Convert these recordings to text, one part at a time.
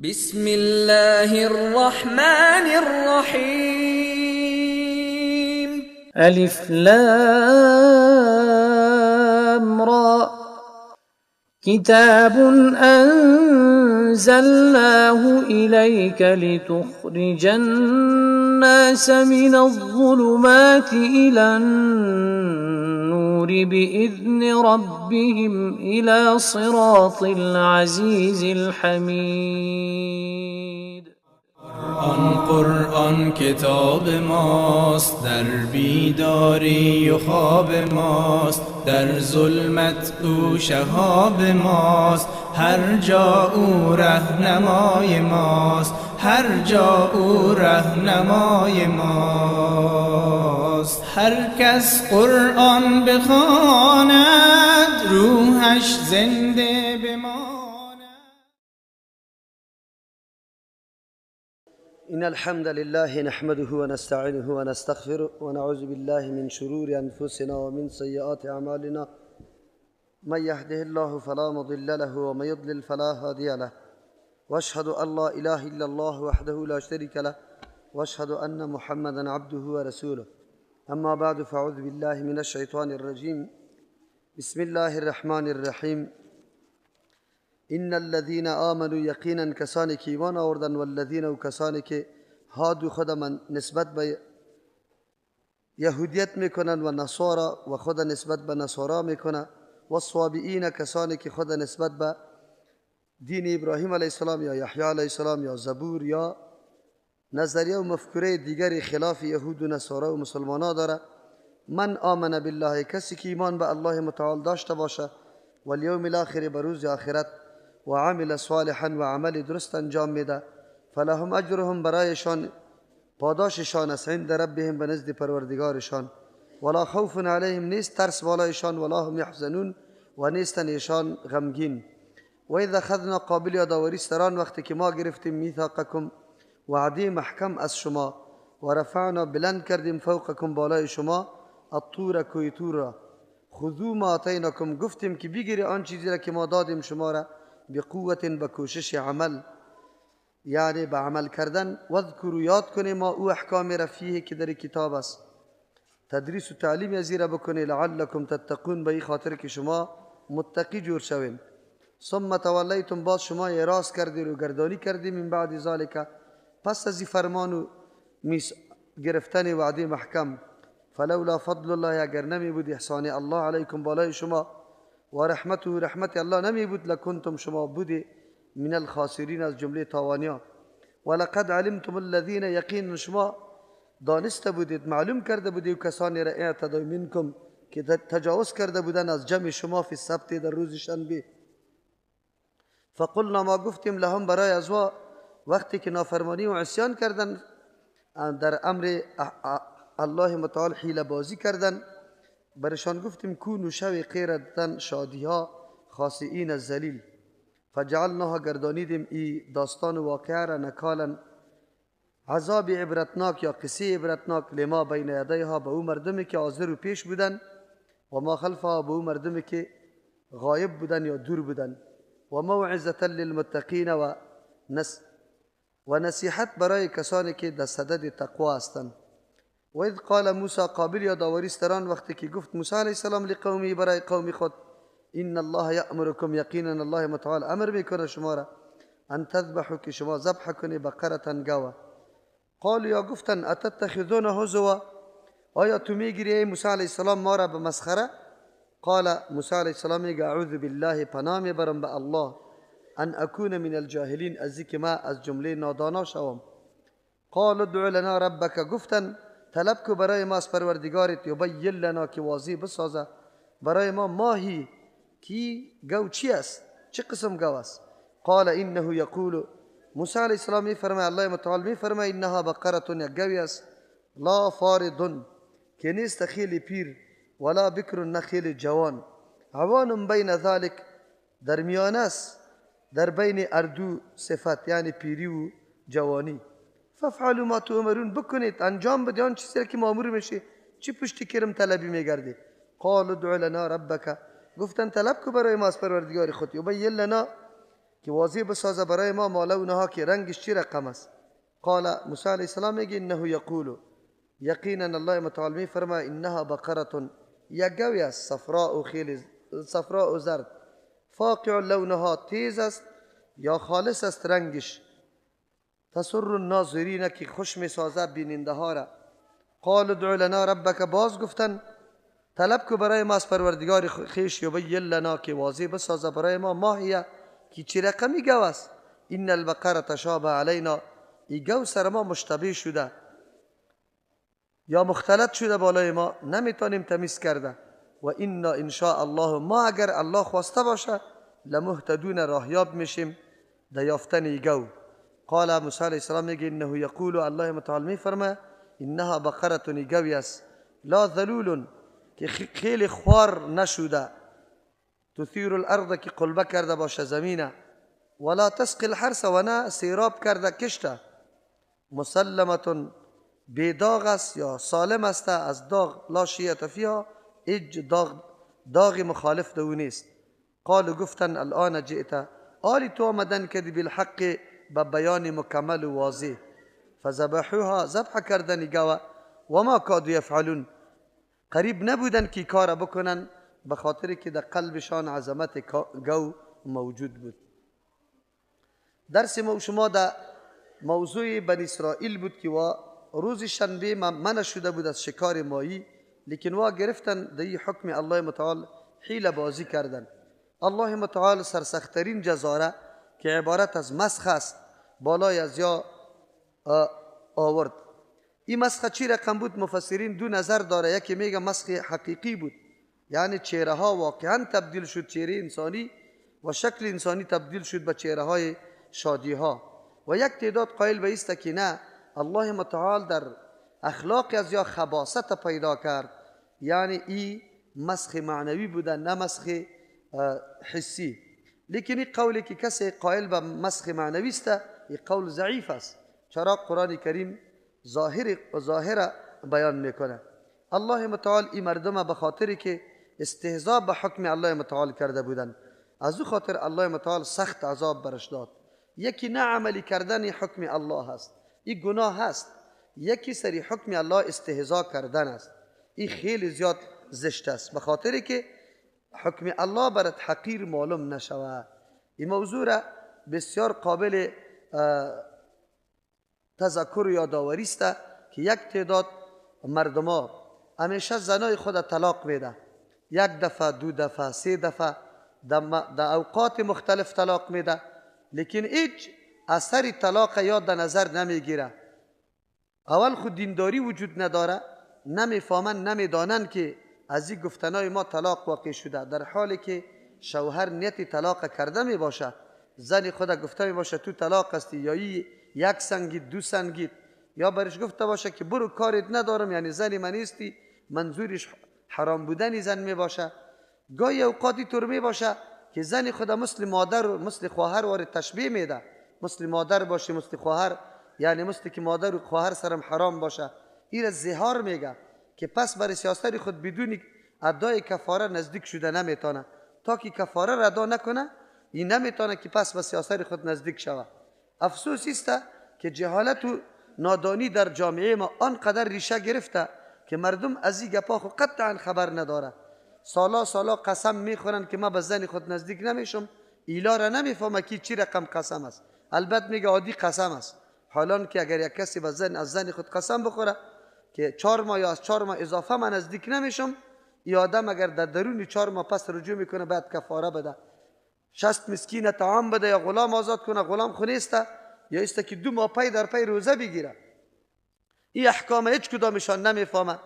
بسم الله الرحمن الرحیم. الف لام را. كتاب أنزلناه إليك لتخرج الناس من الظلمات إلى النور بإذن ربهم إلى صراط العزيز الحميد. قرآن قرآن کتاب ماست، در بیداری و خواب ماست، در ظلمت او شهاب ماست، هر جا او رهنمای ماست، هر جا او رهنمای ماست. هر کس قرآن بخواند روحش زنده بماند. إن الحمد لله نحمده ونستعينه ونستغفره ونعوذ بالله من شرور أنفسنا ومن سيئات أعمالنا، من يهده الله فلا مضل له ومن يضلل فلا هادي له، وأشهد أن لا إله إلا الله وحده لا شريك له، وأشهد أن محمدا عبده ورسوله. أما بعد، فأعوذ بالله من الشيطان الرجيم. بسم الله الرحمن الرحيم. إن الذين آمنوا یقینا کسانی که ایمان آوردن، والذین و کسانی که هادو خود من نسبت به یهودیت میکنن و نصارا و خود نسبت به نصارا میکنن، و الصابئین کسانی که خود نسبت به دین ابراهیم علیه السلام یا یحیی علیه السلام یا زبور یا نظریه و مفکوره دیگری خلاف یهود و نصارا و مسلمانا داره. من آمن بالله، کسی که ایمان به الله متعال داشته باشه، والیوم الاخر، به روز آخرت، و عمل صالحا، و عمل درست انجام میده، فلهم اجرهم، برایشان پاداششان است، عند ربهم، به نزد پروردگارشان، ولا خوف علیهم، نیست ترس بالایشان، ولا هم یحزنون، و نیستن ایشان غمگین. و اذا اخذنا، قابل یادآوری است در آن وقتی که ما گرفتیم، میثاقکم، وعده محکم از شما، و رفعنا، بلند کردیم، فوقکم، بالای شما، الطور، کوه طور را، خذوا ما آتیناکم، گفتیم که بگیری آن چیزی را که ما دادیم شما را، بقوت، به کوشش عمل، یعنی به عمل کردن. واذکروا، یاد کنیم ما او احکام رفیه که در کتاب است، تدریس و تعلیم از را بکنی، لعلکم تتقون، به این خاطر که شما متقی جور شوین. ثم تولیتم، باز شما اعراض کردید و گردانی کردیم، من بعد ذالک، پس از فرمان و میس گرفتن وعده محکم. فلولا فضل الله، اگر نمی بود احسان الله علیکم، بالای شما، و رحمته، رحمت الله نمی بود، لکنتم، شما بودی، من الخاسرین، از جمله تاوانیا. ولقد علمتم الذین، یقین شما دانسته بودید، معلوم کرده بودید کسانی را، اعتدوا منکم، که تجاوز کرده بودن از جمع شما، فی السبت، در روز شنبه. فقلنا، ما گفتیم، لهم، برای ازوا، وقتی که نافرمانی و عصیان کردن، در امر الله متعال حیله بازی کردن، برشان گفتیم کونو، شوی، قیردن، شادی ها، خاصئین، ذلیل. فجعلناها، گردانیدیم ای داستان و واقعه را، نکالا، عذاب عبرتناک یا قصه عبرتناک، لما بین یدیها، به او مردمی که حاضر و پیش بودن، و ما خلفها، به او مردمی که غایب بودن یا دور بودن، و موعظة للمتقین، و نصیحت برای کسانی که در صدد تقوا هستند. و اذ قال موسی، قابل یادآوری است در آن وقتی که گفت موسی علیه السلام، لقومی، برای قوم خود، ان الله یأمرکم، یقینا الله متعال امر میکنه شما را، ان تذبحوا، که شما ذبح کنی، بقره، گاوه. قالوا، یا گفتن، اتتخذون هزوا، آیا تو میگیری ای موسی علیه السلام ما را به مسخره؟ قال، موسی علیه السلام میگه، اعوذ بالله، پناه میبرم به الله، ان اکون من الجاهلین، از اینکه ما از جمله نادانا شوم. قالوا ادع لنا ربک، گفتن طلب کو برای ما از پروردگارت، یبین لنا، که واضح بسازه برای ما، ماهی کی گو چی است، چه قسم گو است. قال انه یقول، موسی علیه السلام میفرماید، الله متعال میفرماید، انها بقره، یک گوی است، لا فارض، که نیست خیلی پیر، ولا بکر، نه خیلی جوان، عوان بین ذلک، در میانه است، در بین اردو صفت، یعنی پیری و جوانی. فافعلوا ما تؤمرون، بکنید، انجام بدید آن چیزی که مامور میشه، چی پشتی کرم طلبی میگردی. قالوا ادع لنا ربک، گفتن طلب کو برای ما از پروردگار خود، یبین لنا، که واضح بسازه برای ما ما لونها که رنگش چی رقم است. قال موسی علیه السلام میگه انه یقول، یقینا الله متعال می فرما انها بقره، یک گوی است، صفراء و خیلی صفراء و زرد، فاقع لونها تیز است یا خالص است رنگش، تسر الناظرین که خوش میسازه بیننده ها را. قال ادع لنا ربک، باز گفتن طلب کو برای ما از پروردگار خویش، یبین لنا که واضح بسازه برای ما ماهیه که چی رقمی گو است. ان البقره تشابه علینا، ای گو سر ما مشتبه شده یا مختلط شده بالای ما، نمیتونیم تمیز کرده. و انا ان شاء الله، ما اگر الله خواسته باشه لمهتدون، راهیاب میشیم در یافتن ای گو. قال موسی علیه السلام میگه انه یقول، الله متعال میفرمه انها بقره، ای گوی است، لا ذلول که خیلی خوار نشده، تثیر الارض که قلبه کرده باشه زمینه، ولا تسقی الحرث و نه سیراب کرده کشته، مسلمة بی داغ است یا سالم است از داغ، لا شیعة فیها، هیچ داغ مخالف دو نیست. قالوا گفتن الان جئت، آلی تو آمدن کردی بالحق، به بیان مکمل و واضح. فذبحوها، ذبح کردن گوه، و ما کادوا یفعلون، قریب نبودن که کار بکنن به خاطر که در قلبشان عظمت گو موجود بود. درس ما شما در موضوع بنی اسرائیل بود که روز شنبه منع شده بود از شکار ماهی، لیکن وا گرفتن در حکم الله متعال حیله بازی کردن. الله متعال سرسخترین جزاره که عبارت از مسخ است بالای از یا آورد. این مسخ چی رقم بود؟ مفسرین دو نظر داره. یکی میگه مسخ حقیقی بود، یعنی چهره ها واقعا تبدیل شد، چهره انسانی و شکل انسانی تبدیل شد به چهره های شادی ها. و یک تعداد قائل به است که نه، الله متعال در اخلاق از یا خباثت پیدا کرد، یعنی ای مسخ معنوی بوده نه مسخ حسی. لیکن این قولی که کسی قائل به مسخ معنوی است این قول ضعیف است، چرا قرآن کریم ظاهر بیان میکنه. الله متعال این مردم به خاطری که استهزاء به حکم الله متعال کرده بودن، از او خاطر الله متعال سخت عذاب برش داد. یکی نه عملی کردن حکم الله هست، این گناه هست. یکی سری حکم الله استهزاء کردن است، این خیلی زیاد زشت است، به خاطری که حکم الله برات حقیر معلوم نشود. این موضوع را بسیار قابل تذکر و یادآوری است که یک تعداد مردما همیشه زنای خود طلاق میده، یک دفعه، دو دفعه، سه دفعه، در اوقات مختلف طلاق میده، لیکن هیچ اثر طلاق یاد در نظر نمیگیره. اول خود دینداری وجود نداره، نمیفهمن، نمیدانن که از این گفتنای ما طلاق واقع شده، در حالی که شوهر نیت طلاق کرده می باشه، زن خود گفته می باشه تو طلاق هستی، یا یک سنگید، دو سنگید، یا برش گفته باشه که برو کارت ندارم، یعنی زن من نیستی، منظورش حرام بودن زن می باشه. گاهی اوقاتی طور می باشه که زن خود مثل مادر و مثل خواهر وارد تشبیه میده، مثل مادر باشه، مثل خواهر، یعنی مثل که مادر و خواهر سرم حرام باشه. این زهار میگه که پس برای سیاست خود بدون ادای کفاره نزدیک شده نمیتونه، تا که کفاره را ادا نکنه این نمیتونه که پس به سیاست خود نزدیک شوه. افسوس است که جهالت و نادانی در جامعه ما آنقدر ریشه گرفته که مردم از این گپا خود قطعا خبر نداره. سالا سالا قسم میخورن که ما به زن خود نزدیک نمیشم، ایلا را نمیفهمه که چی رقم قسم است. البته میگه عادی قسم است، حالان که اگر یک کسی به زن از زن خود قسم بخوره که 4 ماه یا از 4 ماه اضافه من نزدیک نمیشم، ای آدم اگر در درون 4 ماه پس رجوع میکنه بعد کفاره بده، 60 مسکین طعام بده یا غلام آزاد کنه، غلام خو نیست، یا است که 2 ماه پی در پی روزه بگیره. این احکام هیچ کدامشان نمیفهمه.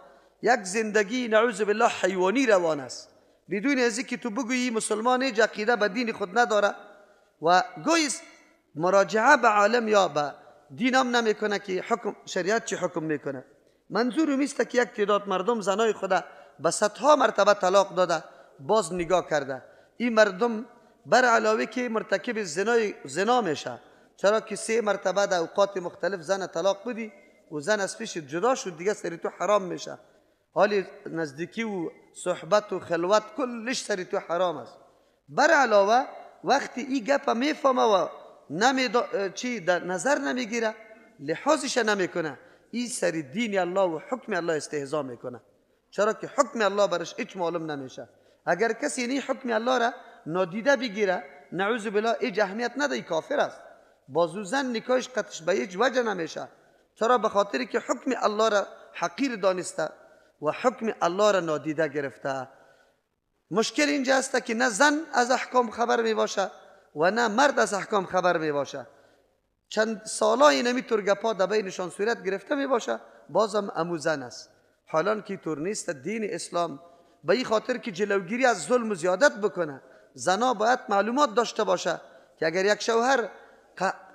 یک زندگی نعوذ بالله حیوانی روان است، بدون از اینکه تو بگویی مسلمان هیچ عقیده به دین خود نداره و گویی مراجعه به عالم یا به دین هم نمیکنه که حکم شریعت چی حکم میکنه. منظور میست که یک تعداد مردم زنای خود به صدها مرتبه طلاق داده، باز نگاه کرده. این مردم بر علاوه که مرتکب زنا میشه، چرا که 3 مرتبه در اوقات مختلف زن طلاق بدی و زن از پیش جدا شد دیگه سری تو حرام میشه. حال نزدیکی و صحبت و خلوت کلش سری تو حرام است. بر علاوه وقتی این گپ میفهمه و چی در نظر نمیگیره، لحاظش نمیکنه، این سر دین الله و حکم الله استهزا میکنه. چرا که حکم الله برش هیچ معلوم نمیشه. اگر کسی این حکم الله را نادیده بگیره، نعوذ بالله، هیچ اهمیت نده، ای کافر است. بازو زن نکاحش قطعش به هیچ وجه نمیشه. چرا؟ به خاطر که حکم الله را حقیر دانسته و حکم الله را نادیده گرفته. مشکل اینجا است که نه زن از احکام خبر می باشه و نه مرد از احکام خبر می باشه. چند سالای نمی طور گپا در بینشان صورت گرفته می باشه، بازم امو زن است. حالان که طور نیست. دین اسلام به این خاطر که جلوگیری از ظلم و زیادت بکنه، زنا باید معلومات داشته باشه که اگر یک شوهر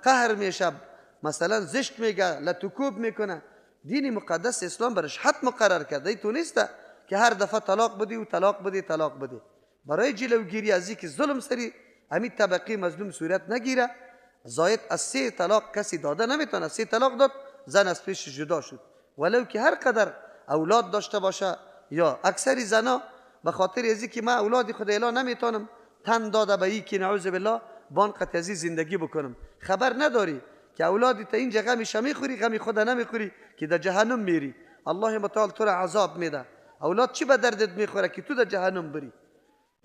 قهر میشه، مثلا زشت میگه، لتکوب میکنه، دین مقدس اسلام برش حد مقرر کرده. تو نیست که هر دفعه طلاق بدی و طلاق بدی طلاق بدی. برای جلوگیری از اینکه ظلم سری همین طبقه مظلوم صورت نگیره، زاید از 3 طلاق کسی داده نمیتونه. 3 طلاق داد، زن از پیش جدا شد. ولو که هر قدر اولاد داشته باشه، یا اکثری زنا به خاطر از اینکه من اولاد خود اعلان نمیتونم، تن داده به این که نعوذ بالله بان قطعی زندگی بکنم. خبر نداری که اولادی تا اینجا غمش میخوری، غم خود نمیخوری که در جهنم میری. الله متعال تو را عذاب میده. اولاد چی به دردت میخوره که تو در جهنم بری؟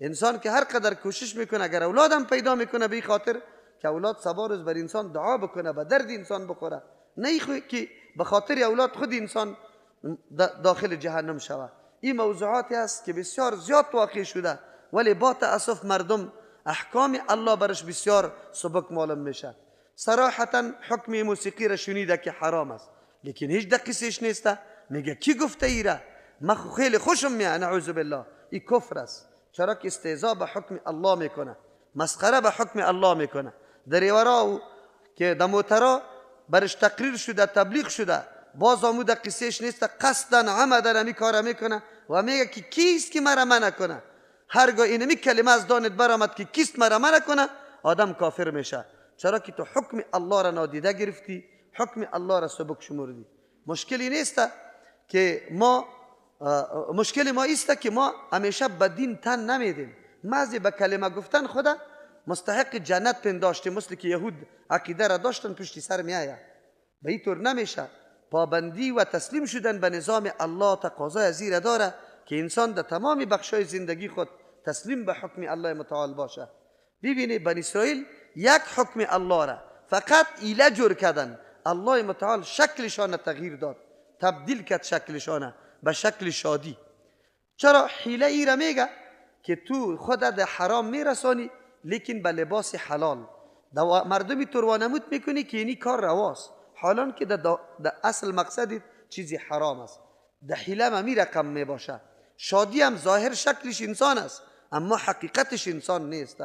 انسان که هر قدر کوشش میکنه، اگر اولادم پیدا میکنه به خاطر که اولاد صبا روز بر انسان دعا بکنه، به درد انسان بخوره، نه که به خاطر اولاد خود انسان داخل جهنم شوه. این موضوعاتی است که بسیار زیاد واقع شده، ولی با تأسف مردم احکام الله برش بسیار سبک معلوم میشه. صراحتا حکم موسیقی را شنیده که حرام است، لیکن هیچ دقیقش نیست. میگه کی گفته ایره؟ من خیلی خوشم میاد، نعوذ بالله. این کفر است. چرا که استهزا به حکم الله میکنه، مسخره به حکم الله میکنه. دریورا که در موترا برش تقریر شده، تبلیغ شده، باز آمود قصهش نیست، قصدا عمدا همی کار میکنه و میگه که کیست که مرا منع کنه. هرگاه اینمی کلمه از دانت برآمد که کیست مرا منع کنه، آدم کافر میشه. چرا که تو حکم الله را نادیده گرفتی، حکم الله را سبک شمردی. مشکلی نیست که ما، مشکل ما ایست که ما همیشه به دین تن نمیدیم. محض به کلمه گفتن خدا مستحق جنت پنداشتیم، مثل که یهود عقیده را داشتن پشتی سر میآید. به این طور نمیشه. پابندی و تسلیم شدن به نظام الله تقاضای از این داره که انسان در تمام بخشای زندگی خود تسلیم به حکم الله متعال باشه. ببینی بنی اسرائیل یک حکم الله را فقط ایله جور کردن، الله متعال شکلشان تغییر داد، تبدیل کرد شکلشان به شکل شادی. چرا حیله ای را میگه که تو خود در حرام میرسانی لیکن به لباس حلال، مردمی تو وانمود میکنی که اینی کار رواست، حالان که در اصل مقصد چیزی حرام است. در حیله می رقم می باشه. شادی هم ظاهر شکلش انسان است اما حقیقتش انسان نیست.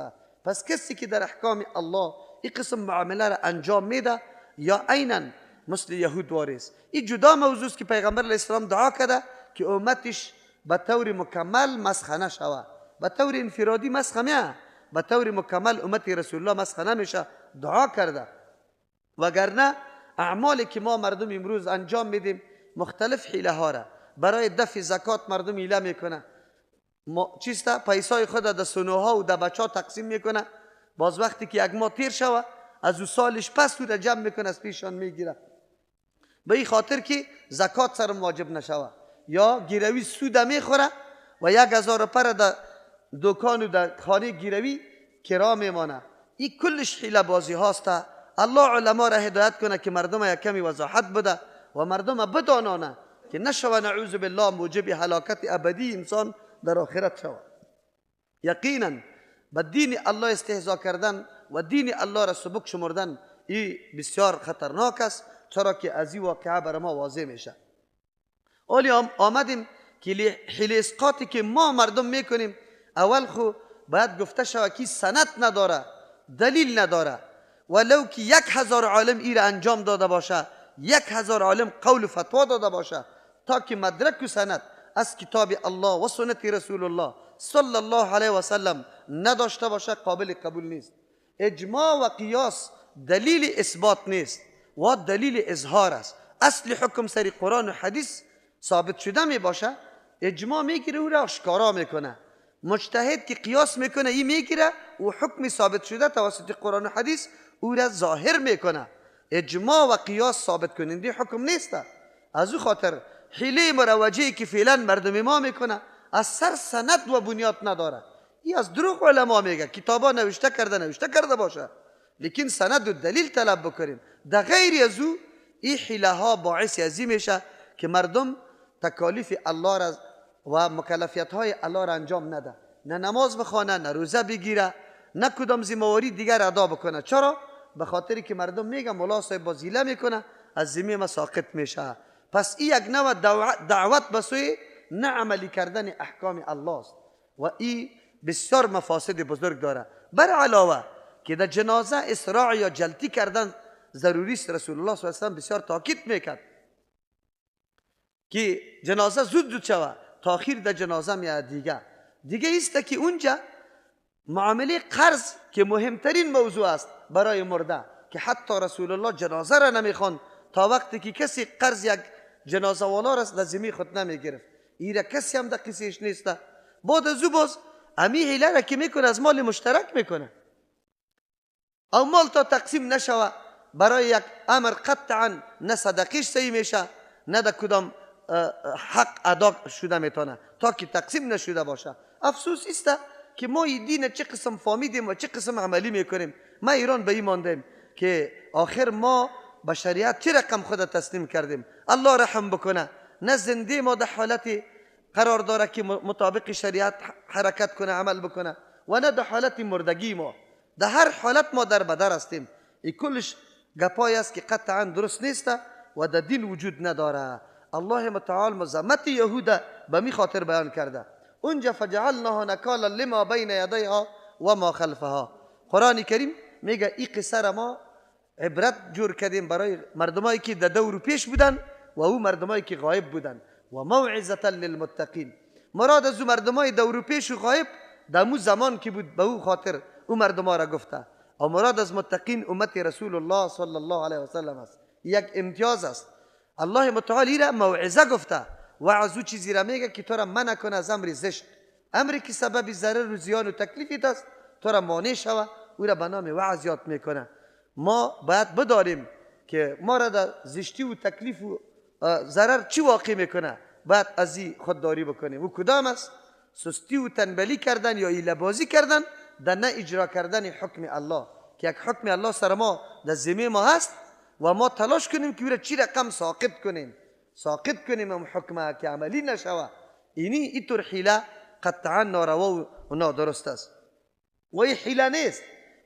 پس کسی که در احکام الله این قسم معامله را انجام میده یا عینا مثل یهود وارث. این جدا موضوع است که پیغمبر علیه السلام دعا کرده که امتش به طور مکمل مسخ نشوه، به طور انفرادی مسخ میه، به طور مکمل امت رسول الله مسخ نمیشه، دعا کرده. وگرنه اعمالی که ما مردم امروز انجام میدیم مختلف حیله ها را برای دفع زکات مردم حیله میکنه، چیسته پیسای خود در سنوها و در بچه ها تقسیم میکنه، باز وقتی که یک ماه تیر شوه از او سالش پس او را جمع میکنه از پیشان میگیره، به این خاطر که زکات سرم واجب نشوه. یا گیروی سود میخوره و 1000 پر در دکان و در خانه گیروی کرا میمانه. این کلش حیله بازی هاست. الله علما را هدایت کنه که مردم یک کمی وضاحت بده و مردم بدانانه که نشوه نعوذ بالله موجب هلاکت ابدی انسان در آخرت شود. یقینا به دین الله استهزا کردن و دین الله را سبک شمردن این بسیار خطرناک است، چرا که از این واقعه بر ما واضح میشه. ولی آمدیم که حیله اسقاطی که ما مردم میکنیم، اول خو باید گفته شود که سند نداره، دلیل نداره. ولو که 1000 عالم ای را انجام داده باشه، 1000 عالم قول و فتوا داده باشه، تا که مدرک و سند از کتاب الله و سنت رسول الله صلی الله علیه و سلم نداشته باشه قابل قبول نیست. اجماع و قیاس دلیل اثبات نیست و دلیل اظهار است. اصل حکم سری قرآن و حدیث ثابت شده می باشه، اجماع میگیره او را آشکارا میکنه. مجتهد که قیاس میکنه این میگیره و حکم ثابت شده توسط قرآن و حدیث او را ظاهر میکنه. اجماع و قیاس ثابت کننده حکم نیست. از او خاطر حیله مروجه که فعلا مردم ما میکنه از سر سند و بنیاد نداره. این از دروغ علما میگه، کتابا نوشته کرده باشه، لیکن سند و دلیل طلب بکنیم. در غیر از او این حیله ها باعث ازی میشه که مردم تکالیف الله را و مکلفیت های الله را انجام نده، نه نماز بخوانه، نه روزه بگیره، نه کدام ذمه‌واری دیگر ادا بکنه. چرا؟ به خاطر که مردم میگه ملا صاحب باز حیله میکنه، از ذمه ما ساقط میشه. پس این یک نوع دعوت به سوی نه عملی کردن احکام الله است و این بسیار مفاسد بزرگ داره. بر علاوه که در جنازه اسراع یا جلتی کردن ضروری است، رسول الله صلی الله علیه و سلم بسیار تاکید میکرد که جنازه زود زود شوه، تاخیر در جنازه میاد. دیگه ایست که اونجا معامله قرض که مهمترین موضوع است برای مرده، که حتی رسول الله جنازه را نمیخوان تا وقتی که کسی قرض یک جنازه والا را در ذمه خود نمیگرفت. ایره کسی هم در قصهش نیست. بعد از او باز امی حیله را که میکنه از مال مشترک میکنه، او مال تا تقسیم نشوه برای یک امر قطعا نه صدقیش صحیح میشه، نه در کدام حق ادا شده میتونه تا که تقسیم نشده باشه. افسوس است که ما این دین چه قسم فهمیدیم و چه قسم عملی میکنیم. ما ایران به این ماندیم که آخر ما به شریعت چه رقم خود تسلیم کردیم. الله رحم بکنه، نه زنده ما در حالت قرار داره که مطابق شریعت حرکت کنه، عمل بکنه، و نه در حالت مردگی ما. در هر حالت ما در بدر هستیم. این کلش گپای است که قطعا درست نیست و در دین وجود نداره. الله متعال مذمت یهود به می خاطر بیان کرده اونجا، فجعلناها نکالا لما بین یدیها و ما خلفها. قرآن کریم میگه این قصه را ما عبرت جور کردیم برای مردمایی که در دور پیش بودن و او مردمایی که غایب بودن، و موعظه للمتقین. مراد از او مردمای دور پیش و غایب در مو زمان که بود به او خاطر او مردما را گفته، و مراد از متقین امت رسول الله صلی الله علیه و سلم است. یک امتیاز است. الله متعال را موعظه گفته و از او چیزی را میگه که تو را منع کنه از امر زشت، امری که سبب ضرر و زیان و تکلیفت است، تو را مانع شوه، او را به نام وعظ یاد میکنه. ما باید بداریم که ما را در زشتی و تکلیف و ضرر چی واقع میکنه، باید از این خودداری بکنیم. و کدام است؟ سستی و تنبلی کردن یا حیله بازی کردن در نه اجرا کردن حکم الله، که یک حکم الله سر ما در ذمه ما هست و ما تلاش کنیم که او را چی رقم ساقط کنیم، ساقط کنیم هم حکمه که عملی نشوه. اینی اینطور حیله قطعا ناروا و نادرست است. و این حیله نیست،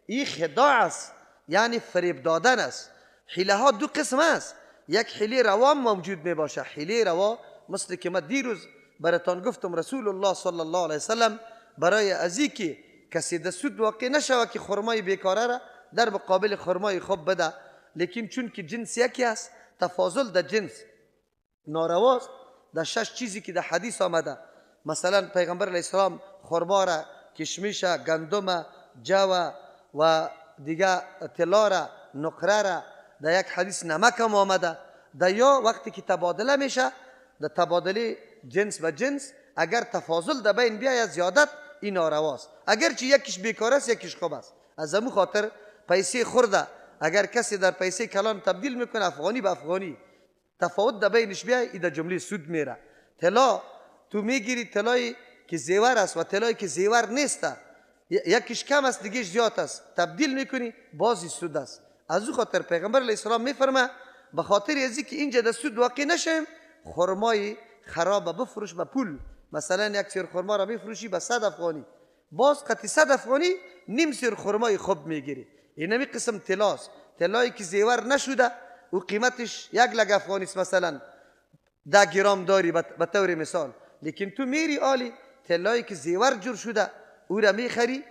این خداع است، یعنی فریب دادن است. حیله ها دو قسم است. یک حیله روا موجود می باشه، حیله روا مثل که ما دیروز براتان گفتم رسول الله صلی الله علیه وسلم برای ازی که کسی در سود واقع نشوه که خرمای بیکاره را در مقابل خرمای خوب بده، لیکن چون که جنس یکی است، تفاضل در جنس نارواست. در شش چیزی که در حدیث آمده، مثلا پیغمبر علیه السلام خرما را، کشمش، گندم، جو و دیگه طلا را، نقره را، در یک حدیث نمک هم آمده. در یا وقتی که تبادله میشه، در تبادله جنس و جنس اگر تفاضل در بین بیاید زیادت، این نارواست. اگرچه یکیش بیکار است یکیش خوب است. از همون خاطر پیسه خورده اگر کسی در پیسه کلان تبدیل میکنه افغانی به افغانی، تفاوت در بینش بیای، این در جمله سود میره. طلا تو میگیری، طلایی که زیور است و طلایی که زیور نیست، یکیش کم است دیگهش زیاد است، تبدیل میکنی بازی سود است. از او خاطر پیغمبر علیه السلام میفرمه به خاطر از که اینجا در سود واقع نشیم، خرمای خراب بفروش به پول. مثلا یک سیر خرما را میفروشی به 100 افغانی، باز قطعی 100 افغانی نیم سیر خرمای خوب میگیری. این همی قسم طلاست. طلایی که زیور نشده او قیمتش 1 لک افغانی است، مثلا 10 گرم داری به طور مثال، لیکن تو میری آلی طلایی که زیور جور شده او را میخری،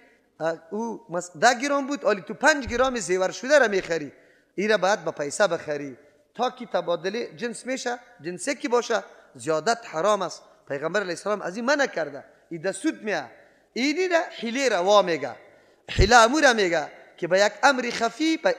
او 10 گرم بود، آلی تو 5 گرم زیور شده را میخری. این را باید با پیسه بخری تا که تبادله جنس میشه، جنسی که باشه زیادت حرام است. پیغمبر علیه السلام از این منع کرده. این ده سود میه. اینی را حیله روا میگه. حیله امور میگه که به یک امر خفی به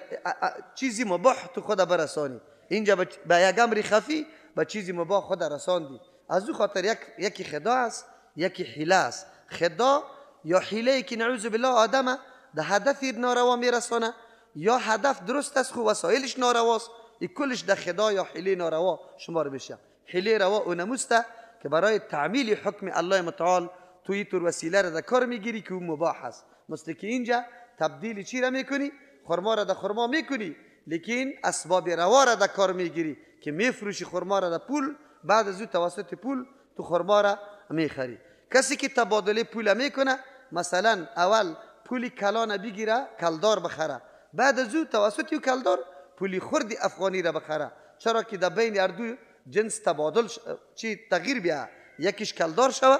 چیزی مباح تو خود برسانی. اینجا به یک امر خفی به چیزی مباح خود رساندی. از او خاطر یکی خداع است، یکی حیله است. خدا یا حیله که نعوذ بالله آدم ده هدف ناروا میرسانه، یا هدف درست است خو وسایلش نارواست، ای کلش ده خدا یا حیله ناروا شمار میشه. حیله روا اونموسته که برای تعمیل حکم الله متعال توی طور وسیله را در کار میگیری که او مباح است. مثل که اینجا تبدیل چی را میکنی؟ خرما را در خرما میکنی، لیکن اسباب روا را در کار میگیری که میفروشی خرما را در پول، بعد از او توسط پول تو خرما را میخری. کسی که تبادله پول میکنه، مثلا اول پولی کلان بگیره کلدار بخره، بعد از او توسط او کلدار پولی خرد افغانی را بخره، چرا که در بین هر دو جنس تبادل چی تغییر بیا، یکیش کلدار شوه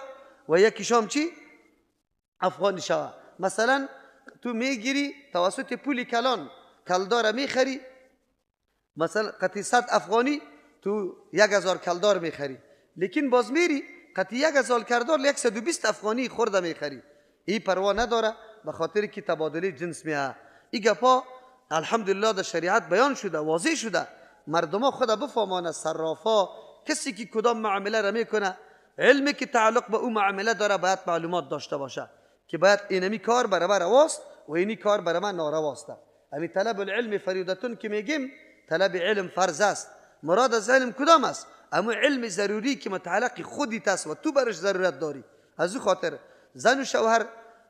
و یکیش هم چی افغانی شوه. مثلا تو میگیری توسط پولی کلان کلدار میخری، مثلا قطعی 100 افغانی تو 1000 کلدار میخری، لیکن باز میری قطعی 1000 کلدار 120 افغانی خورده میخری. این پروا نداره به خاطر که تبادله جنس میه. این گپا الحمدلله در شریعت بیان شده، واضح شده، مردما خود بفهمانه، صرافا، کسی که کدام معامله را میکنه، علمی که تعلق به او معامله داره باید معلومات داشته باشه که باید اینمی کار برای من رواست و اینی کار برای من نارواست. امی طلب العلم فریضتون که میگیم، طلب علم فرض است. مراد از علم کدام است؟ اما علم ضروری که متعلق خودت است و تو برش ضرورت داری. از او خاطر زن و شوهر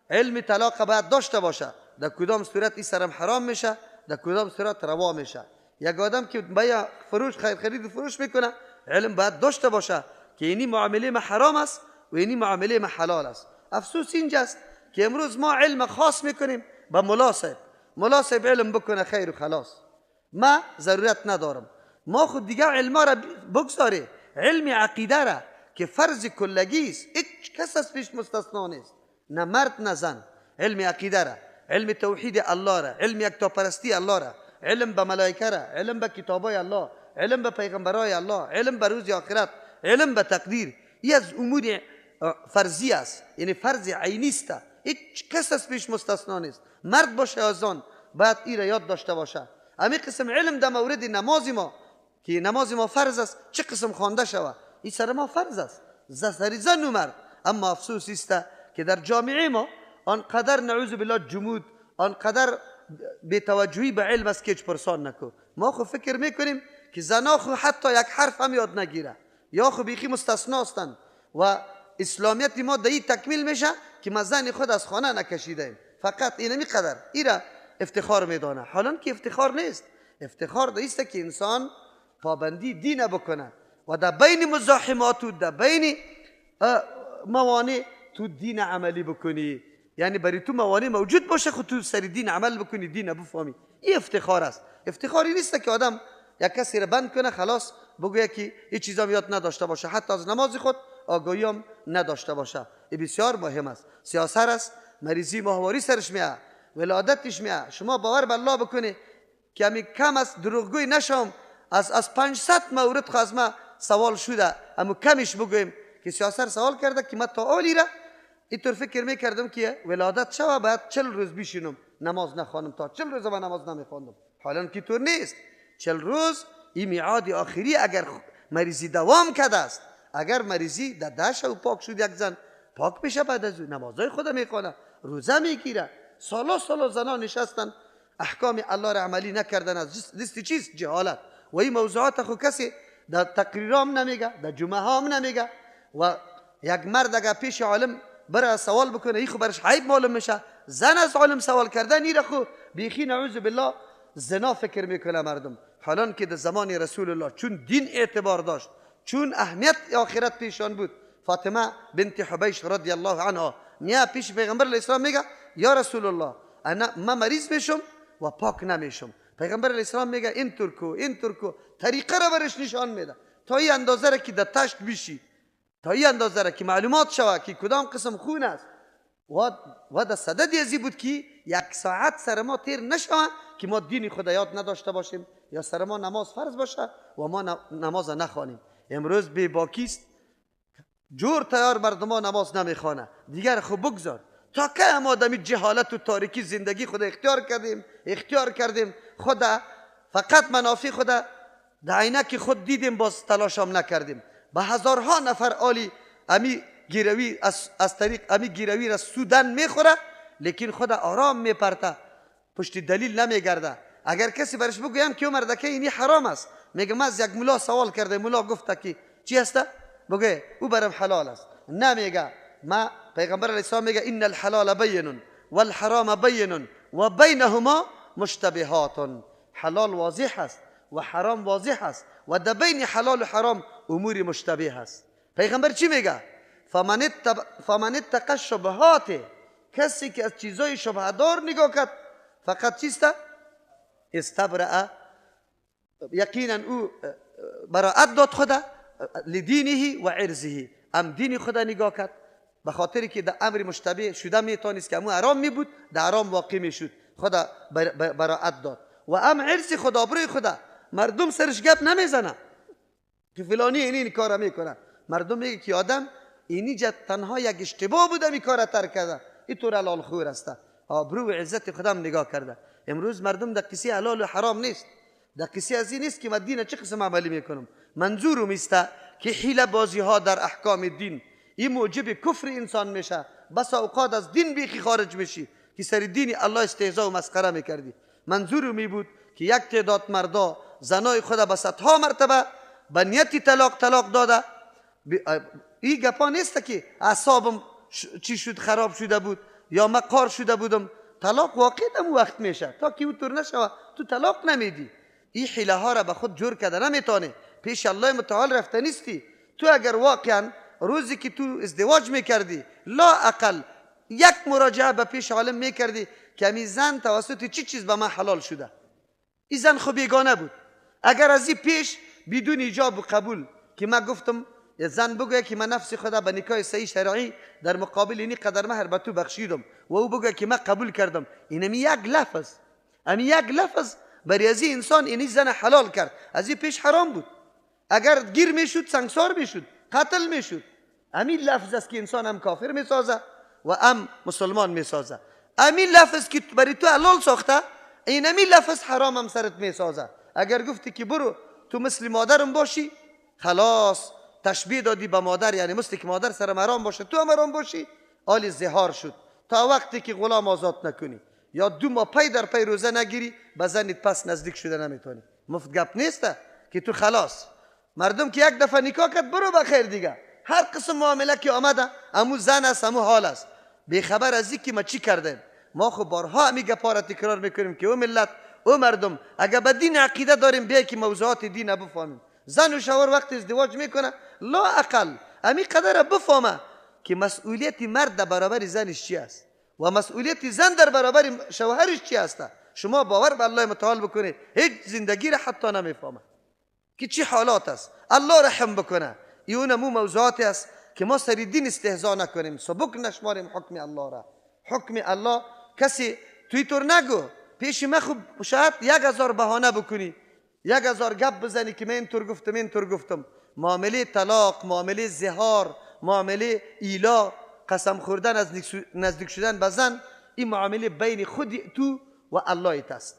علم طلاق باید داشته باشه، در کدام صورت این سرم حرام میشه، در کدام صورت روا میشه. یک آدم که بیا فروش خرید فروش میکنه، علم باید داشته باشه که اینی معامله ما حرام است و اینی معامله ما حلال است. افسوس اینجاست که امروز ما علم خاص میکنیم به ملا صاحب، ملا صاحب علم بکنه خیر و خلاص، ما ضرورت ندارم. ما خود دیگه علم را بگذاره، علم عقیده را که فرض کلگی است، هیچ کس از پیش مستثنا نیست، نه مرد نه زن. علم عقیده را، علم توحید الله را، علم یکتاپرستی الله را، علم به ملائکه را، علم به کتابای الله، علم به پیغمبرای الله، علم به روز آخرت، علم به تقدیر، این از امور فرضی است، یعنی فرض عینی است، هیچ کس از پیش مستثنا نیست، مرد باشه یا زن باید این را یاد داشته باشه. همین قسم علم در مورد نماز ما که نماز ما فرض است، چه قسم خوانده شوه، این سر ما فرض است، سر زن و مرد. اما افسوس است که در جامعه ما آنقدر نعوذ بالله جمود، آنقدر بی‌توجهی به علم است که هیچ پرسان نکو. ما خو فکر میکنیم که زنا خو حتی یک حرف هم یاد نگیره، یا خو بیخی مستثنا هستند و اسلامیت ما در این تکمیل میشه که ما زن خود از خانه نکشیدیم، فقط اینمی قدر ایرا افتخار میدانه. حالا که افتخار نیست، افتخار در است که انسان پابندی دین بکنه و در بین مزاحمات و در بین موانع تو دین عملی بکنی، یعنی برای تو موانع موجود باشه خود تو سر دین عمل بکنی، دین بفهمی، این افتخار است. افتخاری نیست که آدم یک کسی را بند کنه خلاص بگویه که این چیزا یاد نداشته باشه، حتی از نماز خود آگاهی هم نداشته باشه. این بسیار مهم است. سیاسر است، مریضی ماهواری سرش میاد، ولادتش میاد. شما باور به الله بکنی که همی کم است، دروغگوی نشم، از 500 مورد خو از ما سوال شده، اما کمش بگویم که سیاسر سوال کرده که من تا آلی را اینطور فکر میکردم که ولادت شوه باید 40 روز بیشینم نماز نخوانم، تا 40 روز من نماز نمیخواندم. حالا که طور نیست، 40 روز این میعاد آخری اگر مریضی دوام کرده است، اگر مریضی در 10 شب پاک شد یک زن پاک میشه، بعد از او نمازهای خود میخوانه، روزه میگیره. سالا سالا زنان نشستن احکام الله را عملی نکردن، از دست چیز جهالت و این موضوعات خو کسی در تقریرام نمیگه، در جمعه هم نمیگه. و یک مرد اگر پیش عالم برای سوال بکنه این خو برش عیب معلوم میشه، زن از عالم سوال کردن این خو بیخی نعوذ بالله زنا فکر میکنه مردم. حالا که در زمان رسول الله چون دین اعتبار داشت، چون اهمیت آخرت پیشان بود، فاطمه بنت حبیش رضی الله عنها میا پیش پیغمبر علیه السلام میگه یا رسول الله انا ما مریض میشم و پاک نمیشم. پیغمبر علیه السلام میگه اینطور کو اینطور کو، طریقه را برش نشان میده تا این اندازه را که در تشت بشی، تا این اندازه را که معلومات شوه که کدام قسم خون است. و در صدد ازی بود که یک ساعت سر ما تیر نشوه که ما دین خدا یاد نداشته باشیم یا سر ما نماز فرض باشه و ما نماز نخوانیم. امروز بی باکی است، جور تیار مردم ها نماز نمیخوانه دیگر. خب بگذار تا که ما دمی جهالت و تاریکی زندگی خود اختیار کردیم، خدا فقط منافع خدا در عینک خود دیدیم، باز تلاش هم نکردیم. به هزارها نفر عالی امی گیروی از طریق امی گیروی را سودن میخوره، لیکن خود آرام میپرته، پشت دلیل نمیگرده. اگر کسی برش بگویم که مردکه اینی حرام است، میگه من از یک ملا سوال کرده، ملا گفته که چی هسته؟ بگه او برم حلال است. نمیگه. ما پیغمبر علیه السلام میگه ان الحلال بین والحرام بین و بینهما مشتبهات. حلال واضح است و حرام واضح است و در بین حلال و حرام امور مشتبه است. پیغمبر چی میگه؟ فمن اتقى الشبهات، کسی که از چیزای شبهه دار نگاه کرد فقط چیست؟ استبرأ، یقینا او براءت داد خدا لدینه و عرضه، ام دین خدا نگاه کرد، به خاطر که در امر مشتبه شده میتونست که امو حرام می بود، در حرام واقع میشد، خدا براءت داد. و ام عرض خدا، برای خدا مردم سرش گپ نمیزنه که فلانی این کار میکنه. مردم میگه که آدم اینی جد تنها یک اشتباه بوده می کار ترک کرده، این طور حلال خور است، آبرو و عزت خودم نگاه کرده. امروز مردم در قصه حلال و حرام نیست، در قصه از این نیست که من دین چه قسم عملی میکنم. منظورم است که حیله بازی ها در احکام دین این موجب کفر انسان میشه. بس اوقات از دین بیخی خارج میشی که سر دین الله استهزا و مسخره میکردی. منظورم می بود که یک تعداد مردا زنای خود به صدها مرتبه به نیت طلاق طلاق داده. این گپا نیست که اعصابم چی شد، خراب شده بود یا من قار شده بودم. طلاق واقع دم وقت میشه، تا که او طور نشوه تو طلاق نمیدی. این حیله ها را به خود جور کرده نمیتونه، پیش الله متعال رفته نیستی. تو اگر واقعا روزی که تو ازدواج میکردی لا اقل یک مراجعه به پیش عالم میکردی که امی زن توسط چی چیز به من حلال شده، این زن خب بیگانه بود. اگر از این پیش بدون ایجاب و قبول که من گفتم زن بگوید که من نفس خدا به نکاح صحیح شرعی در مقابل اینی قدر مهر به تو بخشیدم و او بگوید که من قبول کردم، اینمی یک لفظ، امی یک لفظ برای از انسان اینی زن حلال کرد، از این پیش حرام بود. اگر گیر میشد سنگسار میشد، قتل میشد. امی لفظ است که انسان هم کافر میسازه و هم مسلمان میسازه. امی لفظ که برای تو حلال ساخته، این امی لفظ حرام هم سرت میسازه. اگر گفتی که برو تو مثل مادرم باشی، خلاص تشبیه دادی به مادر، یعنی مثل که مادر سرم حرام باشه تو هم حرام باشی، آلی زهار شد. تا وقتی که غلام آزاد نکنی یا 2 ماه پی در پی روزه نگیری، به زنت پس نزدیک شده نمیتونی. مفت گپ نیست که تو خلاص. مردم که یک دفعه نکاح کرد برو بخیر دیگه، هر قسم معامله که آمده امو زن است امو حال است، بیخبر از اینکه ما چی کردیم. ما خب بارها همی گپا را تکرار میکنیم که او ملت او مردم اگر به دین عقیده داریم بیای که موضوعات دین بفهمیم. زن و شوهر وقت ازدواج میکنه لا اقل امی قدر بفهمه که مسئولیت مرد در برابر زنش چی است و مسئولیت زن در برابر شوهرش چی است. شما باور به الله متعال بکنید هیچ زندگی را حتی نمیفهمه که چی حالات است. الله رحم بکنه. این مو موضوعات است که ما سر دین استهزا نکنیم، سبک نشماریم حکم الله را. حکم الله کسی توی طور نگو پیش ما، خوب شاید 1000 بهانه بکنی، 1000 گپ بزنی که من اینطور گفتم اینطور گفتم. معامله طلاق، معامله زهار، معامله ایلا، قسم خوردن از نزدیک شدن به زن، این معامله بین خود تو و الله است.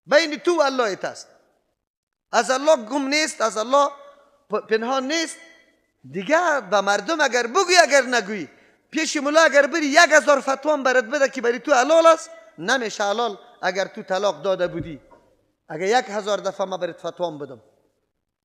بین تو و الله است. از الله گم نیست، از الله پنهان نیست. دیگه به مردم اگر بگوی اگر نگویی، پیش ملا اگر بری 1000 فتوام برات بده که بری تو حلال است، نمیشه حلال اگر تو طلاق داده بودی. اگر 1000 دفعه ما برات فتوام بدم،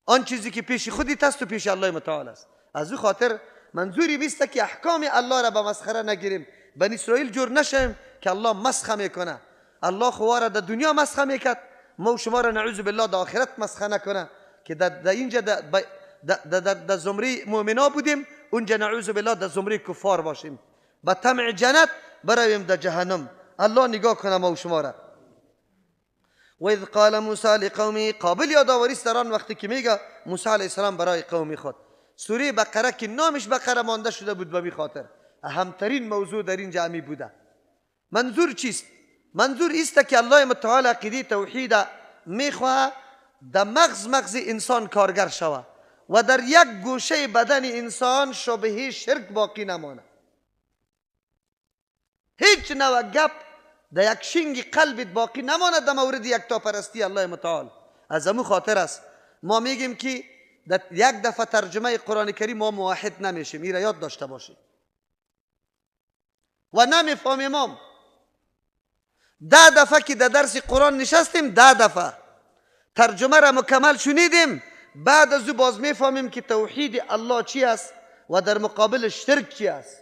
آن چیزی که پیش خودت است و پیش الله متعال است. از او خاطر منظوری بیست که احکام الله را به مسخره نگیریم، بنی اسرائیل جور نشیم که الله مسخه میکنه. الله خواره در دنیا مسخه میکرد، ما و شما را نعوذ بالله در آخرت مسخه نکنه که در اینجا در زمره مؤمنا بودیم، اونجا نعوذ بالله در زمره کفار باشیم، با طمع جنت برویم در جهنم. الله نگاه کنه ما و شما را. و اذ قال موسی لقومه، قابل یادآوری است در آن وقتی که میگه موسی علیه السلام برای قوم خود. سوره بقره که نامش بقره مانده شده بود به می خاطر اهمترین موضوع در این جمعی بوده. منظور چیست؟ منظور است که الله متعال عقیده توحید میخواه در مغز انسان کارگر شوه و در یک گوشه بدن انسان شبهه شرک باقی نمانه. هیچ نوع گپ در یک شنگ قلبت باقی نمانه در مورد یکتاپرستی الله متعال. از امو خاطر است ما میگیم که یک دفعه ترجمه قرآن کریم ما موحد نمیشیم، این را یاد داشته باشیم و نمیفهمیم. هم 10 دفعه که در درس قرآن نشستیم، 10 دفعه ترجمه را مکمل شنیدیم، بعد از او باز میفهمیم که توحید الله چی است و در مقابل شرک چی است.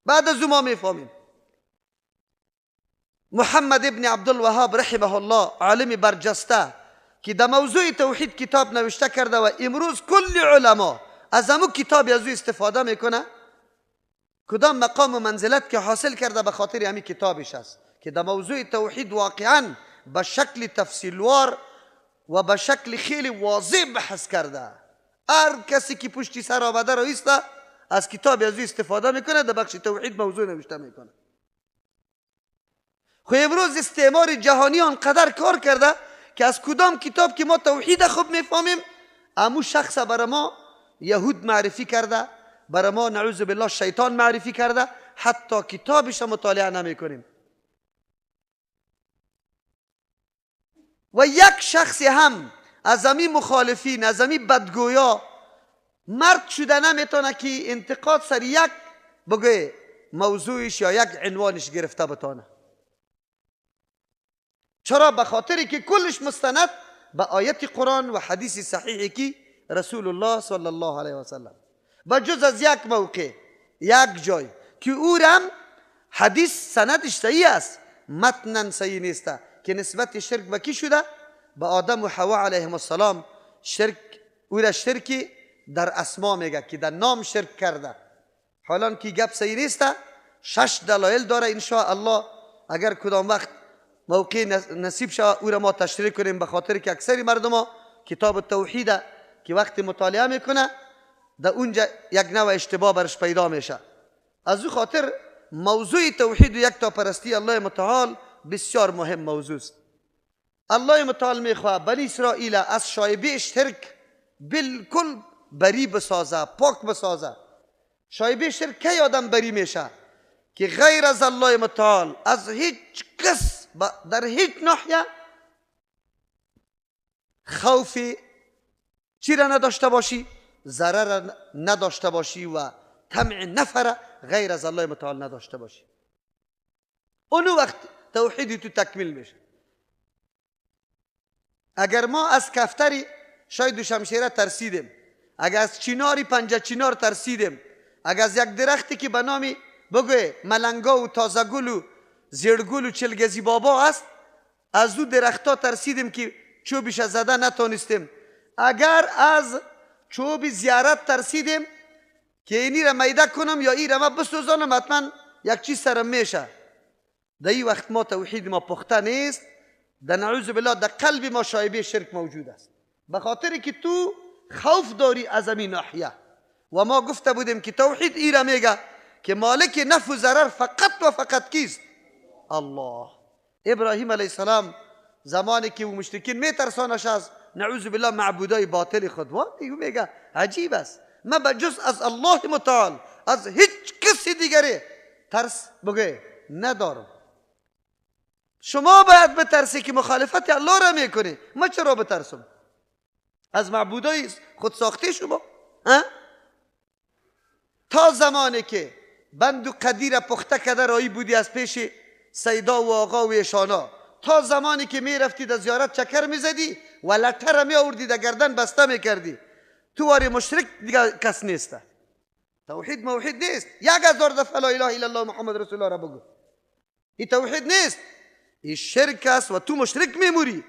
بعد از او ما میفهمیم. محمد ابن عبدالوهاب رحمه الله، عالم برجسته که در موضوع توحید کتاب نوشته کرده و امروز کل علما از امو کتاب از او استفاده میکنه، کدام مقام و منزلت که حاصل کرده به خاطر همین کتابش است که در موضوع توحید واقعا به شکل تفصیلوار و به شکل خیلی واضح بحث کرده. هر کسی که پشتی سر آمده را ایسته از کتاب از او استفاده میکنه، در بخش توحید موضوع نوشته میکنه. خب امروز استعمار جهانی آنقدر کار کرده که از کدام کتاب که ما توحید خوب میفهمیم، امو شخص برای ما یهود معرفی کرده، برای ما نعوذ بالله شیطان معرفی کرده، حتی کتابش مطالعه نمیکنیم. و یک شخص هم از امی مخالفین، از امی بدگویا مرد شده نمیتونه که انتقاد سر یک بگه موضوعش یا یک عنوانش گرفته بتانه. چرا؟ به خاطری که کلش مستند به آیت قرآن و حدیث صحیحی که رسول الله صلی الله علیه و سلم، و جز از یک موقع یک جای که او هم حدیث سندش صحیح است، متناً صحیح نیست، که نسبت شرک به کی شده؟ به آدم و حوا علیهم السلام. شرک او را شرکی در اسما میگه که در نام شرک کرده. حالا که گپ صحیح نیست، 6 دلایل داره. ان شاء الله اگر کدام وقت موقع نصیب شود او را ما تشریح کنیم، به خاطر که اکثر مردم ها کتاب توحید که وقتی مطالعه میکنه در اونجا یک نوع اشتباه برش پیدا میشه. از او خاطر موضوع توحید و یک تا پرستی الله متعال بسیار مهم موضوع است. الله متعال میخواه بنی اسرائیل از شایبه شرک بالکل بری بسازه، پاک بسازه. شایبه شرک کی آدم بری میشه؟ که غیر از الله متعال از هیچ کس در هیچ ناحیه خوف چی را نداشته باشی، ضرر نداشته باشی و طمع نفر غیر از الله متعال نداشته باشی. اونو وقت توحیدی تو تکمیل میشه. اگر ما از کفتری شاید دو شمشیره ترسیدیم، اگر از چیناری پنجه چینار ترسیدیم، اگر از یک درختی که به نام بگوی ملنگا و تازه گل و زیرگل و چلگزی بابا است، از او درختها ترسیدیم که چوبش زده نتونستیم، اگر از چوب زیارت ترسیدیم که اینی را میده کنم یا این را ما بسوزانم حتما یک چیز سرم میشه، در این وقت ما توحید ما پخته نیست، در نعوذ بالله در قلب ما شایبه شرک موجود است، به خاطر که تو خوف داری از این ناحیه. و ما گفته بودیم که توحید ای را میگه که مالک نفع و ضرر فقط و فقط کیست؟ الله. ابراهیم علیه السلام زمانی که مشرکین میترسانش از نعوذ بالله معبودای باطل خود، و میگه عجیب است، من به جز از الله متعال از هیچ کسی دیگری ترس بگه ندارم. شما باید بترسی که مخالفت الله را میکنی، من چرا بترسم از معبودای خود ساخته شما؟ تا زمانی که بند و قدیر پخته کرده رایی بودی از پیش سیدا و آقا و ایشانا، تا زمانی که میرفتی در زیارت چکر میزدی و لطه را میآوردی در گردن بسته میکردی، تو واری مشرک دیگه کس نیست. توحید موحید نیست. 1000 دفعه لا اله الا الله محمد رسول الله را بگو، این توحید نیست، این شرک است و تو مشرک میموری.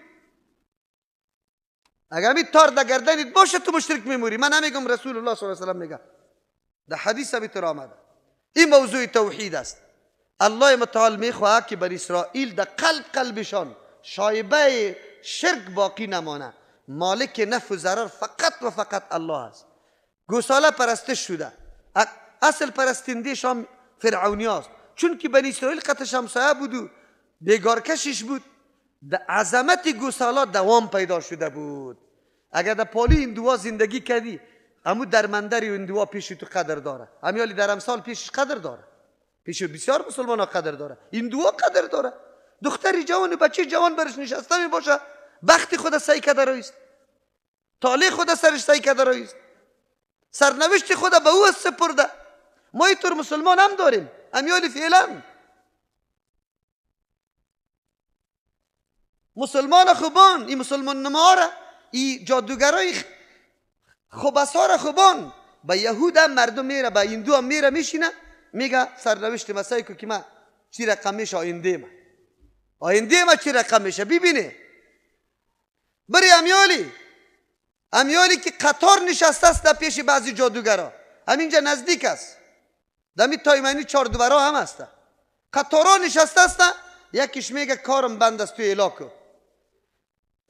اگر می تار در گردنت باشه تو مشرک میموری. من نمیگم، رسول الله صلی الله علیه و سلم میگه، در حدیث هم تو آمده. این موضوع توحید است. الله متعال میخواه که بر اسرائیل در قلب قلبشان شایبه شرک باقی نمانه. مالک نفع و ضرر فقط و فقط الله است. گوساله پرستش شده، اصل پرستنده هم فرعونی است، چون که بنی اسرائیل قطش همسایه بود و بیگارکشش بود، در عظمت گوساله دوام پیدا شده بود. اگر در پالی این دوا زندگی کردی، امو درمندری این دوا پیش تو قدر داره، همیالی در امسال پیشش قدر داره، پیش بسیار مسلمان ها قدر داره، این دوا قدر داره. دختری جوان و بچه جوان برش نشسته می باشه، بخت خود سعی کرده رایست. طالع خود سرش سعی کرده رایست، سرنوشت خود به او سپرده. ما اینطور مسلمان هم داریم، امیال فعلا مسلمان خوبان، این مسلمان نماره، این جادوگرای خبثار خوبان. به یهود هم مردم میره، به هندو هم میره میشینه، میگه سرنوشت ما سعی کو که ما چی رقم میشه، آینده ما، آینده ما چی رقم میشه. ببینه بری امیالی، امیالی که قطار نشسته است در پیش بعضی جادوگرا، همینجا نزدیک است، دمی تایمنی چهار دوبرا هم هست، قطارا نشسته است. یکیش میگه کارم بند است، تو اعلا کو.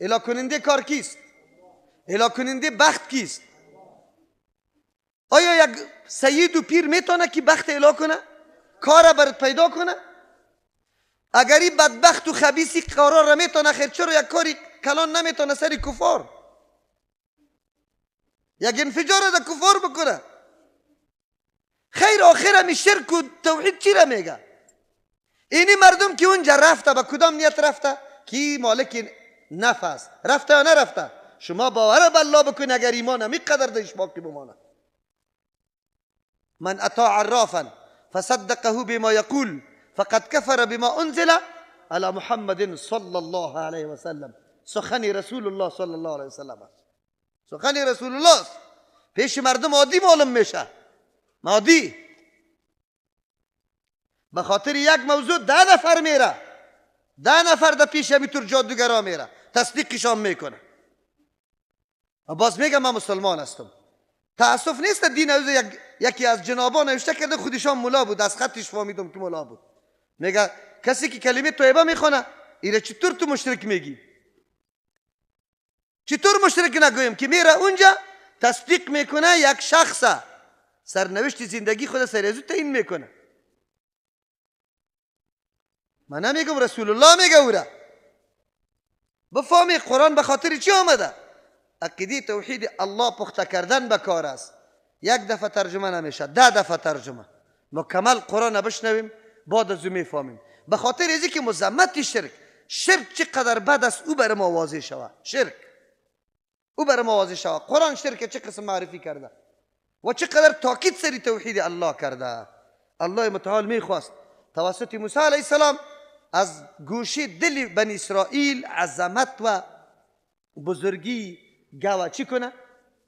اعلا کننده کار کیست؟ اعلا کننده بخت کیست؟ آیا یک سید و پیر میتونه که بخت اعلا کنه؟ کار برات پیدا کنه؟ اگر این بدبخت و خبیثی قرار را میتونه، خیر چرا یک کاری کلان نمیتونه سری کفار، یک انفجار را در کفار بکنه؟ خیر آخر همی شرک و توحید چی را میگه؟ اینی مردم که اونجا رفته به کدام نیت رفته؟ کی مالک نفس رفته یا نرفته؟ شما باور به الله بکن، اگر ایمان همی قدر درش باقی بمانه. من اطاع عرافا فصدقه بما یقول فقد کفر بما انزل علی محمد صلی الله علیه وسلم. سخن رسول الله صلی الله علیه وسلم است، سخن رسول الله است. پیش مردم عادی معلوم میشه، عادی. به خاطر یک موضوع 10 نفر میره، 10 نفر در پیش همینطور جادوگرا میره، تصدیقشان میکنه و باز میگه من مسلمان هستم. تاسف نیست دین از یکی از جنابان نوشته کرده، خودشان ملا بود، از خطش فهمیدم که ملا بود. میگه کسی که کلمه طیبه میخونه ایره چطور تو مشرک میگی؟ چطور مشرک نگویم که میره اونجا تصدیق میکنه یک شخص سرنوشت زندگی خود سر از او تعیین میکنه. من نمیگم رسول الله میگه او را. بفهمی قرآن به خاطر چی آمده؟ عقیده توحید الله پخته کردن به کار است. یک دفعه ترجمه نمیشه، 10 دفعه ترجمه. مکمل قرآن بشنویم بعد از او میفهمیم. به خاطر از که مذمت شرک، شرک چقدر بد است او بر ما واضح شود. شرک او بر ما واضح شود. قرآن شرک چه قسم معرفی کرده و چقدر تاکید سری توحید الله کرده. الله متعال میخواست توسط موسی علیه السلام از گوشه دل بنی اسرائیل عظمت و بزرگی گوه چی کنه؟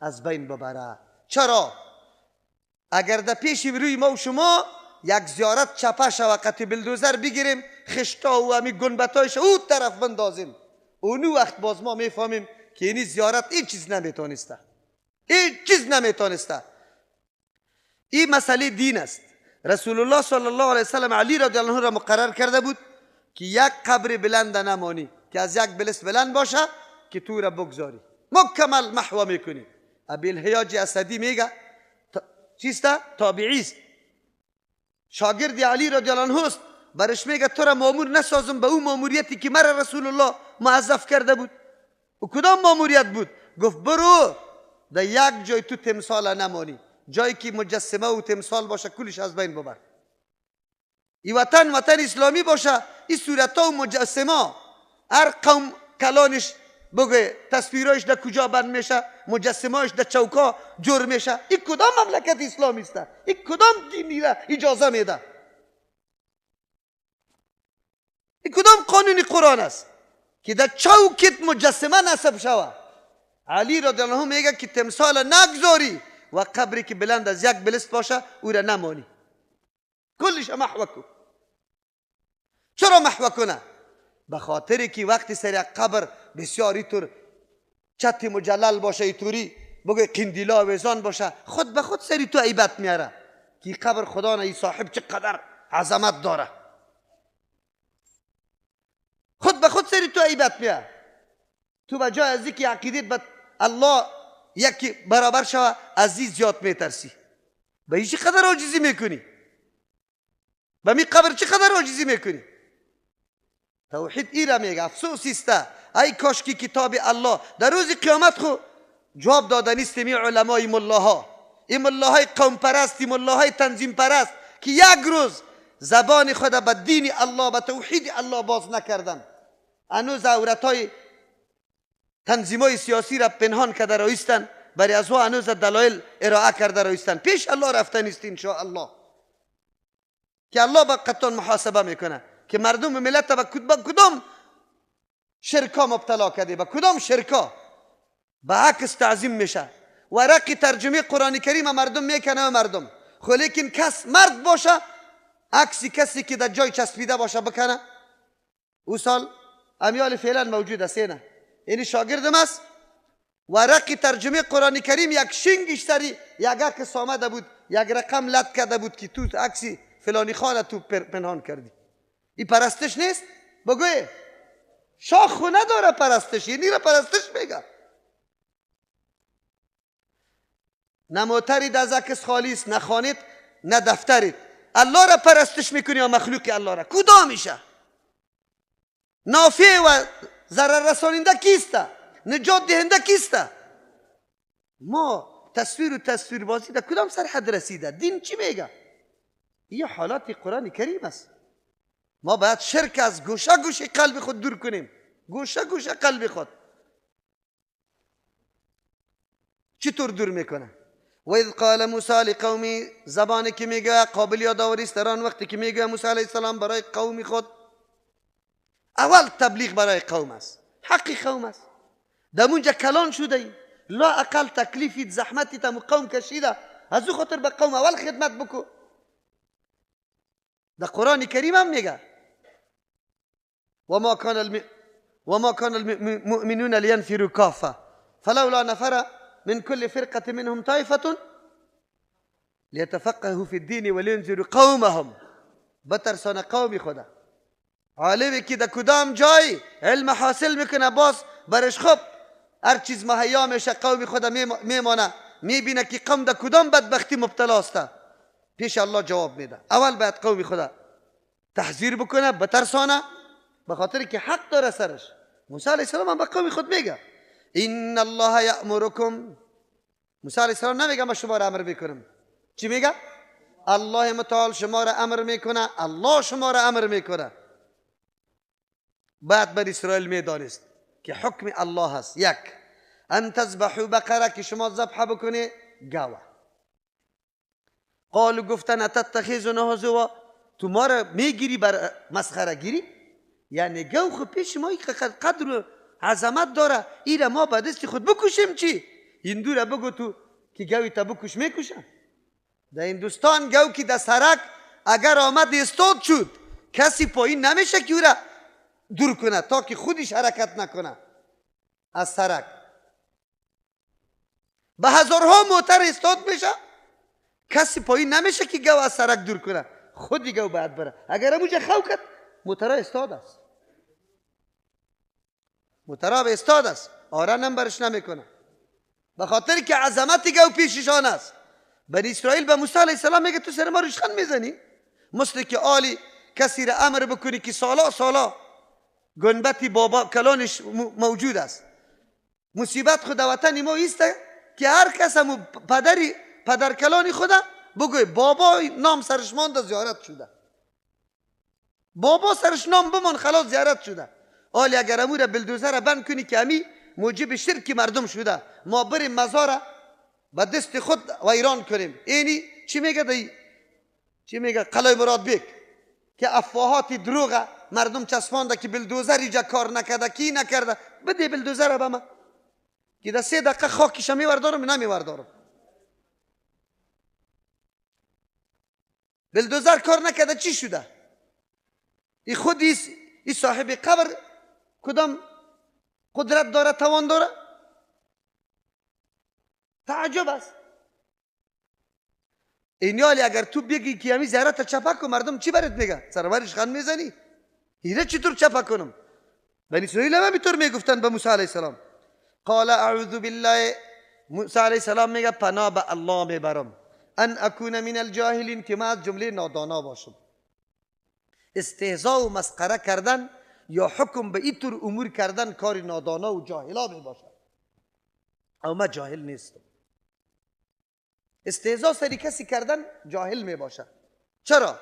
از بین ببره. چرا؟ اگر در پیش روی ما و شما یک زیارت چپه شوه، قطع بلدوزر بگیریم، خشتا و همی گنبتایش او طرف بندازیم، اونو وقت باز ما میفهمیم که اینی زیارت این چیز نمیتونسته، این چیز نمیتونسته. این مسئله دین است. رسول الله صلی الله علیه وسلم علی رضی الله عنه را مقرر کرده بود که یک قبر بلند نمانی که از یک بلست بلند باشه که تو را بگذاری، مکمل محو میکنی. ابی الهیاج اسدی میگه چیست؟ تابعی است، شاگرد علی رضی الله عنه است. برش میگه تو را مامور نسازم به او ماموریتی که مرا رسول الله موظف کرده بود. و کدام ماموریت بود؟ گفت برو در یک جای تو تمثال نمانی، جایی که مجسمه و تمثال باشه کلش از بین ببر. ای وطن وطن اسلامی باشه، این صورت ها و مجسمه هر قوم کلانش بگه تصویرایش در کجا بند میشه، مجسمه‌اش در چوکا جور میشه. این کدام مملکت اسلامی است؟ این کدام دینی را اجازه میده؟ این کدام قانون قرآن است که در چوکت مجسمه نصب شوه؟ علی رضی الله عنه میگه که تمثال نگذاری و قبری که بلند از یک بلست باشه او را نمانی، کلش محو کن. چرا محو کنه؟ به خاطر که وقتی سر قبر بسیاری طور چت مجلل باشه، اینطوری بگه قندیلا وزان باشه، خود به خود سری تو عیبت میاره که قبر خدا نه، ای صاحب چقدر عظمت داره. خود به خود سری تو عیبت میاره. تو به جای از اینکه عقیدت به الله یکی برابر شوه، از این زیاد میترسی. به این چقدر عاجزی میکنی؟ به می قبر چقدر عاجزی میکنی؟ توحید ای را میگه. افسوس است ای کاش که کتاب الله در روز قیامت خو جواب داده نیست. می علمای ملاها، این ملاهای قوم پرست، این ملاهای تنظیم پرست که یک روز زبان خود به دین الله، به توحید الله باز نکردن، هنوز عورتهای تنظیمای سیاسی را پنهان کرده رایستن، برای از ها هنوز دلایل ارائه کرده رایستن. پیش الله رفته نیست ان شاء الله که الله با قطان محاسبه میکنه که مردم ملت با کدام شرکا مبتلا کرده، با کدام شرکا. به عکس تعظیم میشه. ورق ترجمه قرآن کریم مردم میکنه و مردم خو لیکن کس مرد باشه عکسی کسی که در جای چسبیده باشه بکنه. او سال امیال فعلا موجود است، نه یعنی شاگردم است، ورق ترجمه قرآن کریم یک شنگش سری یک عکس آمده بود، یک رقم لد کرده بود که تو عکسی فلانی خانه تو پنهان کردی. این پرستش نیست؟ بگوی شاخ نداره پرستش، یعنی را پرستش میگه. نه موترید از عکس خالی است، نه خانید، نه دفترید. الله را پرستش میکنی یا مخلوق الله را؟ کدامشه؟ نافع و ضرر رساننده کیسته؟ نجات دهنده کیسته؟ ما تصویر و تصویر بازی در کدام سرحد رسیده؟ دین چی میگه؟ یه حالات قرآن کریم است. ما باید شرک از گوشه گوشه قلب خود دور کنیم، گوشه گوشه قلب خود. چطور دور میکنه؟ و اذ قال موسی لقومی، زبانی که میگه قابل یادآوری است در آن وقتی که میگه موسی علیه السلام برای قوم خود. اول تبلیغ برای قوم است، حق قوم است. در اونجا کلان شده ای، لا اقل تکلیفی زحمتی تم قوم کشیده، از او خاطر به قوم اول خدمت بکو. در قرآن کریم هم میگه وما كان المؤمنون لينفروا كافة فلولا نفر من كل فرقة منهم طائفة ليتفقهوا في الدين ولينذروا قومهم. بترسان قوم خدا. عالمی که در کدام جای علم حاصل میکنه باز برش خوب هر چیز مهیا میشه، قوم خدا میمانه، میبینه که قوم در کدام بدبختی مبتلا است، پیش الله جواب میده. اول باید قوم خدا تحذیر بکنه، بترسانه، به خاطر که حق داره سرش. موسی علیه السلام هم به قوم خود میگه ان الله یأمرکم. موسی علیه السلام نمیگه من شما را امر میکنم. چی میگه؟ الله متعال شما را امر میکنه، الله شما را امر میکنه. بعد بر اسرائیل میدانست که حکم الله هست. یک، ان تذبحوا بقره، که شما ذبح بکنی گاوه. قالوا گفتن اتتخذنا هزوا، تو ما را میگیری بر مسخره گیری؟ یعنی گاو خو پیش ما قدر و عظمت داره، ایره ما به دست خود بکشیم چی؟ هندو را بگو تو که گاوی تا بکش میکشن. در هندوستان گاو که در سرک اگر آمد استاد شد، کسی پایین نمیشه که او را دور کنه تا که خودش حرکت نکنه از سرک. به هزارها موتر استاد میشه، کسی پایین نمیشه که گاو از سرک دور کنه، خودی گاو باید بره. اگر اموجه خو کرد موترها استاد است، موترها به استاد است، آرن هم برش نمیکنه، به خاطر که عظمت گاو پیششان است. بنی اسرائیل به موسی علیه السلام میگه تو سر ما ریشخند میزنی؟ مثل که آلی کسی را امر بکنی که سالا سالا گنبتی بابا کلانش موجود است. مصیبت خود وطن ما ایسته که هر کس همو پدری پدر کلانی خدا بگوی بابا نام سرش مانده زیارت شده، بابا سرش نام بمان خلاص زیارت شده. آلی اگر امو را بلدوزر را بند کنی که امی موجب شرک مردم شده، ما بریم مزار به دست خود ویران کنیم. اینی چی میگه دی؟ چی میگه قلعه مراد بیک که افواهات دروغه مردم چسبانده که بلدوزر اینجا کار نکرده کی نکرده. بده بلدوزر به ما که در 3 دقیقه خاکش میوردارم نمیوردارم. بلدوزر کار نکرده چی شده؟ ای خود ای صاحب قبر کدام قدرت داره توان داره؟ تعجب است. اینیالی اگر تو بگی که همی زیارت چپک کن، مردم چی برات میگه؟ سرورش خند میزنی؟ هیره چطور چپک کنم؟ بنی اسرائیل هم همینطور میگفتن به موسی علیه السلام. قال اعوذ بالله، موسی علیه السلام میگه پناه به الله میبرم، ان اکون من الجاهلین، که من از جمله نادانا باشم. استهزا و مسخره کردن یا حکم به اینطور امور کردن کار نادانا و جاهلا میباشد. او من جاهل نیستم. استهزا سری کسی کردن جاهل میباشد. چرا؟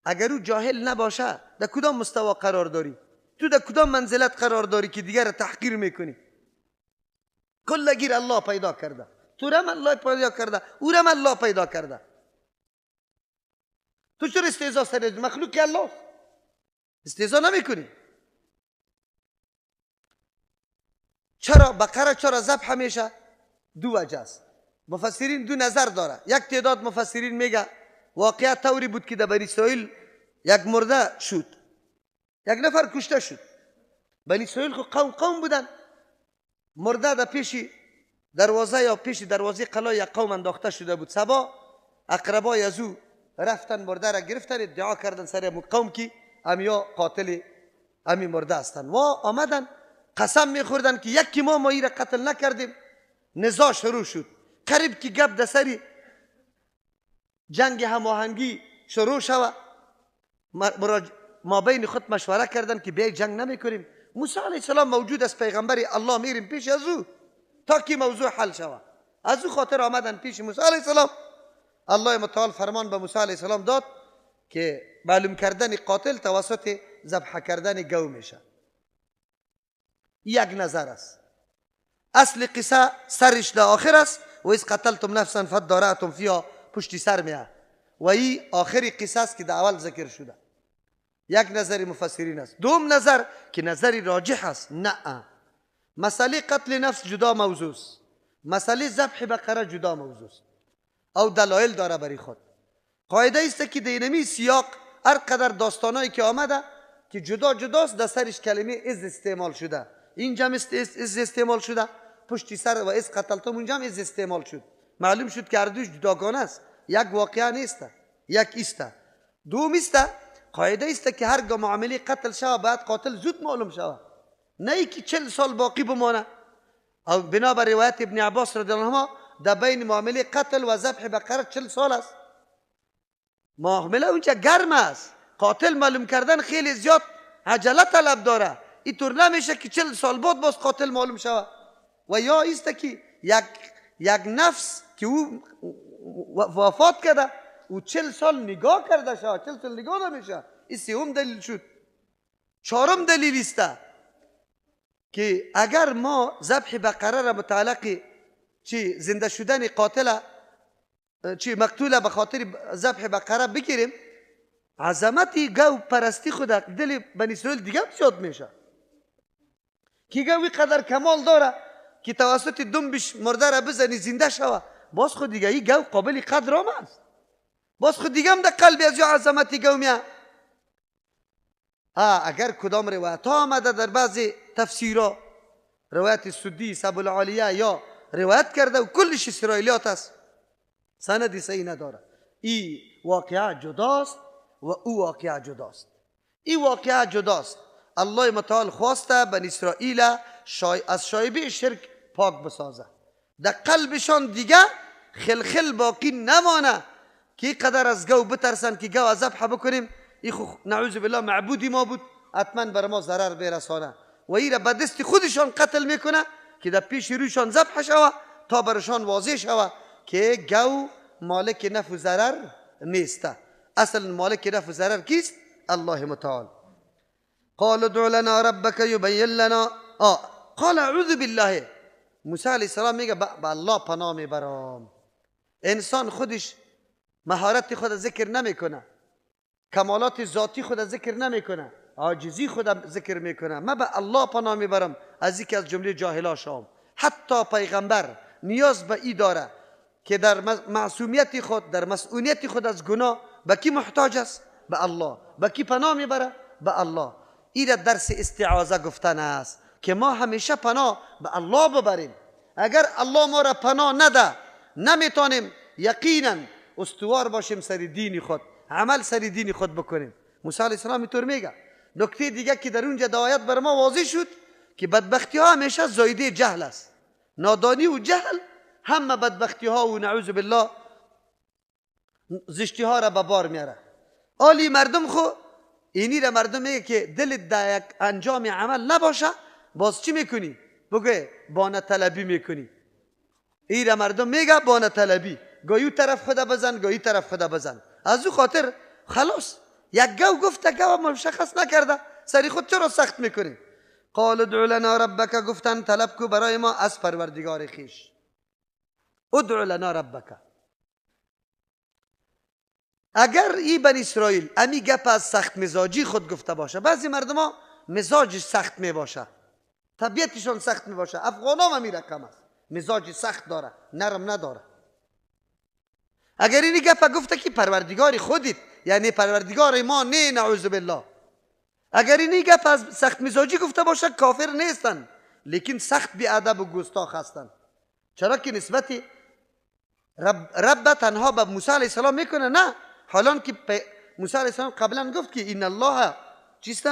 اگر او جاهل نباشه در کدام مستوا قرار داری؟ تو در کدام منزلت قرار داری که دیگر را تحقیر میکنی؟ کلگیر الله پیدا کرده، تو رم الله پیدا کرده، او رم الله پیدا کرده. تو چرا استهزا سر مخلوق الله استهزا نمیکنی؟ چرا بقره چرا ذبح میشه؟ دو وجه است. مفسرین دو نظر داره. یک تعداد مفسرین میگه واقعا طوری بود که در بنی اسرائیل یک مرده شد، یک نفر کشته شد. بنی اسرائیل خو قوم بودن، مرده در پیش دروازه یا پیش دروازه قلعه یک قوم انداخته شده بود. صبا اقربای از او رفتن مرده را گرفتن، ادعا کردن سر قوم که امیا قاتل امی مرده هستن و آمدن قسم میخوردن که یکی ما را قتل نکردیم. نزاع شروع شد، قریب که گپ در سر جنگ هماهنگی شروع شوه. ما بین خود مشوره کردن که بیای جنگ نمیکنیم، موسی علیه السلام موجود است، پیغمبر الله، میریم پیش از او تا که موضوع حل شوه. از او خاطر آمدن پیش موسی علیه السلام. الله متعال فرمان به موسی علیه السلام داد که معلوم کردن قاتل توسط ذبح کردن گو میشه. یک نظر است. اصل قصه سرش در آخر است، و اذ قتلتم نفسا فادارأتم فیها، پشتی سر میه و این آخری قصه است که در اول ذکر شده. یک نظر مفسرین است. دوم نظر که نظر راجح است، نه، مسئله قتل نفس جدا موضوع است، مسئله ذبح بقره جدا موضوع است او دلایل داره برای خود. قاعده است که در سیاق هر قدر داستانایی که آمده که جدا جداست، در سرش کلمه از استعمال شده، اینجا هم از استعمال شده، پشتی سر و از قتلتم اونجا هم از استعمال شد. معلوم شد که هر دوش جداگانه است، یک واقعه نیست، یک است. دوم است قاعده است که هرگاه معامله قتل شوه باید قاتل زود معلوم شوه، نه ای که 40 سال باقی بمانه. او بنابر روایت ابن عباس رضی الله عنهما در بین معامله قتل و ذبح بقره 40 سال است. معامله اونجا گرم است، قاتل معلوم کردن خیلی زیاد عجله طلب داره. اینطور نمیشه که 40 سال بعد باز قاتل معلوم شوه. و یا است که یک نفس که او وفات کرده او 40 سال نگاه کرده شوه، 40 سال نگاه نمیشه. این سوم دلیل شد. چهارم دلیل است که اگر ما ذبح بقره را متعلق چی زنده شدن قاتل چی مقتول به خاطر ذبح بقره بگیریم، عظمت گو پرستی خود دل بنی اسرائیل دیگه زیاد میشه که گوی قدر کمال داره که توسط دنبش مرده را بزنی زنده شوه، باز خود دیگه این گو قابل قدر هم است، باز خود دیگه هم در قلب از یا عظمت گو میه. اگر کدام روایت ها آمده در بعضی تفسیرها، روایت سدی سب العالیه یا روایت کرده و کلش اسرائیلیات است، سند صحیح نداره. این واقعه جداست و او واقعه جداست. این واقعه جداست. الله متعال خواسته بنی اسرائیل از شایبه شرک پاک بسازه، در قلبشان دیگه خلخل باقی نمانه که قدر از گو بترسن که گو ذبح بکنیم، ای خو نعوذ بالله معبودی ما بود، حتما بر ما ضرر برسانه، و ای را به دست خودشان قتل میکنه که در پیش رویشان ذبح شوه تا برشان واضح شوه که گو مالک نفع و ضرر نیست. اصل مالک نفع و ضرر کیست؟ الله متعال. قال ادع لنا ربک یبین لنا. قال اعوذ بالله. موسی علیه السلام میگه به الله پناه میبرم. انسان خودش مهارت خود ذکر نمیکنه، کمالات ذاتی خود ذکر نمیکنه، عاجزی خود ذکر میکنه. من به الله پناه میبرم از اینکه از جمله جاهلا شوم. حتی پیغمبر نیاز به ای داره که در معصومیت خود، در مسئولیت خود از گناه به کی محتاج است؟ به الله. به کی پناه میبره؟ به الله. این درس استعاذه گفتن است که ما همیشه پناه به الله ببریم. اگر الله ما را پناه نده، نمیتونیم یقینا استوار باشیم سر دین خود، عمل سر دین خود بکنیم. موسی علیه السلام اینطور میگه. نکته دیگه که در اونجا آیت بر ما واضح شد که بدبختی ها همیشه زایده جهل است. نادانی و جهل همه بدبختی ها و نعوذ بالله زشتی ها را به بار میاره. آلی مردم خو اینی را مردم میگه که دل در یک انجام عمل نباشه، باز چی میکنی؟ بگه بانه طلبی میکنی. این را مردم میگه بانه طلبی، گاهی طرف خدا بزن، گاهی طرف خدا بزن. از او خاطر خلاص یک گو گفته، گو مشخص نکرده، سری خود چرا سخت میکنی؟ قال ادع لنا ربک، گفتن طلب کو برای ما از پروردگار خیش. ادع لنا ربک. اگر ای بنی اسرائیل امی گپ از سخت مزاجی خود گفته باشه، بعضی مردم ها مزاجش سخت می باشه، طبیعتشان سخت می باشه، افغان ها می رقم است، مزاج سخت داره، نرم نداره. اگر این گپ گفته که پروردگار خودت، یعنی پروردگار ما نه، نعوذ بالله، اگر این گپ از سخت مزاجی گفته باشه کافر نیستن، لیکن سخت بی ادب و گستاخ هستن. چرا که نسبت رب تنها به موسی علیه السلام میکنه، نه، حالان که موسی علیه السلام قبلا گفت که ان الله چیست؟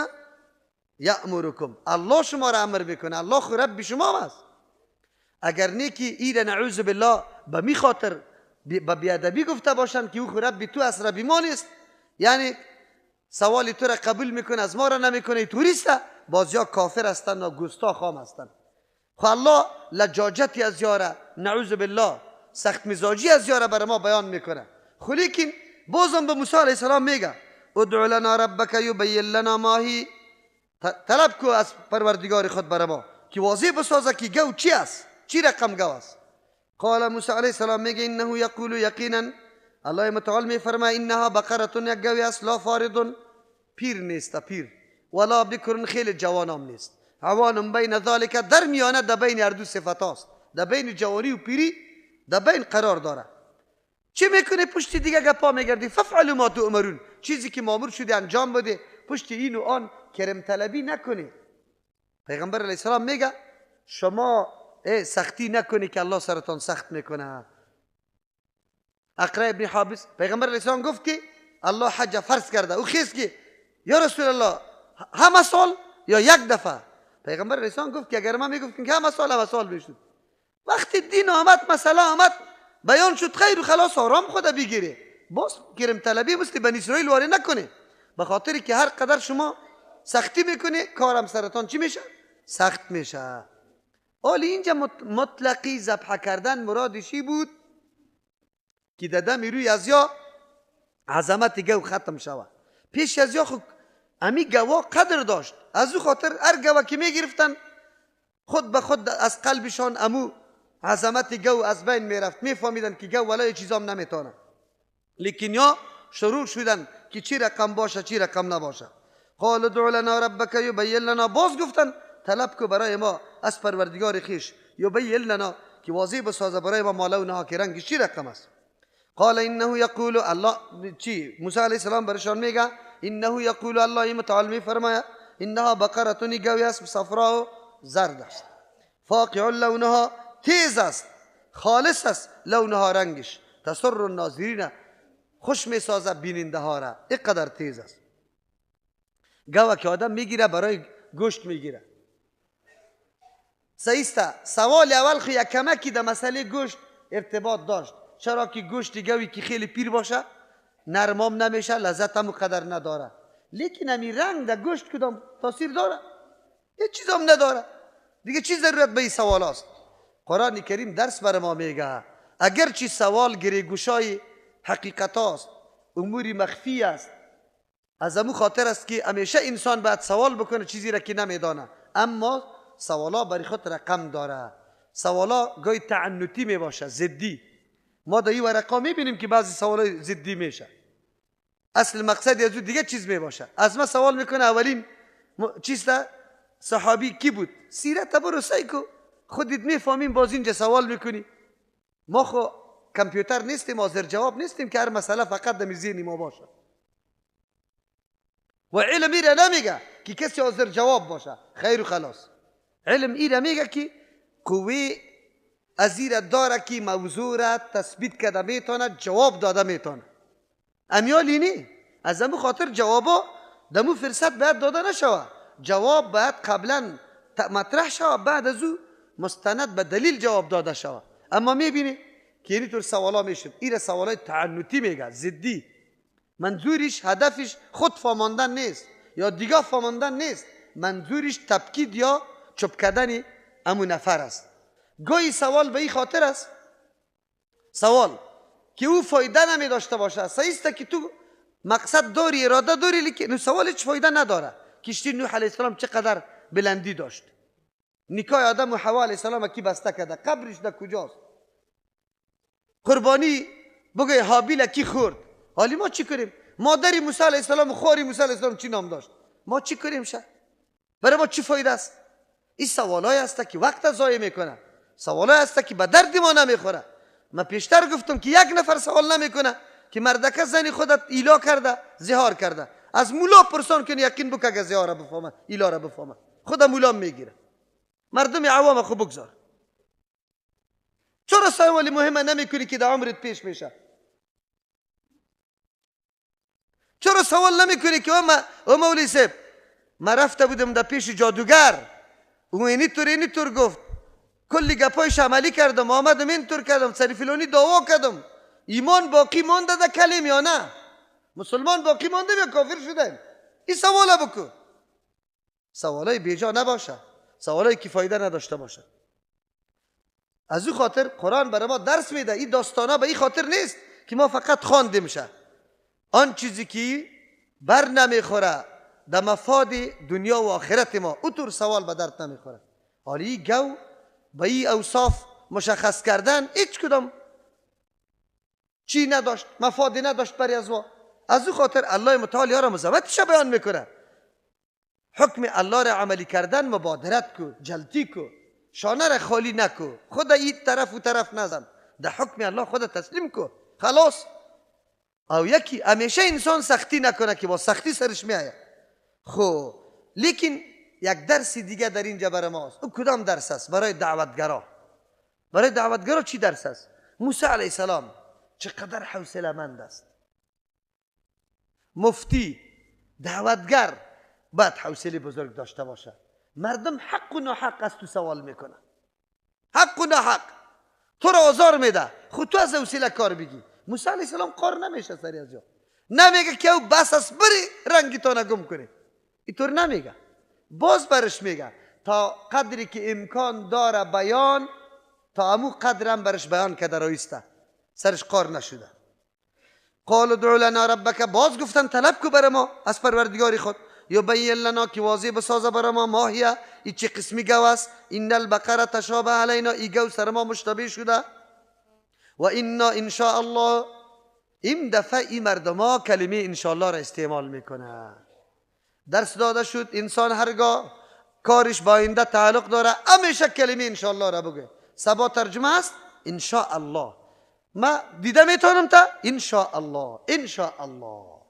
یأمرکم، الله شما را امر میکنه، الله خو رب شما است. اگر نه که ایره نعوذ بالله به می خاطر به بیادبی گفته باشن که او خو رب تو است، رب ما نیست، یعنی سوال تو را قبول میکنه از ما را نمیکنه، توریست، باز یا کافر هستن و گستاخ هم هستن. خو الله لجاجتی از یاره نعوذ بالله سخت مزاجی از یاره بر ما بیان میکنه. خو لیکن بازم به موسی علیه السلام میگه ادع لنا ربک یبین لنا ما هی، طلب کو از پروردگار خود بر ما که واضح بسازه که گو چی است، چی رقم گو است. قال موسی علیه السلام میگه انه یقول یقینا، الله متعال میفرماید انها بقره، یک گوی است، لا فارض، پیر نیست، پیر، ولا بکر، خیلی جوانام نیست، عوان بین ذلک، در میانه، در بین هر دو صفت است، در بین جوانی و پیری در بین قرار داره. چی میکنه؟ پشت دیگه گپا میگردی، ففعلوا ما تؤمرون، چیزی که مامور شده انجام بده، پشت این و آن کرم طلبی نکنی. پیغمبر علیه السلام میگه شما سختی نکنی که الله سرتان سخت میکنه. اقرا ابن حابس، پیغمبر علیه السلام گفت که الله حج فرض کرده، او خیز که یا رسول الله همه سال یا یک دفعه؟ پیغمبر علیه السلام گفت که اگر ما میگفتیم که همه سال همه سال میشد. وقتی دین آمد، مسئله آمد، بیان شد، خیر و خلاص، آرام خود بگیره، باز کرم طلبی مثل بنی اسرائیل واری نکنه، به خاطر که هر قدر شما سختی میکنه کارم سرتان چی میشه؟ سخت میشه. حالی اینجا مطلقی ذبح کردن مرادشی بود که ددم روی از یا عظمت گو ختم شود. پیش از یا خود امی گوا قدر داشت، از او خاطر هر گوا که میگرفتن خود به خود از قلبشان امو عظمت گو از بین میرفت، میفهمیدن که گو ولای چیزام نمیتونه. لیکن یا شروع شدن که چی رقم باشه چی رقم نباشه. قال ادع لنا ربک یبین لنا، باز گفتن طلب کو برای ما از پروردگار خیش، یبین لنا، که واضح بسازه برای ما ما لونها، که رنگش چی رقم است. قال انه یقول، الله چی؟ موسی علیه السلام برشان میگه انه یقول، الله متعال میفرماید انها بقره، گوی است، صفراء، زرد است، فاقع لونها، تیز است، خالص است، لونها رنگش، تسر الناظرین، خوش میسازه بیننده ها را، اینقدر تیز است. گوه که آدم میگیره برای گوشت میگیره. صحیح. سوال اول خو یک کمکی در مسئله گوشت ارتباط داشت، چرا که گوشت گوی که خیلی پیر باشه نرمام نمیشه، لذت هم قدر نداره، لیکن امی رنگ در گوشت کدام تاثیر داره؟ هیچ چیز هم نداره دیگه. چی ضرورت به این سوال است؟ قرآن کریم درس بر ما میگه اگرچه سوال گره گشای حقیقت است، امور مخفی است، از امو خاطر است که همیشه انسان باید سوال بکنه چیزی را که نمیدانه، اما سوالا برای خود رقم داره، سوالا گاهی تعنتی میباشه، ضدی. ما در این ورقا میبینیم که بعضی سوالای ضدی میشه، اصل مقصد از او دیگه چیز میباشه. از ما سوال میکنه اولین چیز صحابی کی بود؟ سیرت برو سعی کو خودت میفهمیم، باز اینجا سوال میکنی. ما خو کامپیوتر نیستیم، حاضر جواب نیستیم که هر مسئله فقط در ذهن ما باشه. و علم ایره نمیگه که کسی حاضر جواب باشه، خیر و خلاص. علم ایره میگه که قوه از ایره داره که موضوع را تثبیت کرده میتونه، جواب داده میتونه. امیالی نی، از امو خاطر جوابا دمو فرصت باید داده نشوه، جواب باید قبلا مطرح شوه، بعد از او مستند به دلیل جواب داده شوه. اما میبینی که اینی طور سوالا میشد، ایره سوالای تعنتی میگه، ضدی، منظورش هدفش خود فاماندن نیست یا دیگه فاماندن نیست، منظورش تبکید یا چپ کردن امو نفر است. گاهی سوال به این خاطر است سوال که او فایده نمی داشته باشه. صحیح است که تو مقصد داری، اراده داری، لیکن سوال هیچ فایده نداره. کشتی نوح علیه السلام چقدر بلندی داشت؟ نکاح آدم و حوا علیه السلام کی بسته کرده؟ قبرش در کجاست؟ قربانی بگه هابیل کی خورد؟ حالی ما چی کنیم؟ مادر موسی علیه السلام و خواهر موسی علیه السلام چی نام داشت؟ ما چی کنیم شه؟ برای ما چی فایده است؟ این سوالای است که وقت ضایع میکنه، سوالای است که به درد ما نمیخوره. من پیشتر گفتم که یک نفر سوال نمیکنه که مردکه زنی خودت ایلا کرده، زهار کرده، از مولا پرسان کنی یقین بکه که زهار بفهمه، ایلا را بفهمه، خود مولا میگیره. مردم عوام خو بگذار. چرا سوال مهمه نمیکنی که در عمرت پیش میشه؟ چرا سوال نمیکنی که او مولوی صاحب من رفته بودم در پیش جادوگر، او اینطور اینطور گفت، کلی گپایش عملی کردم، آمدم اینطور کردم، سری فلانی دعوا کردم، ایمان باقی مانده در کلیم یا نه؟ مسلمان باقی مانده یا کافر شده؟ این سواله بکن. سوالای بیجا نباشه، سوالای که فایده نداشته باشه. از او خاطر قرآن برای ما درس میده. این داستانا به این خاطر نیست که ما فقط خواندیم شه. آن چیزی که بر نمیخوره در مفاد دنیا و آخرت ما، او طور سوال به درد نمیخوره. حالی گو به این اوصاف مشخص کردن هیچ کدام چی نداشت، مفادی نداشت برای از ما. از او خاطر الله متعال یارا مزامتش بیان میکنه. حکم الله را عملی کردن مبادرت کو، جلتی کو، شانه را خالی نکو، خود این طرف و طرف نزن، در حکم الله خود تسلیم کو، خلاص. او یکی همیشه انسان سختی نکنه که با سختی سرش میآید. خب لیکن یک درس دیگه در اینجا برای ماست. او کدام درس است؟ برای دعوتگرا. برای دعوتگرا چی درس است؟ موسی علیه السلام چقدر حوصله مند است. مفتی، دعوتگر باید حوصله بزرگ داشته باشه. مردم حق و ناحق از تو سوال میکنه، حق و ناحق تو را آزار میده، خود تو از حوصله کار بگی. موسی علیه السلام قار نمیشه سری از جا، نمیگه که او بس است بری رنگی تا نگم کنی، اینطور نمیگه. باز برش میگه تا قدری که امکان داره بیان، تا امو قدرم برش بیان که درایسته سرش قار نشده. قال ادع لنا ربک، باز گفتن طلب کو بر ما از پروردگار خود، یبین لنا که واضح بسازه بر ما ماهیه، ای چه قسمی گو است، ان البقره تشابه علینا، ای گو سر ما مشتبه شده، و انا ان شاء الله. این دفعه ای مردما کلمه ان شاء الله را استعمال میکنه. درس داده شد انسان هرگاه کارش با آینده تعلق داره همیشه کلمه ان شاء الله را بگه. سبا ترجمه است ان شاء الله. ما دیده میتونم تا ان شاء الله، ان شاء الله،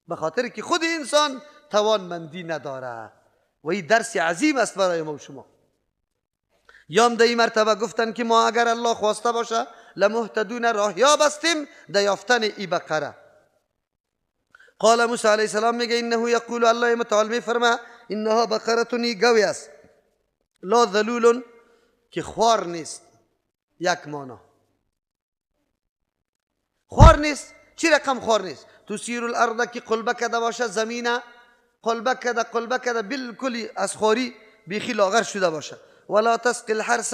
به خاطر که خود انسان توانمندی نداره و این درس عظیم است برای ما و شما. یام در این مرتبه گفتن که ما اگر الله خواسته باشه لمهتدون، راهیاب هستیم در یافتن ای بقره. قال موسی علیه السلام میگه انه یقول، الله متعال میفرما انها بقره، گوی است، لا ذلول که خوار نیست. یک مانا خوار نیست. چی رقم خوار نیست؟ تسیر الارض که قلبه کده باشه زمینه، قلبه کده، قلبه کده، بالکل از خواری بیخی لاغر شده باشه. ولا تسقی الحرث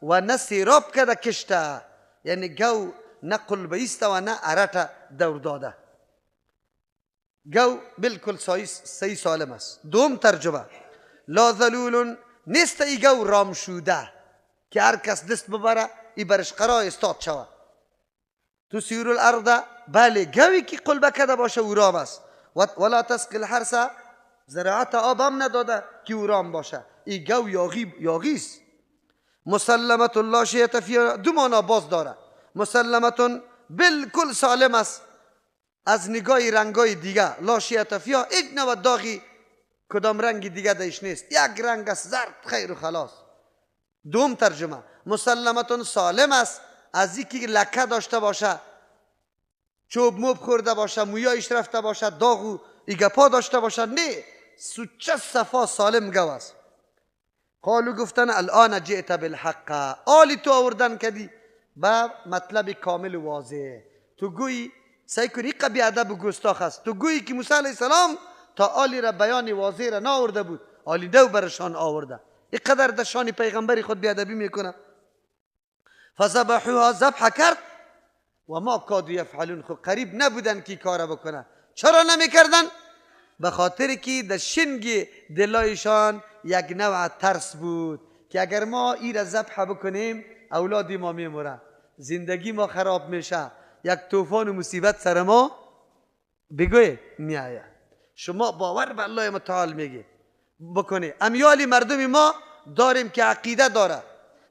و نه سیراب کده کشته، یعنی گو نه قلبه ایسته و نه ارته دور داده، گو بالکل صحیح سالم است. دوم ترجمه لا ذلول نیست ای گو رام شده که هر کس دست ببره ای برش قرار استاد شوه. تسیر الارض، بله گوی که قلبه کده باشه او رام است. ولا تسقی الحرث، زراعت آب هم نداده که او رام باشه، ای گو یاغی است. مسلمت لا شیء فیها، دو معنا باز داره. مسلمت بالکل سالم است از نگاه رنگای دیگه، لا شیء فیها هیچ نوع داغی کدام رنگ دیگه درش نیست، یک رنگ است زرد، خیر و خلاص. دوم ترجمه مسلمتون سالم است از اینکه لکه داشته باشه، چوب موب خورده باشه، مویایش رفته باشه، داغ و ایگپا داشته باشه، نه، سوچه صفا سالم گو است. قالو گفتن الان جئت بالحق، آلی تو آوردن کدی با مطلب کامل و واضح. تو گویی سعی کنی قبی ادب و گستاخ است، تو گویی که موسی علیه السلام تا آلی را بیان واضح را نآورده بود، آلی دو برشان آورده، اینقدر در شان پیغمبری خود بیادبی میکنه. فذبحوها، ذبح کرد، و ما کادوا یفعلون، خو قریب نبودن که کار بکنه. چرا نمیکردن؟ به خاطر که در شنگ دلایشان یک نوع ترس بود که اگر ما ای را ذبح بکنیم اولاد ما میموره، زندگی ما خراب میشه، یک طوفان و مصیبت سر ما بگوی میآید. شما باور به الله متعال میگی بکنی. امیال مردم ما داریم که عقیده داره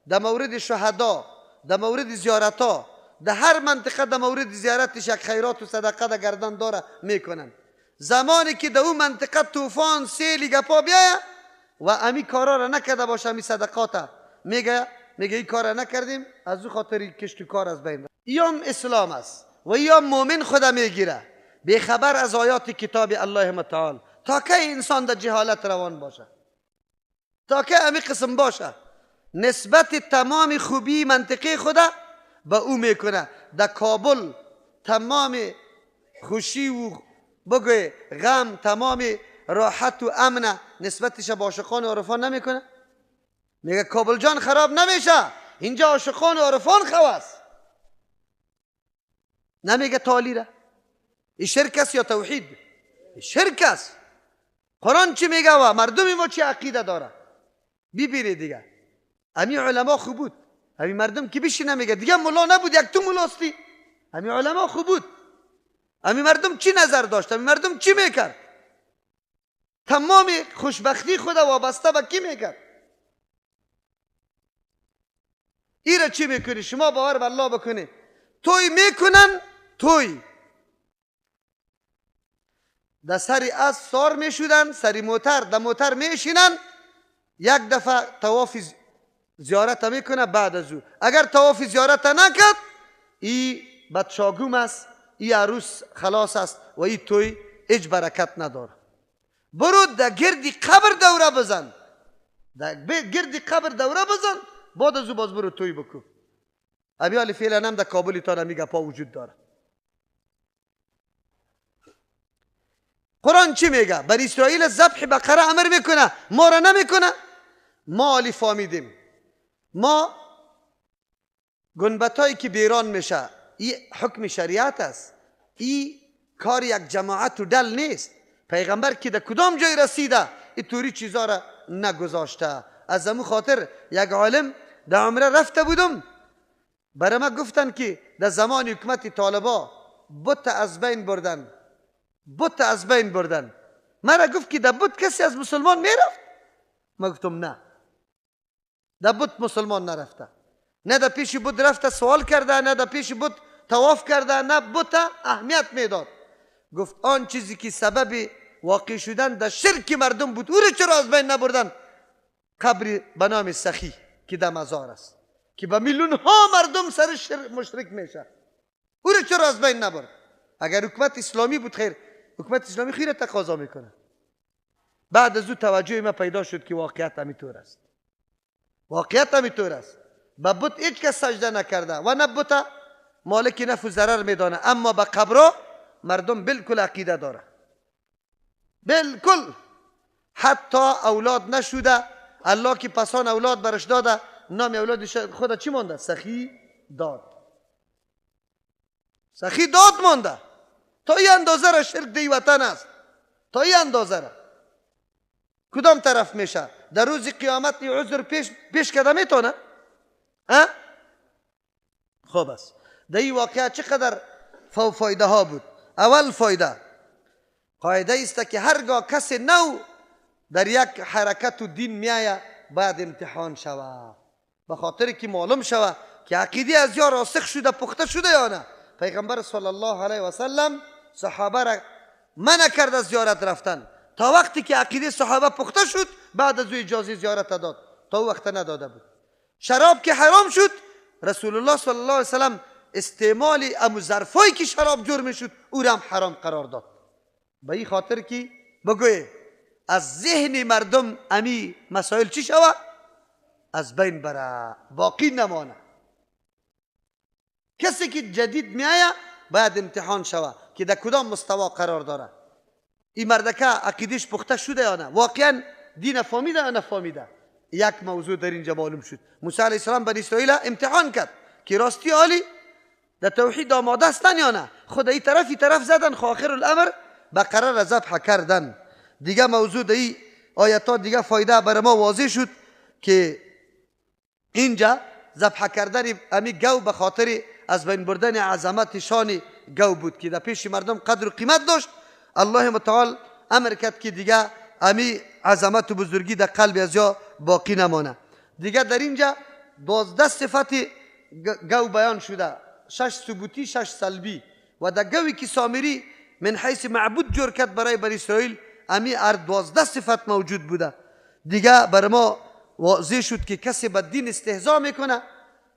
در مورد شهدا، در مورد زیارت ها، در هر منطقه در مورد زیارتش یک خیرات و صدقه در گردن داره میکنن. زمانی که در اون منطقه طوفان سیلی گپا بیایه و امی کارا را نکرده باشه، امی صدقات میگه این کارا نکردیم، از او خاطر کشت و کار از بین. ایام اسلام است و ایام مؤمن خدا میگیره بیخبر از آیات کتاب الله متعال. تا که انسان در جهالت روان باشه، تا که امی قسم باشه، نسبت تمام خوبی منطقه خدا به او میکنه. در کابل تمام خوشی و بگوی غم، تمام راحت و امن نسبتش با عاشقان و عارفان نمیکنه. میگه کابل جان خراب نمیشه، اینجا عاشقان و عارفان خواست. نمیگه تالی را. این شرک است یا توحید؟ شرک است. قرآن چی میگه و مردم ما چی عقیده داره؟ ببینید دیگه. امی علما خوب بود، امی مردم که بشینه میگه دیگه ملا نبود، یک تو ملاستی. امی علما خوب بود، امی مردم چی نظر داشت، امی مردم چی میکرد؟ تمام خوشبختی خود وابسته به کی میکرد؟ ای را چی میکنی؟ شما باور به الله بکنی. توی میکنن، توی در سری از سار میشودن، سری موتر در موتر میشینن، یک دفعه طواف زیارت میکنه. بعد از او اگر طواف زیارت نکرد، ای بدشاگوم است، ای عروس خلاص است و ای توی هیچ برکت نداره. برو در گردی قبر دوره بزن، در گردی قبر دوره بزن، بعد از او باز برو توی بکن. امیال فعلا هم در کابل تا نمی گپا وجود داره. قرآن چی میگه؟ بر اسرائیل ذبح بقره امر میکنه، ما را نمیکنه. ما عالی فهمیدیم، ما گنبتایی که بیران میشه این حکم شریعت است، این کار یک جماعت و دل نیست. پیغمبر که در کدام جای رسیده این توری چیزا را نگذاشته. از امو خاطر یک عالم در عمره رفته بودم، برای ما گفتن که در زمان حکومت طالبا بت از بین بردن، بت از بین بردن. مرا گفت که در بت کسی از مسلمان میرفت؟ ما گفتم نه، در بت مسلمان نرفته، نه در پیش بت رفته سوال کرده، نه در پیش بت طواف کرده، نه بت اهمیت میداد. گفت آن چیزی که سبب واقع شدن در شرک مردم بود او را چرا از بین نبردن؟ قبر به نام سخی که در مزار است که به میلیون ها مردم سر شرک مشرک میشه، او را چرا از بین نبرد؟ اگر حکومت اسلامی بود خیر، حکومت اسلامی خیر تقاضا میکنه. بعد از او توجه ما پیدا شد که واقعیت همینطور است، واقعیت همینطور است. به بت هیچ کس سجده نکرده و نه بت مالک نفع و ضرر میدانه، اما به قبر مردم بالکل عقیده داره، بالکل. حتی اولاد نشده، الله که پسان اولاد برش داده، نام اولاد خدا چی مانده؟ سخی داد، سخی داد مانده. تا این اندازه را شرک دی وطن است، تا این اندازه را کدام طرف میشه؟ در روز قیامت این عذر پیش کرده میتونه؟ خوب است. در این واقعه چقدر فایده ها بود. اول فایده قاعده است که هرگاه کسی نو در یک حرکت و دین میآید باید امتحان شود، به خاطر که معلوم شود که عقیده از یا راسخ شده پخته شده یا نه. پیغمبر صلی الله علیه و سلم صحابه را منع کرد از زیارت رفتن تا وقتی که عقیده صحابه پخته شد، بعد از او اجازه زیارت داد، تا او وقت نداده بود. شراب که حرام شد، رسول الله صلی الله علیه و سلم استعمال امو ظرفایی که شراب جور میشد او را هم حرام قرار داد. به این خاطر که بگوی از ذهن مردم امی مسائل چی شوه؟ از بین بره، باقی نمانه. کسی که جدید میآید باید امتحان شوه که در کدام مستوا قرار داره. این مردکه عقیدش پخته شده یا نه، واقعا دین فهمیده یا نفهمیده. یک موضوع در اینجا معلوم شد. موسی علیه السلام بنی اسرائیل امتحان کرد که راستی عالی در توحید آماده هستن یا نه. خود این طرف این طرف زدن، آخر الامر بقره را ذبح کردن. دیگه موضوع دی آیت ها دیگه فایده بر ما واضح شد که اینجا ذبح کردن امی گو به خاطر از بین بردن عظمت شان گو بود که در پیش مردم قدر و قیمت داشت. الله متعال امر کرد که دیگه امی عظمت و بزرگی در قلب از یا باقی نمانه. دیگه در اینجا 12 صفت گو بیان شده، 6 ثبوتی 6 سلبی. و در گوی که سامری من حیث معبود جور کرد برای بنی اسرائیل امی 12 صفت موجود بوده. دیگه بر ما واضح شد که کسی به دین استهزا میکنه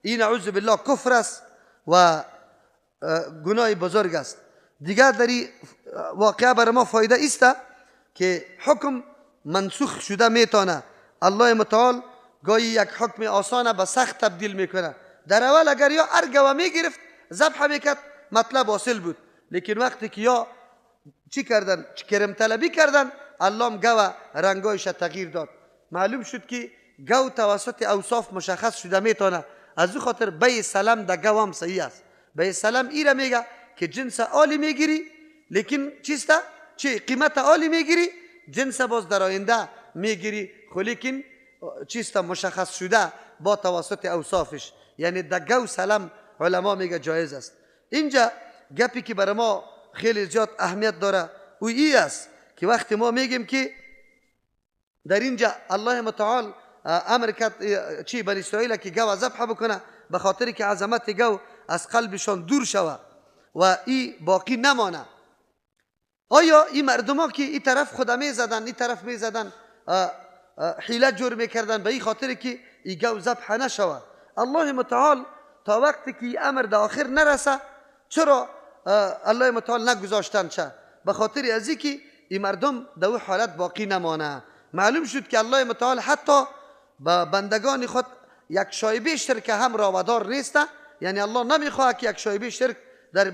این اعوذ بالله کفر است و گناه بزرگ است. دیگه در این واقعه بر ما فایده است که حکم منسوخ شده میتونه. الله متعال گاهی یک حکم آسان به سخت تبدیل میکنه. در اول اگر یا ارگوه میگرفت ذبح میکرد مطلب حاصل بود، لیکن وقتی که یا چی کردن، کرم طلبی کردن، الله هم گوه رنگایش تغییر داد. معلوم شد که گو توسط اوصاف مشخص شده میتونه. از او خاطر بیع سلم در گو هم صحیح است. بیع سلم ایره میگه که جنس عالی میگیری لیکن چیسته؟ چی قیمت عالی میگیری، جنس باز در آینده میگیری، خو لیکن چیسته مشخص شده با توسط اوصافش. یعنی در گو سلم علما میگه جایز است. اینجا گپی که برای ما خیلی زیاد اهمیت داره او ای است که وقتی ما میگیم که در اینجا الله متعال امر کرد چی بنی اسرائیل که گو ذبح بکنه به خاطر که عظمت گو از قلبشان دور شوه و ای باقی نمانه. آیا این مردم ها که این طرف خود می زدن این طرف می زدن حیله جور میکردن به این خاطر که ای گو ذبح نشوه، الله متعال تا وقتی که امر در آخر نرسه چرا الله متعال نگذاشتن؟ چه؟ به خاطر از که این مردم در او حالت باقی نمانه. معلوم شد که الله متعال حتی به بندگان خود یک شایبه شرک هم راودار نیست. یعنی الله نمیخواد که یک شایبه شرک در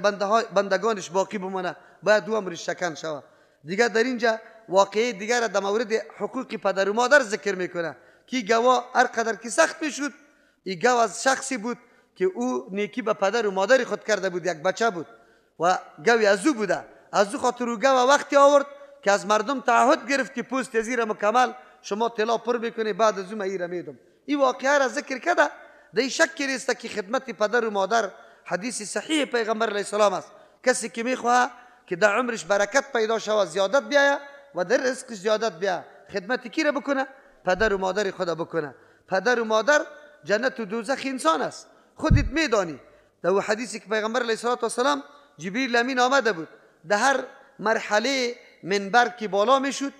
بندگانش باقی بمانه، باید او امرش شکن شود. دیگه در اینجا واقعه دیگر در مورد حقوق پدر و مادر ذکر میکنه که گوا هر قدر که سخت میشد، این گوا از شخصی بود که او نیکی به پدر و مادر خود کرده بود، یک بچه بود و گوی از او بوده. از او خاطر او گوا وقتی آورد که از مردم تعهد گرفت که پوست زیر مکمل شما طلا پر میکنی بعد از او من ایره میدم. این واقعه را ذکر کرده. در شک نیست که خدمت پدر و مادر حدیث صحیح پیغمبر علیه السلام است. کسی که میخواه که در عمرش برکت پیدا شود زیادت بیاید و در رزقش زیادت بیاید، خدمت کی را بکنه؟ پدر و مادر خود بکنه. پدر و مادر جنت و دوزخ انسان است، خودت میدانی. در حدیثی که پیغمبر علیه السلام جبریل امین آمده بود، در هر مرحله منبر که بالا میشد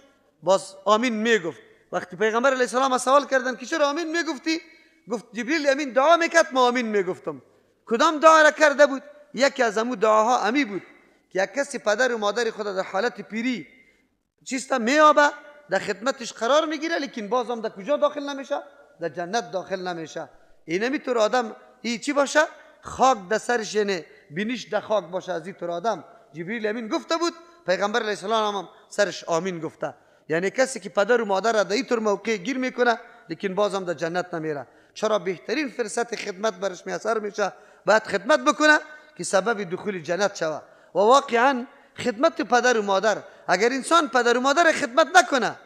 باز آمین میگفت. وقتی پیغمبر علیه السلام سوال کردن که چرا آمین میگفتی، گفت جبریل امین دعا میکرد ما آمین میگفتم. کدام دعا را کرده بود؟ یکی از امو دعاها امی بود که یک کسی پدر و مادر خود در حالت پیری چیستا میابه در خدمتش قرار میگیره، لیکن باز هم در کجا داخل نمیشه؟ در جنت داخل نمیشه. اینمی طور آدم ای چی باشه؟ خاک در سرش، یعنی بینیش در خاک باشه. از این طور آدم جبریل امین گفته بود، پیغمبر علیه السلام هم سرش آمین گفته. یعنی کسی که پدر و مادر را در این طور موقع گیر میکنه لیکن باز هم در جنت نمیره. چرا؟ بهترین فرصت خدمت برش میسر میشه، باید خدمت بکنه که سبب دخول جنت شوه. و واقعا خدمت پدر و مادر، اگر انسان پدر و مادر خدمت نکنه،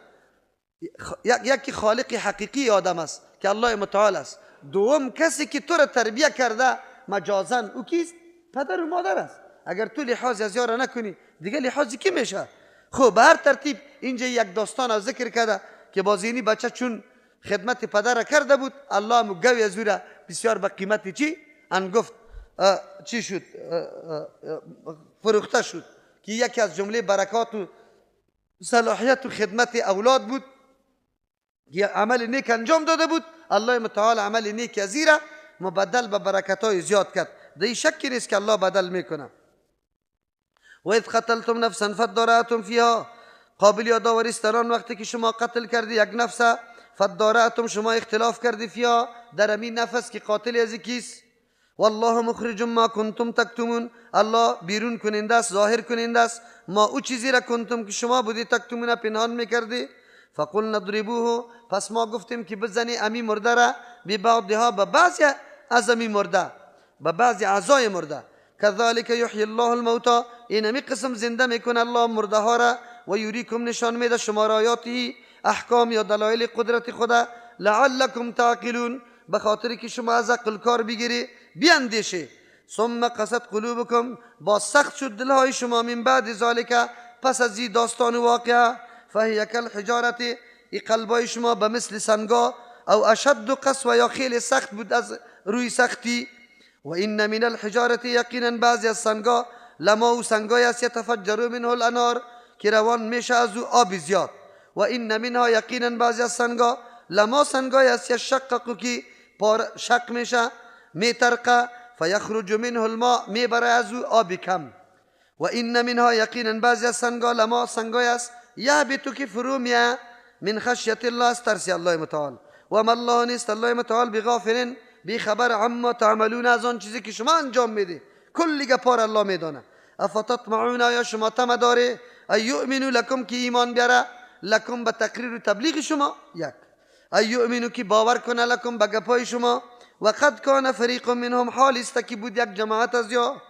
یکی خالق حقیقی آدم است که الله متعال است. دوم کسی که تو را تربیه کرده مجازا او کیست؟ پدر و مادر است. اگر تو لحاظ از یارا نکنی دیگه لحاظ کی میشه؟ خب به هر ترتیب اینجا یک داستان از ذکر کرده که بازینی بچه چون خدمت پدر را کرده بود، الله مگوی از او را بسیار به قیمت چی انگفت چی شد؟ فروخته شد، که یکی از جمله برکات و صلاحیت و خدمت اولاد بود که عمل نیک انجام داده بود. الله متعال عمل نیک از را مبدل به برکت های زیاد کرد. در شکی نیست که الله بدل میکنه. و اذ قتلتم نفسا فادارأتم فیها، قابل یادآوری است در آن وقتی که شما قتل کردی یک نفس، فادارأتم شما اختلاف کردی، فیها در همین نفس که قاتل از کیست. والله مخرج ما کنتم تکتمون، الله بیرون کننده است، ظاهر کننده است ما او چیزی را کنتم که شما بودی تکتمون پنهان میکردی. فقلنا اضربوه، پس ما گفتیم که بزنی امی مرده را، ببعضها به بعضی از امی مرده، به بعضی اعضای مرده. كذلك يحيي الله الموتى، اینمی قسم زنده میکنه الله مرده ها را، و یریکم نشان میده شما را آیاته، احکام یا دلایل قدرت خدا، لعلکم تعقلون، به خاطر که شما از عقل کار بگیری بیاندیشه. ثم قست قلوبکم، با سخت شد دلهای شما، من بعد ذالک، پس از این داستان واقعه، فهی کالحجارة، ای قلبای شما به مثل سنگا، او اشد قسوه، یا خیلی سخت بود از روی سختی. و این من الحجارة، یقینا بعضی از سنگا، لما و سنگای است، یتفجر منه الانهار، که روان میشه از او آب زیاد. و این منها، یقینا بعضی از سنگا، لما سنگای است، یشقق، که شق میشه، میترقه، فیخرج منه الماء، میبره از او آب کم. و این منها، یقینا بعضی از سنگا، لما سنگای است، یهبط، که فرو میه، من خشیت الله، از ترس الله متعال. و ما الله نیست الله متعال بغافل، بی خبر، عما تعملون، از آن چیزی که شما انجام میده، کلی گپار الله میدانه. افتطمعون، یا شما طمع داره، ای یؤمنوا لکم، که ایمان بیاره، لکم به تقریر و تبلیغ شما، یک ای یؤمنوا، که باور کنه، لکم به گپای شما. و قد کان فریق منهم، حال است که بود یک جماعت از یا،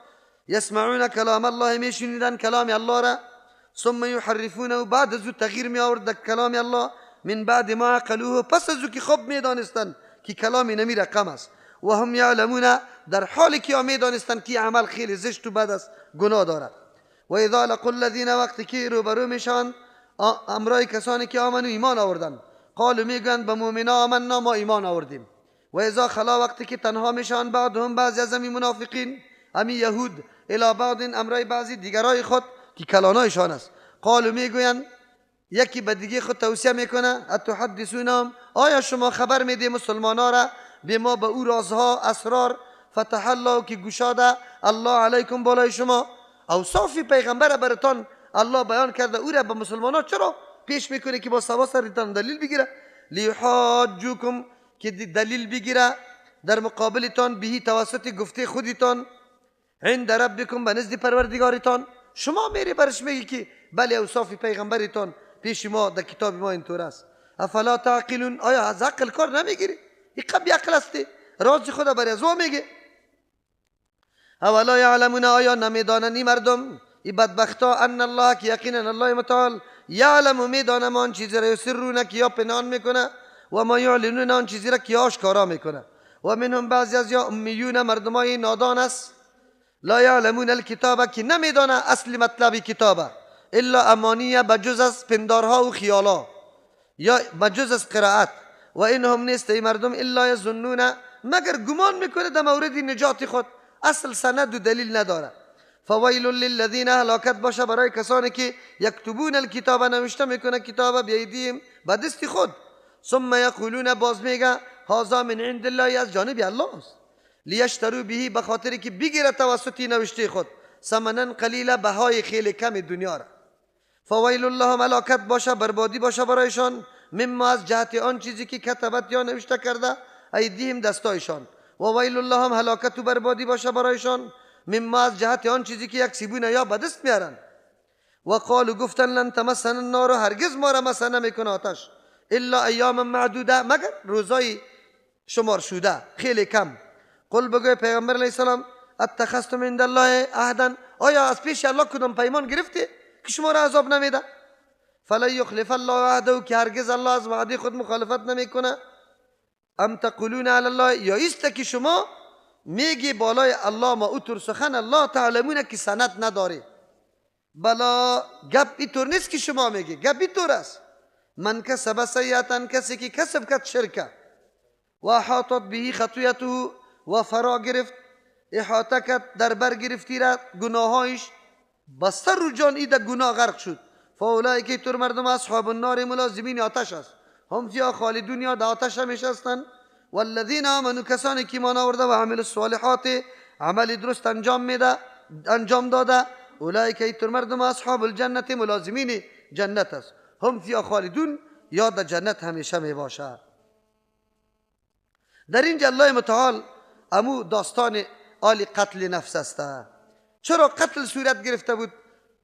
یسمعون کلام الله، میشنیدن کلام الله را، ثم یحرفونه، و بعد از او تغییر می آورد کلام الله، من بعد ما عقلوه، پس از او که خوب میدانستند که کلام نمی رقم است، و هم یعلمون، در حالی که میدانستند که عمل خیلی زشت و بد است، گناه دارد. و اذا لقوا الذین، وقتی که روبرو میشوند امرای کسانی که آمنو، ایمان آوردند، قالوا، میگویند به مؤمنا، آمنا، ما ایمان آوردیم. و اذا خلا، وقتی که تنها میشوند، بعضهم، بعضی از امی منافقین، امی یهود، الی بعض، امرای بعضی دیگرای خود که کلانایشان است، قالوا، میگویند، یکی به دیگه خود توصیه میکنه، اتحدثونهم، آیا شما خبر میدی مسلمانا را، بما، به او رازها، اسرار، فتح الله، که گشاده الله علیکم، بالای شما. اوصاف پیغمبر براتان الله بیان کرده، او را به مسلمان ها چرا پیش میکنه که با سوا سرتان دلیل بگیره؟ لیحاجوکم، که دلیل بگیره در مقابلتان، بهی، توسط گفته خودتان، عند ربکم، به نزد پروردگارتان. شما میری برش میگی که بله، اوصاف پیغمبرتان پیش ما در کتاب ما اینطور است. افلا تعقلون، آیا از عقل کار نمیگیری؟ این قبی عقل هستی، راز خدا برای از او میگه. اولا یعلمون، آیا نمیدانند این مردم، ای بدبختا، ان الله، که یقینا الله متعال، یعلم، میدانم، آن چیزی را یسرون، که یا پنهان میکنه، و ما یعلنون، آن چیزی را که آشکارا میکنه. و منهم، بعضی از یا، امیون، مردمای نادان است، لا یعلمون الکتاب، که نمیدانه اصل مطلب کتابه، الا امانیه، بجز از پندارها و خیالا، یا بجز از قرائت. و اینهم، نیست ای مردم، الا یظنون، مگر گمان میکنه در مورد نجات خود، اصل سند و دلیل نداره. فویل للذین، هلاکت باشه برای کسانی که یکتبون الکتاب، نوشته میکنه کتاب، بیدیم، به دست خود، ثم یقولون، باز میگه، هذا من عند الله، از جانب الله است، لیشترو به، به خاطر که بگیره توسط نوشته خود، ثمنا قلیلا، بهای خیلی کم دنیا را. فویل لهم، هلاکت باشه، بربادی باشه برایشان، مما، از جهت آن چیزی که کتبت، یا نوشته کرده، ایدیهم، دستایشان. و ویل لهم، هلاکت و بربادی باشه برایشان، مما، از جهت آن چیزی که یکسبون، یا به دست میارن. و قالوا، گفتن، لن تمسنا النار، هرگز ما را مس نمیکنه آتش، الا ایام معدوده، مگر روزای شمار شده، خیلی کم. قل، بگوی پیغمبر علیه السلام، اتخذتم عند الله عهدا، آیا از پیش الله کدام پیمان گرفتی که شما را عذاب نمیده؟ فلن یخلف الله عهده، که هرگز الله از وعده خود مخالفت نمیکنه. ام تقولون علی الله، یا ایست که شما میگی بالای الله، ما اوتر سخن الله تعلمون، که سند نداری. بلا، گپ اینطور نیست که شما میگی، گپ اینطور است. من کسب سیئة، کسی که کسب کرد شرکه، و احاطت به خطیئته، و فرا گرفت، احاطه کرد، در بر گرفتی را گناهایش، بستر و جان ایده گناه غرق شد، فاولئک، تر مردم، اصحاب النار، ملازمین آتش است، هم فیها خالدون، یا در آتش همیشه هستند. والذین آمنوا، کسانی که ایمان آورده، و عملوا الصالحات، عمل درست انجام میده، انجام داده، اولئک، ایتر مردم، اصحاب الجنة، ملازمین جنت است، هم فیها خالدون، یا در جنت همیشه می باشه. در اینجا الله متعال امو داستان آل قتل نفس است. چرا قتل صورت گرفته بود؟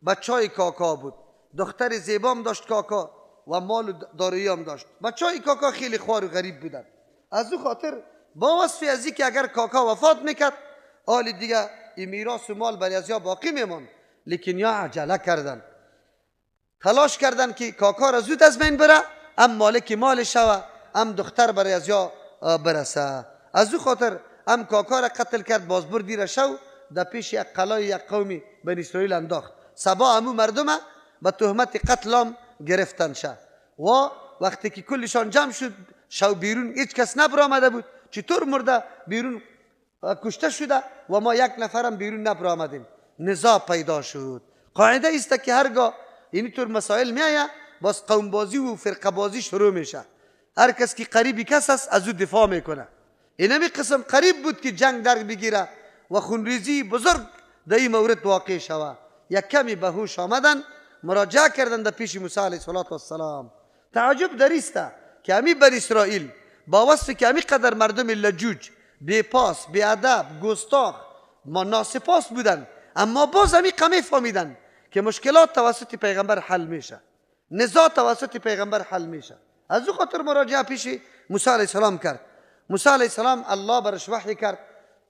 بچای کاکا بود، دختر زیبام داشت کاکا و مال و دارایی هم داشت. بچای کاکا خیلی خوار و غریب بودن. از او خاطر با وصف از که اگر کاکا وفات میکرد، آل دیگه این میراث و مال برای از یا باقی میماند، لیکن یا عجله کردن، تلاش کردن که کاکا را زود از بین بره، ام مالک مال شوه، ام دختر برای از یا برسه. از او خاطر ام کاکا را قتل کرد، باز بردی را شو در پیش یک قلای یک قومی بنی اسرائیل انداخت. سبا امو مردم به تهمت قتل هم گرفتن شه و وقتی که کلشان جمع شد شو بیرون هیچ کس نبرآمده بود، چطور مرده بیرون کشته شده و ما یک نفرم بیرون نبرآمدیم. نزاع پیدا شد. قاعده است که هرگاه اینطور مسائل میآید باز قوم بازی و فرقه بازی شروع میشه. هر کس که قریبی کس است از او دفاع میکنه. اینمی قسم قریب بود که جنگ در بگیره و خونریزی بزرگ در این مورد واقع شوه. یک کمی به هوش آمدن، مراجعه کردن در پیش موسی علیه السلام. تعجب در است که امی بنی اسرائیل با وصف که امی قدر مردم لجوج، بی پاس، بی ادب، گستاخ، ما ناسپاس بودن، اما باز امی قمی فهمیدن که مشکلات توسط پیغمبر حل میشه، نزاع توسط پیغمبر حل میشه. از او خاطر مراجعه پیش موسی علیه السلام کرد. موسی علیه السلام الله برش وحی کرد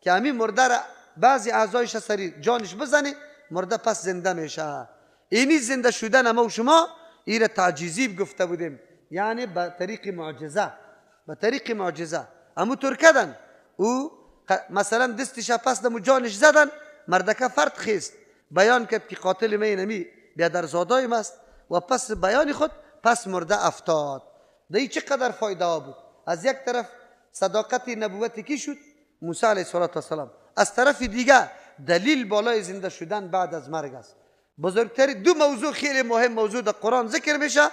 که امی مرده را بعضی اعضایش سری جانش بزنه، مرده پس زنده میشه. اینی زنده شدن ما و شما ایره تعجیزی گفته بودیم، یعنی به طریق معجزه، به طریق معجزه. امو طور کردن، او مثلا دستش پس دمو جانش زدن، مردکه فرد خیست بیان کرد که قاتل من اینمی بیادرزادایم است و پس بیان خود پس مرده افتاد. در این چقدر فایده ها بود. از یک طرف صداقت نبوت کی شد؟ موسی علیه السلام. از طرف دیگه دلیل بالای زنده شدن بعد از مرگ است. بزرگتر دو موضوع خیلی مهم موضوع در قرآن ذکر میشه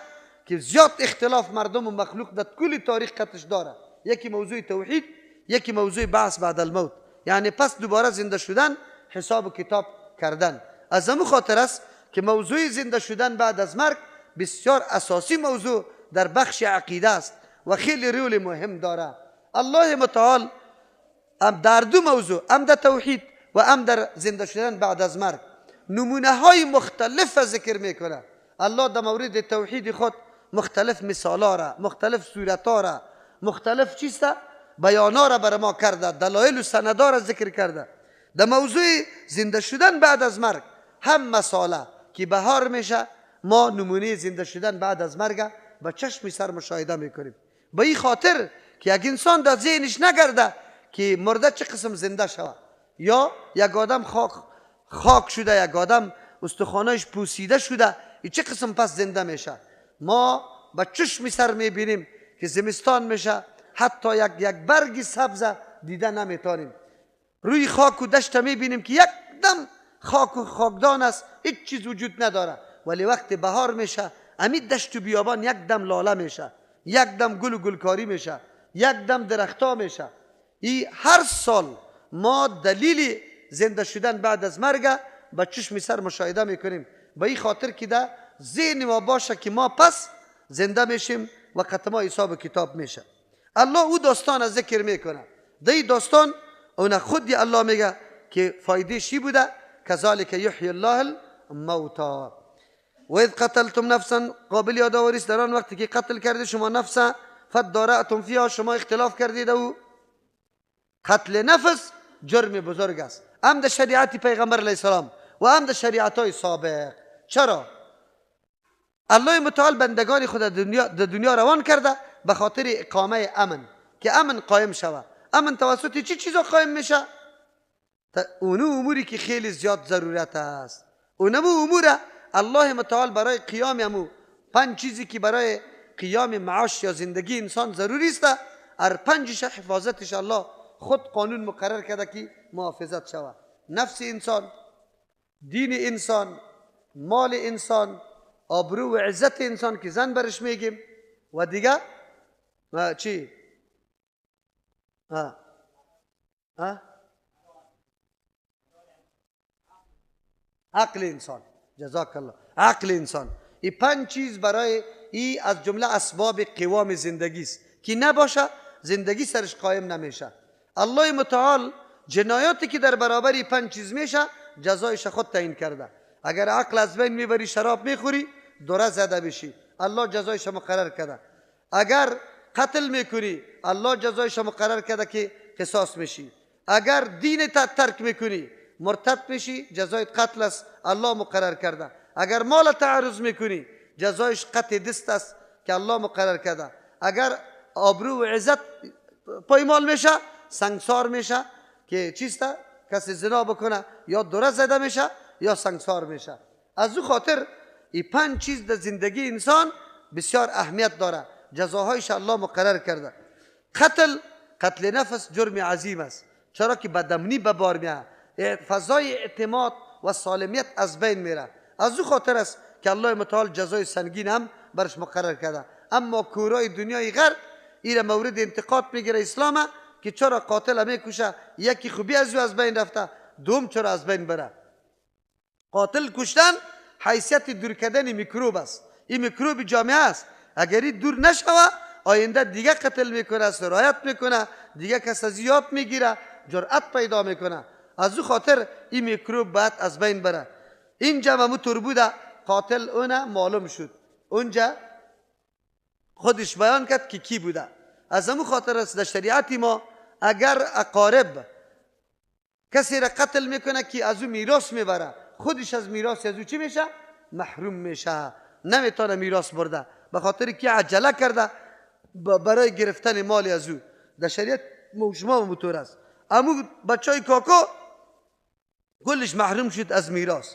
که زیاد اختلاف مردم و مخلوق در کل تاریخ قطش داره. یکی موضوع توحید، یکی موضوع بعث بعد الموت، یعنی پس دوباره زنده شدن، حساب و کتاب کردن. از همون خاطر است که موضوع زنده شدن بعد از مرگ بسیار اساسی موضوع در بخش عقیده است و خیلی رول مهم داره. الله متعال هم در دو موضوع، هم در توحید و هم در زنده شدن بعد از مرگ، نمونه های مختلف ذکر میکنه. الله در مورد توحید خود مختلف مثالا را، مختلف صورت را، مختلف چیست بیانا را بر ما کرده، دلایل و سندا را ذکر کرده. در موضوع زنده شدن بعد از مرگ هم مساله که بهار میشه، ما نمونه زنده شدن بعد از مرگ با چشم سر مشاهده میکنیم. به این خاطر که یک انسان در ذهنش نگرده که مرده چه قسم زنده شود، یا یک آدم خاک شده، یک آدم استخوانش پوسیده شده، این چه قسم پس زنده میشه. ما با چشم سر میبینیم که زمستان میشه، حتی یک برگ سبز دیده نمیتونیم. روی خاک و دشت میبینیم که یک دم خاک و خاکدان است، هیچ چیز وجود نداره. ولی وقت بهار میشه، امی دشت و بیابان یک دم لاله میشه، یک دم گل و گلکاری میشه، یک دم درختا میشه. ای هر سال ما دلیل زنده شدن بعد از مرگ با چشم سر مشاهده میکنیم. به این خاطر که در ذهن ما باشه که ما پس زنده میشیم و قطع ما حساب کتاب میشه. الله او داستان ذکر میکنه. در این داستان اون خودی الله میگه که فایده چی بوده؟ کذالک یحیی الله الموتی. و اذ قتلتم نفسا، قابل یادآوری است در آن وقتی که قتل کرده شما نفسا، فادارأتم فیها، شما اختلاف کردید. او قتل نفس جرم بزرگ است، هم در شریعت پیغمبر علیه السلام و هم در شریعت های سابق. چرا؟ الله متعال بندگان خود در دنیا روان کرده به خاطر اقامه امن، که امن قایم شود. امن توسط چی چیزا قایم میشه؟ اونو اموری که خیلی زیاد ضرورت است. اونمو امور الله متعال برای قیام امو پنج چیزی که برای قیام معاش یا زندگی انسان ضروری است، هر پنجش حفاظتش الله خود قانون مقرر کرده که محافظت شود. نفس انسان، دین انسان، مال انسان، آبرو و عزت انسان که زن برش میگیم، و دیگه چی؟ عقل انسان. جزاک الله. عقل انسان. این پنج چیز برای ای از جمله اسباب قوام زندگی است که نباشه زندگی سرش قایم نمیشه. الله متعال جنایاتی که در برابر پنج چیز میشه جزایش خود تعیین کرده. اگر عقل از بین میبری، شراب میخوری، دوره زده بشی، الله جزایش مقرر کرده. اگر قتل میکنی، الله جزایش مقرر کرده که قصاص میشی. اگر دین ترک میکنی، مرتد میشی جزای قتل است، الله مقرر کرده. اگر مال تعرض میکنی جزایش قطع دست است که الله مقرر کرده. اگر آبرو و عزت پایمال میشه سنگسار میشه که چیست؟ کسی زنا بکنه یا دوره زده میشه یا سنگسار میشه. از او خاطر این 5 چیز در زندگی انسان بسیار اهمیت داره، جزاهایش الله مقرر کرده. قتل نفس جرم عظیم است، چرا که بدامنی به بار میاد، فضای اعتماد و سالمیت از بین میره. از او خاطر است که الله متعال جزای سنگین هم برش مقرر کرده. اما کورای دنیای غرب ایره مورد انتقاد میگیره اسلام که چرا قاتل میکشه، یکی خوبی از او از بین رفته، دوم چرا از بین بره. قاتل کشتن حیثیت دور کردن میکروب است، این میکروب جامعه است. اگر این دور نشوه آینده دیگه قتل میکنه، سرایت میکنه، دیگه کس از یاد میگیره، جرأت پیدا میکنه. از او خاطر این میکروب باید از بین بره. اینجا مموتور بوده قاتل اونه معلوم شد، اونجا خودش بیان کرد که کی بوده. از امو خاطر است در شریعت ما اگر اقارب کسی را قتل میکنه که از او میراث میبره، خودش از میراث از او چی میشه؟ محروم میشه، نمیتونه میراث برده، به خاطر که عجله کرده برای گرفتن مال از او. در شریعت شما موتور است. امو بچای کاکو کلش محروم شد از میراث.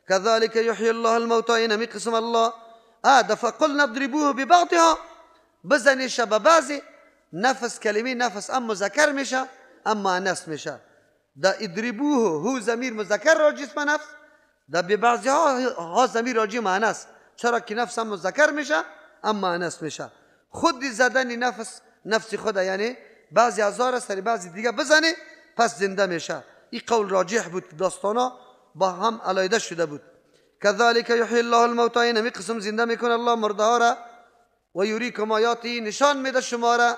كذلك يحيي الله الموتى، اینمی قسم الله دفع قلنا اضربوه ببعضها، بزنیش به بعضی. نفس کلمه نفس ام مذکر میشه ام مؤنث میشه. دا اضربوه هو ضمیر مذکر راجع به نفس، دا ببعضی ها ضمیر راجع مؤنث، چرا که نفس هم مذکر میشه ام مؤنث میشه. خود زدن نفس نفس خود، یعنی بعضی ازار سر بعضی دیگه بزنه پس زنده میشه. این قول راجح بود، داستانا با هم علایده شده بود. كذلك يحيي الله الموتى، اینمی قسم زنده میکنه الله مرده ها را. و یریکم آیاته، نشان میده شما را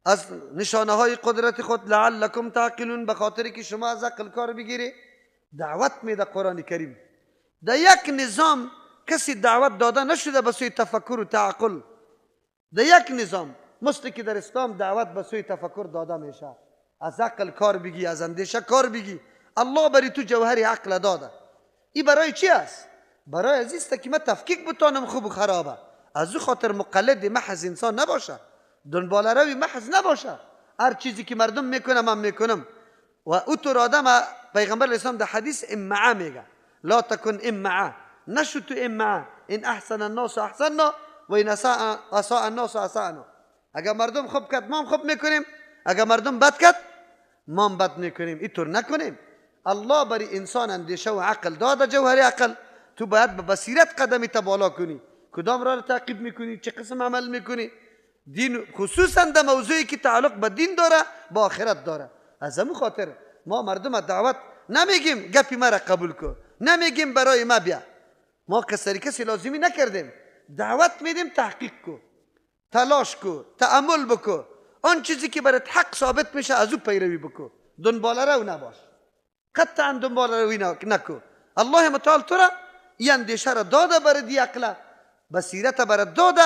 از نشانه های قدرت خود. لعلکم تعقلون، به خاطر که شما از عقل کار بگیری. دعوت میده قرآن کریم. در یک نظام کسی دعوت داده نشده به سوی تفکر و تعقل. در یک نظام مثل که در اسلام دعوت به سوی تفکر داده میشه، از عقل کار بگی، از اندیشه کار بگی. الله برای تو جوهر عقل داده. این برای چی است؟ برای از است که من تفکیک بتانم خوب و خرابه. از او خاطر مقلد محض انسان نباشه، دنبال روی محض نباشه، هر چیزی که مردم میکنه من میکنم. و او تو آدم پیغمبر اسلام در حدیث امعه میگه، لا تکن امعه، نشو تو امعه، ان احسن الناس احسننا و ان اساء الناس اساءنا. اگر مردم خوب کرد ما هم خوب میکنیم، اگر مردم بد کرد ما هم بد میکنیم. اینطور نکنیم. الله برای انسان اندیشه و عقل داده، جوهر عقل. تو باید به بصیرت قدمی تا بالا کنی، کدام را تعقیب میکنی، چه قسم عمل میکنی. دین خصوصا در موضوعی که تعلق به دین داره، با آخرت داره. از همون خاطر ما مردم دعوت نمیگیم گپی مرا قبول کن، نمیگیم برای ما بیا. ما کسی لازمی نکردیم. دعوت میدیم تحقیق کو، تلاش کو، تأمل بکو، آن چیزی که برات حق ثابت میشه از او پیروی بکو، دنبال رو نباش، قطعا دنبال روی نکو. الله متعال تو را این اندیشه را داده، برای دی عقله بصیرت برات داده،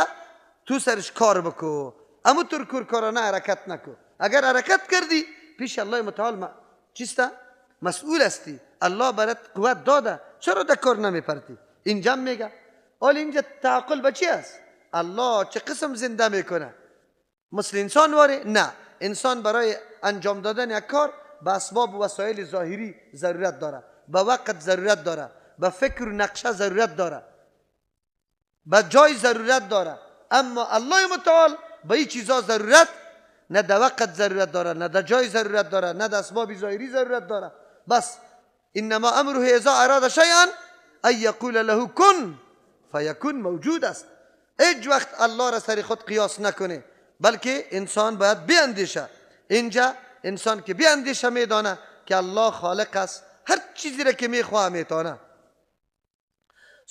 تو سرش کار بکو، اما تو کورکارانه حرکت نکو. اگر حرکت کردی پیش الله متعال چیسته؟ مسئول هستی. الله برات قوت داده، چرا در کار نمیپرتی؟ اینجا میگه حالا اینجا تعقل به چی است؟ الله چه قسم زنده میکنه؟ مثل انسان واره؟ نه، انسان برای انجام دادن یک کار به اسباب و وسایل ظاهری ضرورت داره، به وقت ضرورت داره، به فکر و نقشه ضرورت داره، به جای ضرورت داره. اما الله متعال به این چیزا ضرورت نه، در وقت ضرورت داره، نه در جای ضرورت داره، نه در اسباب ظاهری ضرورت داره. بس انما امره اذا اراد شیئا ان یقول له کن فیکون موجود است. هیچ وقت الله را سر خود قیاس نکنه، بلکه انسان باید بیاندیشه. اینجا انسان که بیاندیشه میدانه که الله خالق است، هر چیزی را که میخواه میتانه.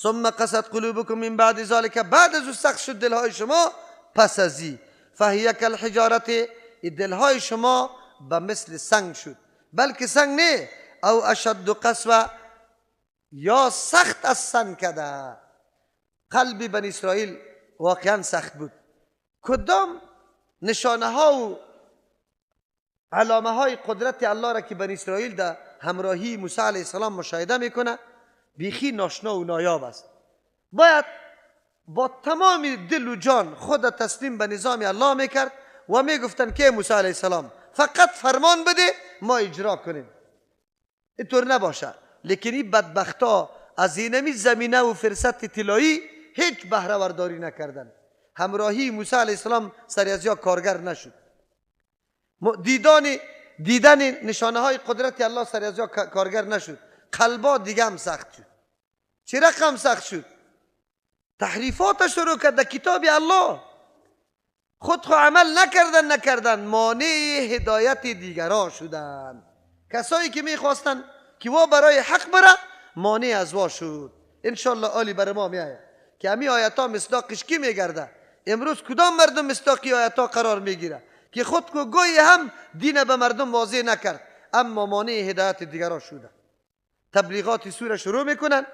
ثم قست قلوبكم من بعد ذلك، بعد از او سخت شد دلهای شما پس از ای. فهی کالحجارت، دلهای شما به مثل سنگ شد، بلکه سنگ نه، او اشد قسوه، یا سخت از سنگ کده. قلب بنی اسرائیل واقعا سخت بود. کدام نشانه ها و علامه های قدرت الله را که بنی اسرائیل در همراهی موسی علیه السلام مشاهده میکنه بیخی ناشنا و نایاب است. باید با تمام دل و جان خود تسلیم به نظام الله میکرد و میگفتن که موسی علیه السلام فقط فرمان بده ما اجرا کنیم. اینطور نباشه. لیکن این بدبختا از اینمی زمینه و فرصت طلایی هیچ بهره برداری نکردن. همراهی موسی علیه السلام سری از یا کارگر نشد. دیدن نشانه های قدرت الله سری از یا کارگر نشد. قلبا دیگه هم سخت شد. چه رقم سخت شد؟ تحریفات شروع کرد در کتاب الله. خود خو عمل نکردن مانع هدایت دیگرا شدن. کسایی که میخواستن که وا برای حق بره مانع از وا شد. انشالله عالی بر ما میآید که همی آیت ها مصداقش کی میگرده؟ امروز کدام مردم مصداقی آیت ها قرار میگیره که خود کو گوی هم دین به مردم واضح نکرد اما مانع هدایت دیگرا شده. تبلیغات سوره شروع میکنن،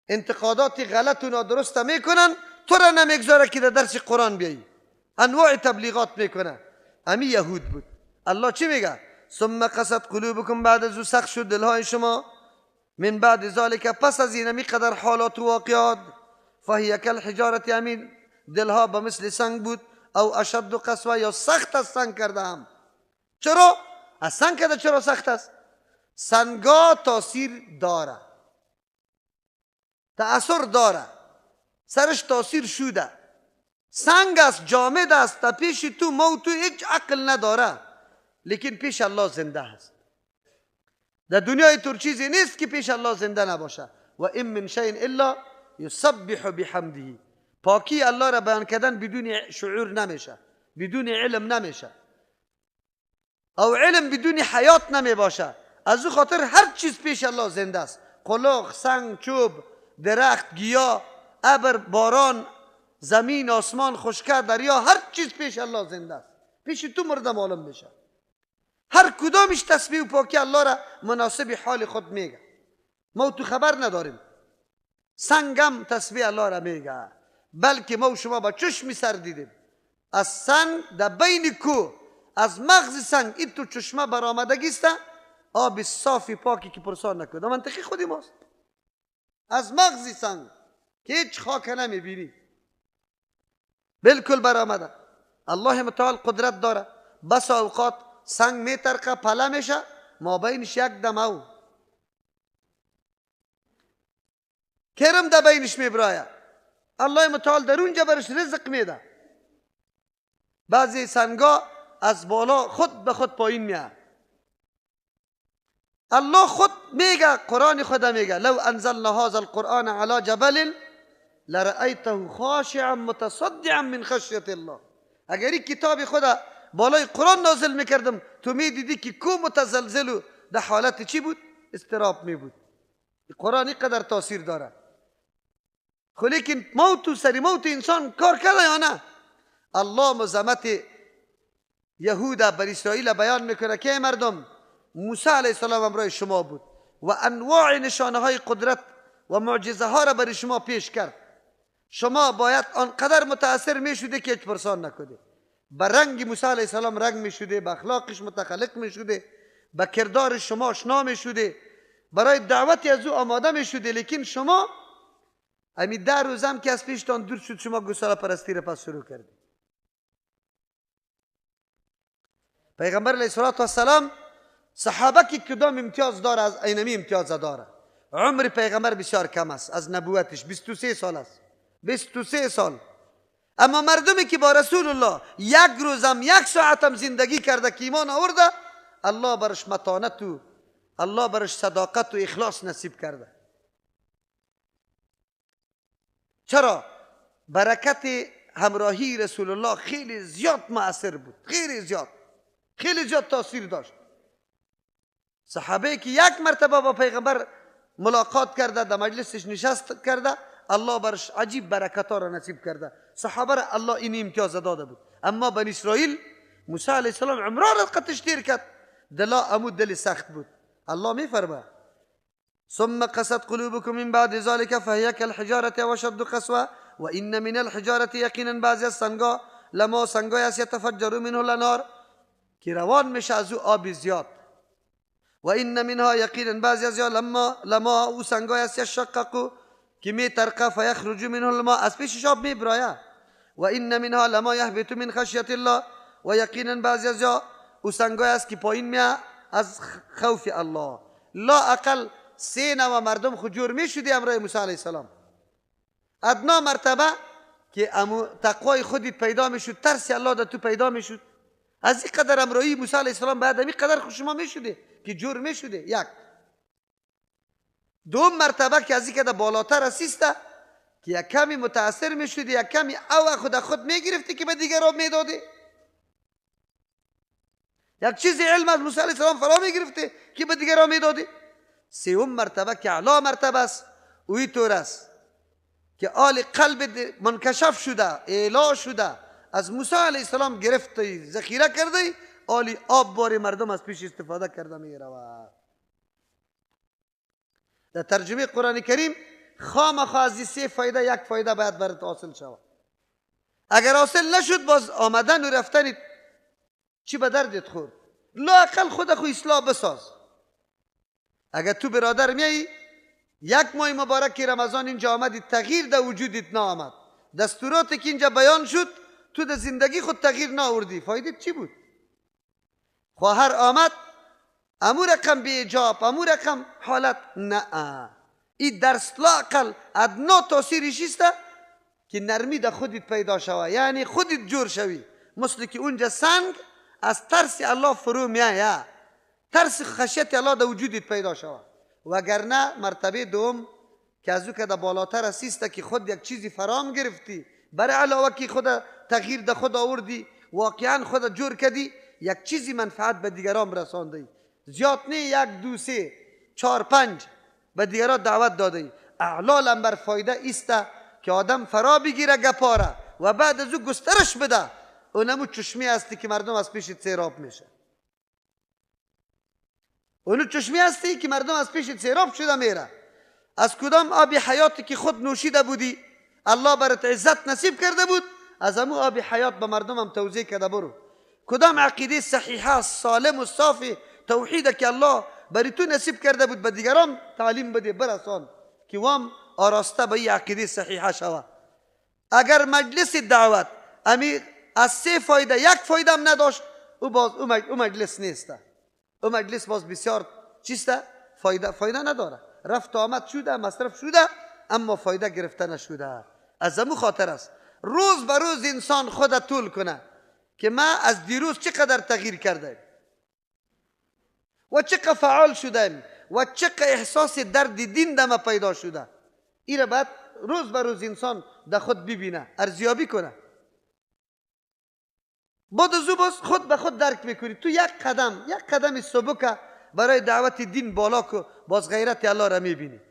انتقادات غلط و نادرست میکنن، تو را نمیگذاره که در درس قرآن بیایی. انواع تبلیغات میکنه. همی یهود بود. الله چی میگه؟ ثم قست قلوبکم، بعد از او سخت شد دلهای شما، من بعد ذالک، پس از این قدر حالات و واقعات، فهی کالحجارة، همین دلها به مثل سنگ بود، او اشد قسوه، یا سخت از سنگ کرده هم. چرا؟ از سنگ کرده چرا سخت است؟ سنگا تاثیر داره، تأثیر داره، سرش تاثیر شده. سنگ است، جامد است، تا پیش تو موت هیچ عقل نداره، لیکن پیش الله زنده است. در دنیای تر چیزی نیست که پیش الله زنده نباشه. و این من شیء الا یسبح بحمده. پاکی الله را بیان کردن بدون شعور نمیشه، بدون علم نمیشه، او علم بدون حیات نمی باشه. از او خاطر هر چیز پیش الله زنده است. قلق، سنگ، چوب، درخت، گیاه، ابر، باران، زمین، آسمان، خشکه، دریا، هر چیز پیش الله زنده است. پیش تو مرده معلوم میشه. هر کدامش تسبیح و پاکی الله را مناسب حال خود میگه. ما تو خبر نداریم. سنگم تسبیح الله را میگه، بلکه ما و شما با چشم سر دیدیم. از سنگ در بین کو، از مغز سنگ این تو چشمه برآمدگی است، آب صافی پاکی که پرسان نکنه. در منطقه خودی ماست. از مغز سنگ که هیچ خاک نمیبینی، بالکل برآمده. الله متعال قدرت داره. بس اوقات سنگ میترقه، پله میشه، ما بینش یک دم او کرم در بینش میبرایه. الله متعال در اونجا برش رزق میده. بعضی سنگا از بالا خود به خود پایین میاد. الله خود میگه، قرآن خود میگه، لو انزلنا هذا القرآن على جبل لرأیته خاشعا متصدعا من خشیت الله. اگر این کتاب خود بالای قرآن نازل میکردم تو میدیدی که کو متزلزل و در حالت چی بود؟ اضطراب می بود. قرآن اینقدر تاثیر داره. خب لیکن موت و سری موت انسان کار کرده یا نه؟ الله مزمت یهود بر اسرائیل بیان میکنه که مردم، موسی علیه السلام همراه شما بود و انواع نشانه های قدرت و معجزه ها را برای شما پیش کرد. شما باید آنقدر متاثر میشده که هیچ پرسان نکنید. به رنگ موسی علیه السلام رنگ میشده، به اخلاقش متخلق میشده، به کردار شما آشنا میشده، برای دعوت از او آماده میشده. لیکن شما امی 10 روزم که از پیشتان دور شد، شما گوساله پرستی را پس شروع کردید. پیغمبر علیه السلام صحابه که کدام امتیاز داره از اینمی امتیاز داره. عمر پیغمبر بسیار کم است، از نبوتش 23 سال است، 23 سال. اما مردمی که با رسول الله یک روزم یک ساعتم زندگی کرده که ایمان آورده، الله برش متانت و الله برش صداقت و اخلاص نصیب کرده. چرا؟ برکت همراهی رسول الله خیلی زیاد مؤثر بود، خیلی زیاد، خیلی زیاد تاثیر داشت. صحابه که یک مرتبه با پیغمبر ملاقات کرده، در مجلسش نشست کرده، الله برش عجیب برکت ها را نصیب کرده. صحابه را الله این امتیاز داده بود. اما بنی اسرائیل موسی علیه السلام عمره را قطش تیر کرد، دلا امو دل سخت بود. الله میفرماید ثم قست قلوبكم من بعد ذلك فهي كالحجارة واشد قسوة وإن من الحجارة یقینا بعضی از سنگا لما سنگای است یتفجر منه الانهار که روان میشه از او آب زیاد. و این منها یقینا بعضی از یا لما او سنگای است یشقق که می ترقه فیخرج منه الماء، از پیشش آب می برایه. و این منها لما یهبط من خشیت الله، و یقینا بعضی از یا او سنگای است که پایین می از خوف الله. لا اقل سه نوع مردم خو جور می شدی امرای موسی علیه السلام. ادنا مرتبه که تقوای خودت پیدا میشد، ترس الله در تو پیدا میشد، از این قدر امرایی موسی علیه السلام بعد این قدر خوش شما میشده که جور میشده. یک دوم مرتبه که از این قدر بالاتر اسیسته که یک کمی متاثر میشدی، یک کمی او خود خود میگرفتی که به دیگران میدادی، یک چیزی علم از موسی علیه السلام فرا میگرفتی که به دیگران میدادی. سوم مرتبه که اعلی مرتبه است، اوی طور است که آل قلب منکشف شده، اعلا شده، از موسی علیه السلام گرفته، ذخیره کرده، آلی آب بار مردم از پیش استفاده کرده می رود. در ترجمه قرآن کریم خامخا از سه فایده یک فایده باید برات حاصل شود. اگر حاصل نشد باز آمدن و رفتن چی به دردت خورد؟ لااقل خود خو اصلاح بساز. اگر تو برادر میایی یک ماه مبارک رمضان اینجا آمدی، تغییر در وجودت نآمد، دستوراتی که اینجا بیان شد تو در زندگی خود تغییر نآوردی، فایده چی بود؟ خواهر آمد امو رقم بی ایجاب، امو رقم حالت، نه، این درس لااقل ادنا تاثیرش است که نرمی در خودت پیدا شوه، یعنی خودت جور شوی، مثل که اونجا سنگ از ترس الله فرو میآید، ترس خشیت الله در وجودت پیدا شوه. وگرنه مرتبه دوم که از او که در بالاتر است که خود یک چیزی فرام گرفتی، برای علاوه که خود تغییر در خود آوردی، واقعا خود جور کردی، یک چیزی منفعت به دیگران رساندی، زیاد نه، 1 2 3 4 5 به دیگران دعوت دادی. اعلی لمبر فایده است که آدم فرا بگیره گپاره و بعد از او گسترش بده، اونمو چشمی هستی که مردم از پیش سیراب میشه، اونو چشمی هستی که مردم از پیش سیراب شده میره. از کدام آب حیاتی که خود نوشیده بودی الله برات عزت نصیب کرده بود، از امو آب حیات به مردم هم توزیع کرده برو. کدام عقیده صحیحه سالم و صافی توحید که الله برای تو نصیب کرده بود به دیگران تعلیم بده برسان که وام آراسته به این عقیده صحیحه شوه. اگر مجلس دعوت امی از 3 فایده یک فایده هم نداشت، او باز او مجلس نیسته، او مجلس باز بسیار چیسته؟ فایده نداره، رفت آمد شده، مصرف شده، اما فایده گرفته نشده. از امو خاطر است روز به روز انسان خود طول کنه که ما از دیروز چقدر تغییر کرده و چقدر فعال شدیم و چقدر احساس درد دین دم پیدا شده. این باید روز به روز انسان در خود ببینه، ارزیابی کنه. بعد از او باز خود به خود درک میکنی. تو یک قدم، یک قدم سبکه برای دعوت دین بالا که باز غیرت الله را میبینی،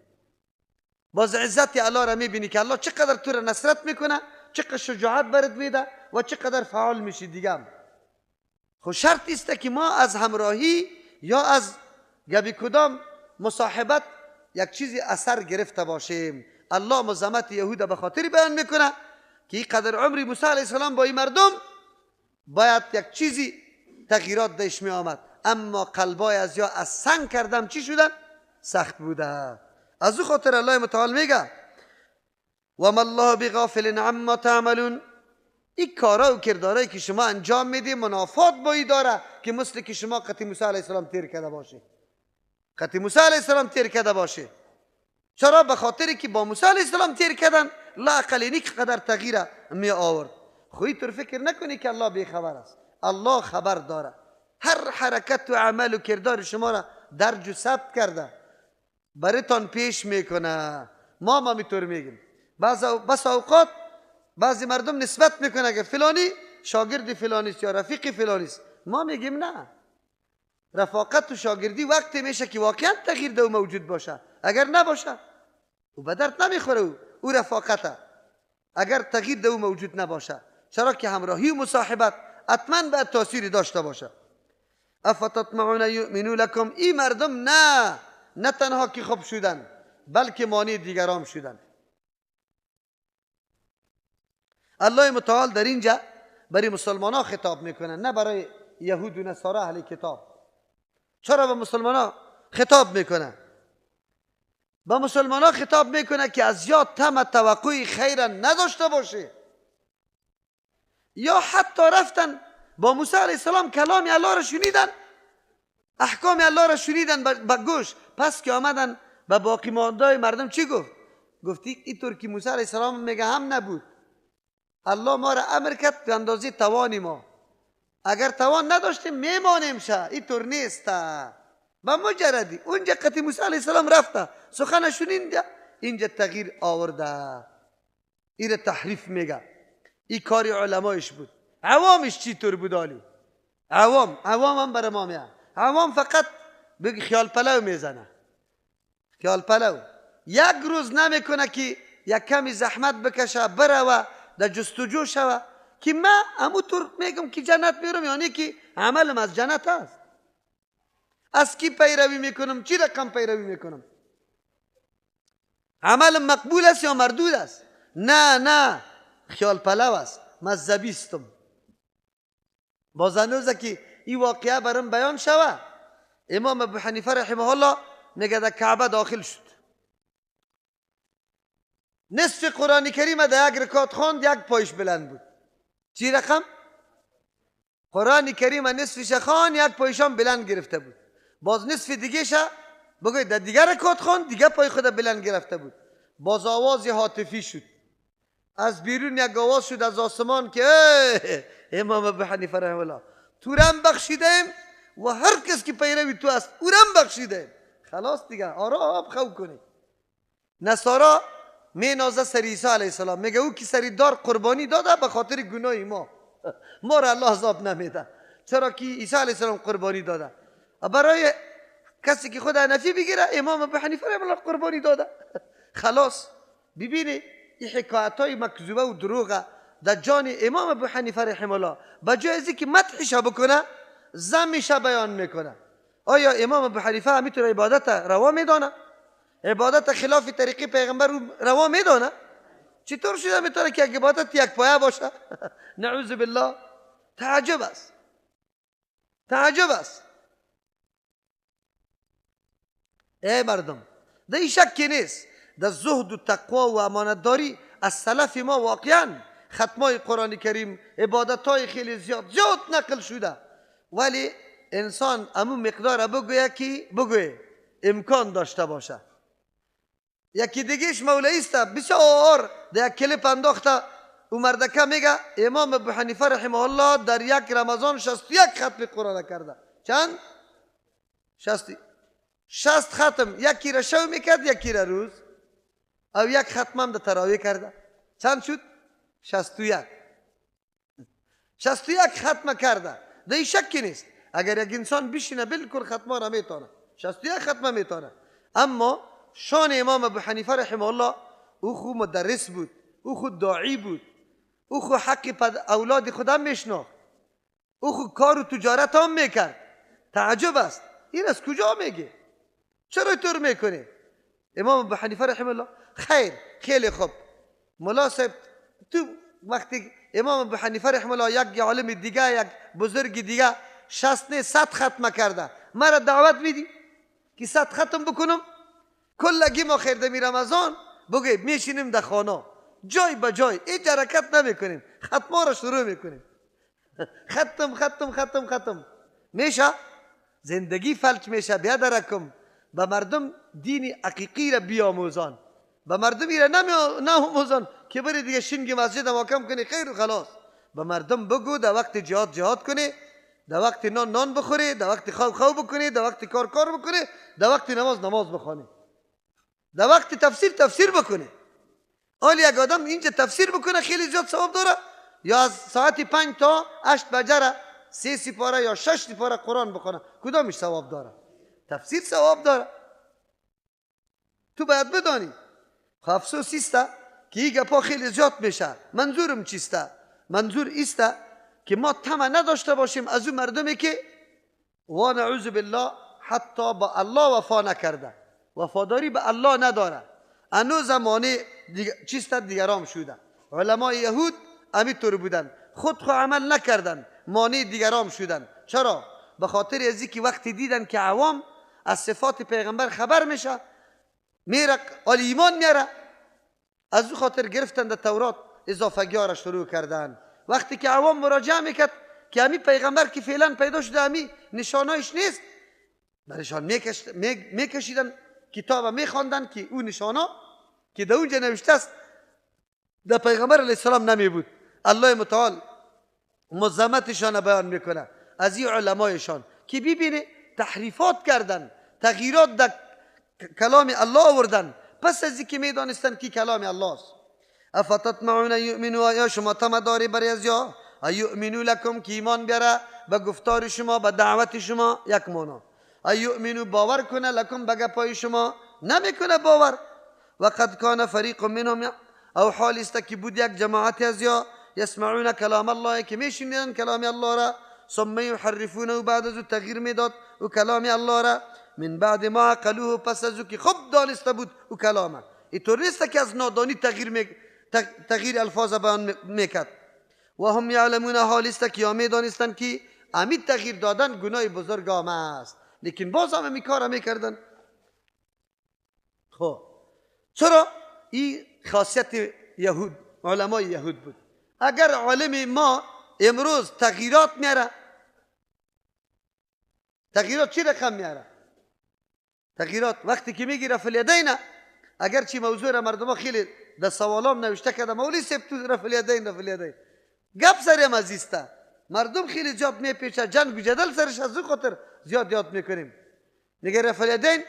باز عزت الله را میبینی که الله چقدر تو را نصرت میکنه، چقدر شجاعت برات میده و چقدر فعال میشی دیگه. خب شرط است که ما از همراهی یا از گبی کدام مصاحبت یک چیزی اثر گرفته باشیم. الله مزامت یهود به خاطر بیان میکنه که این قدر عمری موسی علیه السلام با این مردم باید یک چیزی تغییرات دش می آمد، اما قلبای از یا از سنگ کردم چی شدن؟ سخت بوده. از او خاطر الله متعال میگه و ما الله بغافل عما تعملون. این کارا و کردارایی که شما انجام میدی منافات بایی داره که مثل که شما قطی موسی علیه السلام تیر کرده باشه، قطی موسی علیه السلام تیر کرده باشه. چرا؟ به خاطری که با موسی علیه السلام تیر کردن لااقل اینی قدر تغییر می آورد. خو طور فکر نکنی که الله بیخبر است، الله خبر داره، هر حرکت و عمل و کردار شما را درج و ثبت کرده، برایتان پیش میکنه. ما میطور میگیم بس اوقات بعضی مردم نسبت میکنه که فلانی شاگرد فلانی است یا رفیق فلانی است. ما میگیم نه، رفاقت و شاگردی وقتی میشه که واقعا تغییر در موجود باشه، اگر نباشه او به درد نمیخوره، او رفاقته اگر تغییر در او موجود نباشه. چرا که همراهی و مصاحبت حتما باید تاثیری داشته باشه. افتطمعون یؤمنوا لکم. این مردم نه تنها که خوب شدن بلکه مانع دیگران شدن. الله متعال در اینجا برای مسلمان ها خطاب میکنه، نه برای یهود و نصارا اهل کتاب. چرا به مسلمان ها خطاب میکنه؟ به مسلمان ها خطاب میکنه که از یاد طمع توقع خیر نداشته باشه. یا حتی رفتن با موسی علیه السلام کلام الله را شنیدن، احکام الله را شنیدن با گوش، پس که آمدن به باقی مانده مردم چی گفت؟ گفتی اینطور که موسی علیه السلام میگه هم نبود، الله ما را امر کرد به اندازه توان ما، اگر توان نداشتیم میمانیم شه، اینطور نیست. به مجردی اونجا قطی موسی علیه السلام رفته سخن شنیده، اینجا تغییر آورده، این تحریف میگه. این کاری علمایش بود. عوامش چی طور بود؟ آلی عوام، عوام هم برای ما میاد. عوام فقط بگی خیال پلو میزنه، خیال پلو یک روز نمیکنه که یک کمی زحمت بکشه بره در جستجو شوه که من همون طور میگم که جنت میرم، یعنی که عملم از جنت است. از کی پیروی میکنم؟ چی رقم پیروی میکنم؟ عملم مقبول است یا مردود است؟ نه نه، خیال پلو است، مذهبیستم. باز هنوز که این واقعه برام بیان شوه، امام ابو حنیفه رحمه الله میگه در کعبه داخل شد، نصف قرآن کریم در یک رکعت خواند، یک پایش بلند بود. چی رقم؟ قرآن کریم نصفش خواند، یک پایش هم بلند گرفته بود. باز نصف دیگه شه بگوید در دیگر رکعت خواند، دیگه پای خود بلند گرفته بود. باز آواز هاتفی شد از بیرون، یک آواز شد از آسمان که امام ابو حنیفه رحمه الله تو رم بخشیدیم و هر کس که پیروی تو است او رم بخشیدیم. خلاص دیگه آرام خو کنی. نصارا می نازه سر عیسی علیه السلام، میگه او که سری دار قربانی داده به خاطر گناه ما، ما را الله عذاب نمیده، چرا که عیسی علیه السلام قربانی داده. برای کسی که خود حنفی بگیره، امام ابو حنیفه رحمه الله قربانی داده. خلاص ببینی این حکایت های مکذوبه و دروغه در جان امام ابو حنیفه رحمه الله، به جای از اینکه مدحش بکنه ذمش بیان میکنه. آیا امام ابو حنیفه همینطور عبادت روا میدانه؟ عبادت خلاف طریقی پیغمبر روا میدانه؟ چطور شده میتونه که یک عبادت یک پایه باشه؟ نعوذ بالله. تعجب است، تعجب است. ای مردم، در این شکی نیست در زهد و تقوا و امانتداری از سلف ما واقعا ختمای قرآن کریم، عبادت های خیلی زیاد زیاد نقل شده، ولی انسان امون مقدار بگویه که بگویه امکان داشته باشه. یکی دیگهش مولوی است، بسیار در یک کلیپ انداخته، او مردکه میگه امام ابو حنیفه رحمه الله در یک رمضان 61 ختم قرآن کرده. چند؟ 60 ختم، یکی را شو میکرد یکی را روز، او یک ختم هم در تراویح کرده. چند شد؟ 61. 61 ختم کرده. در این شکی نیست اگر یک انسان بشینه بالکل ختمه را میتونه، 61 ختمه میتونه. اما شان امام ابو حنیفه رحمه الله، او خو مدرس بود، او خو داعی بود، او خو حق اولاد خودم میشناخت، او خو کار و تجارت هم میکرد. تعجب است این از کجا میگه؟ چرا اینطور میکنه؟ امام ابو حنیفه رحمه الله خیر، خیلی خوب مولا صاحب، تو وقتی امام ابو حنیفه رحمه الله یک عالم دیگه، یک بزرگ دیگه 60 نه 100 ختم کرده، مرا دعوت میدی که 100 ختم بکنم؟ کلگی ما خیر دمی رمضان بگه میشینیم در خانه جای به جای، هیچ حرکت نمیکنیم، ختما را شروع میکنیم. ختم ختم ختم ختم میشه، زندگی فلج میشه. بیادرکم به مردم دین حقیقی را بیاموزان، به مردم را ناموزان که بری دیگه شینگ مسجد محکم کنی خیر و خلاص. به مردم بگو در وقت جهاد جهاد کنی، در وقت نان نان بخوری، در وقت خواب خواب بکنی، در وقت کار کار بکنی، در وقت نماز نماز بخوانی، در وقت تفسیر تفسیر بکنی. حالی یک آدم اینجا تفسیر بکنه خیلی زیاد ثواب داره، یا از ساعت 5 تا 8 بجره 3 سپاره یا 6 سپاره قرآن بخونه، کدامش ثواب داره؟ تفسیر ثواب داره. تو باید بدانی. خب افسوس است که این گپا خیلی زیاد میشه. منظورم چیست؟ منظور ایست که ما طمع نداشته باشیم از اون مردمی که و نعوذ بالله حتی با الله وفا نکرده، وفاداری به الله نداره، انو زمانه چیست دیگرام شده. علمای یهود همینطور بودن، خود خو عمل نکردن، مانع دیگرام شدن. چرا؟ به خاطر از که وقتی دیدن که عوام از صفات پیغمبر خبر میشه، میره آل ایمان میاره، از او خاطر گرفتن در تورات اضافگی ها را شروع کردن. وقتی که عوام مراجعه میکرد که همی پیغمبر که فعلا پیدا شده همی نشانایش نیست، برشان میکشیدن کتاب میخواندن که او نشانا که در اونجا نوشته است در پیغمبر علیه السلام نمی بود. الله متعال مزمتشان بیان میکنه از این علمایشان که ببینه تحریفات کردن، تغییرات در کلام الله آوردن پس از اینکه میدانستن که کلام الله است. افتطمعون یؤمنوا، یا شما طمع داری برای از یا ایؤمنوا لکم که ایمان بیاره به گفتار شما، به دعوت شما، یک معنا. ایؤمنوا باور کنه، لکم به گپای شما نمیکنه باور. وقد کان فریق منهم، او حال است که بود یک جماعت از یا یسمعون کلام الله که میشنیدن کلام الله را، ثم یحرفونه بعد از او تغییر میداد او کلام الله را، من بعد ما عقلوه پس از او که خوب دانسته بود او کلامه. اینطور نیست که از نادانی تغییر الفاظ بیان میکرد. و هم یعلمون، حال است که یا میدانستند که امی تغییر دادن گناه بزرگ هم است، لیکن باز هم امی کار میکردن. خب چرا؟ این خاصیت یهود، علمای یهود بود. اگر عالم ما امروز تغییرات میاره، تغییرات چی رقم میاره؟ تغییرات وقتی که میگی رفع الیدین، اگر چی موضوع را مردم خیلی در سوالام نوشته کرده، مولوی صاحب تو رفع الیدین رفع الیدین گپ سریم عزیزته، مردم خیلی زیاد میپیچه، جنگ و جدل سرش، از او خاطر زیاد یاد میکنیم. میگه رفع الیدین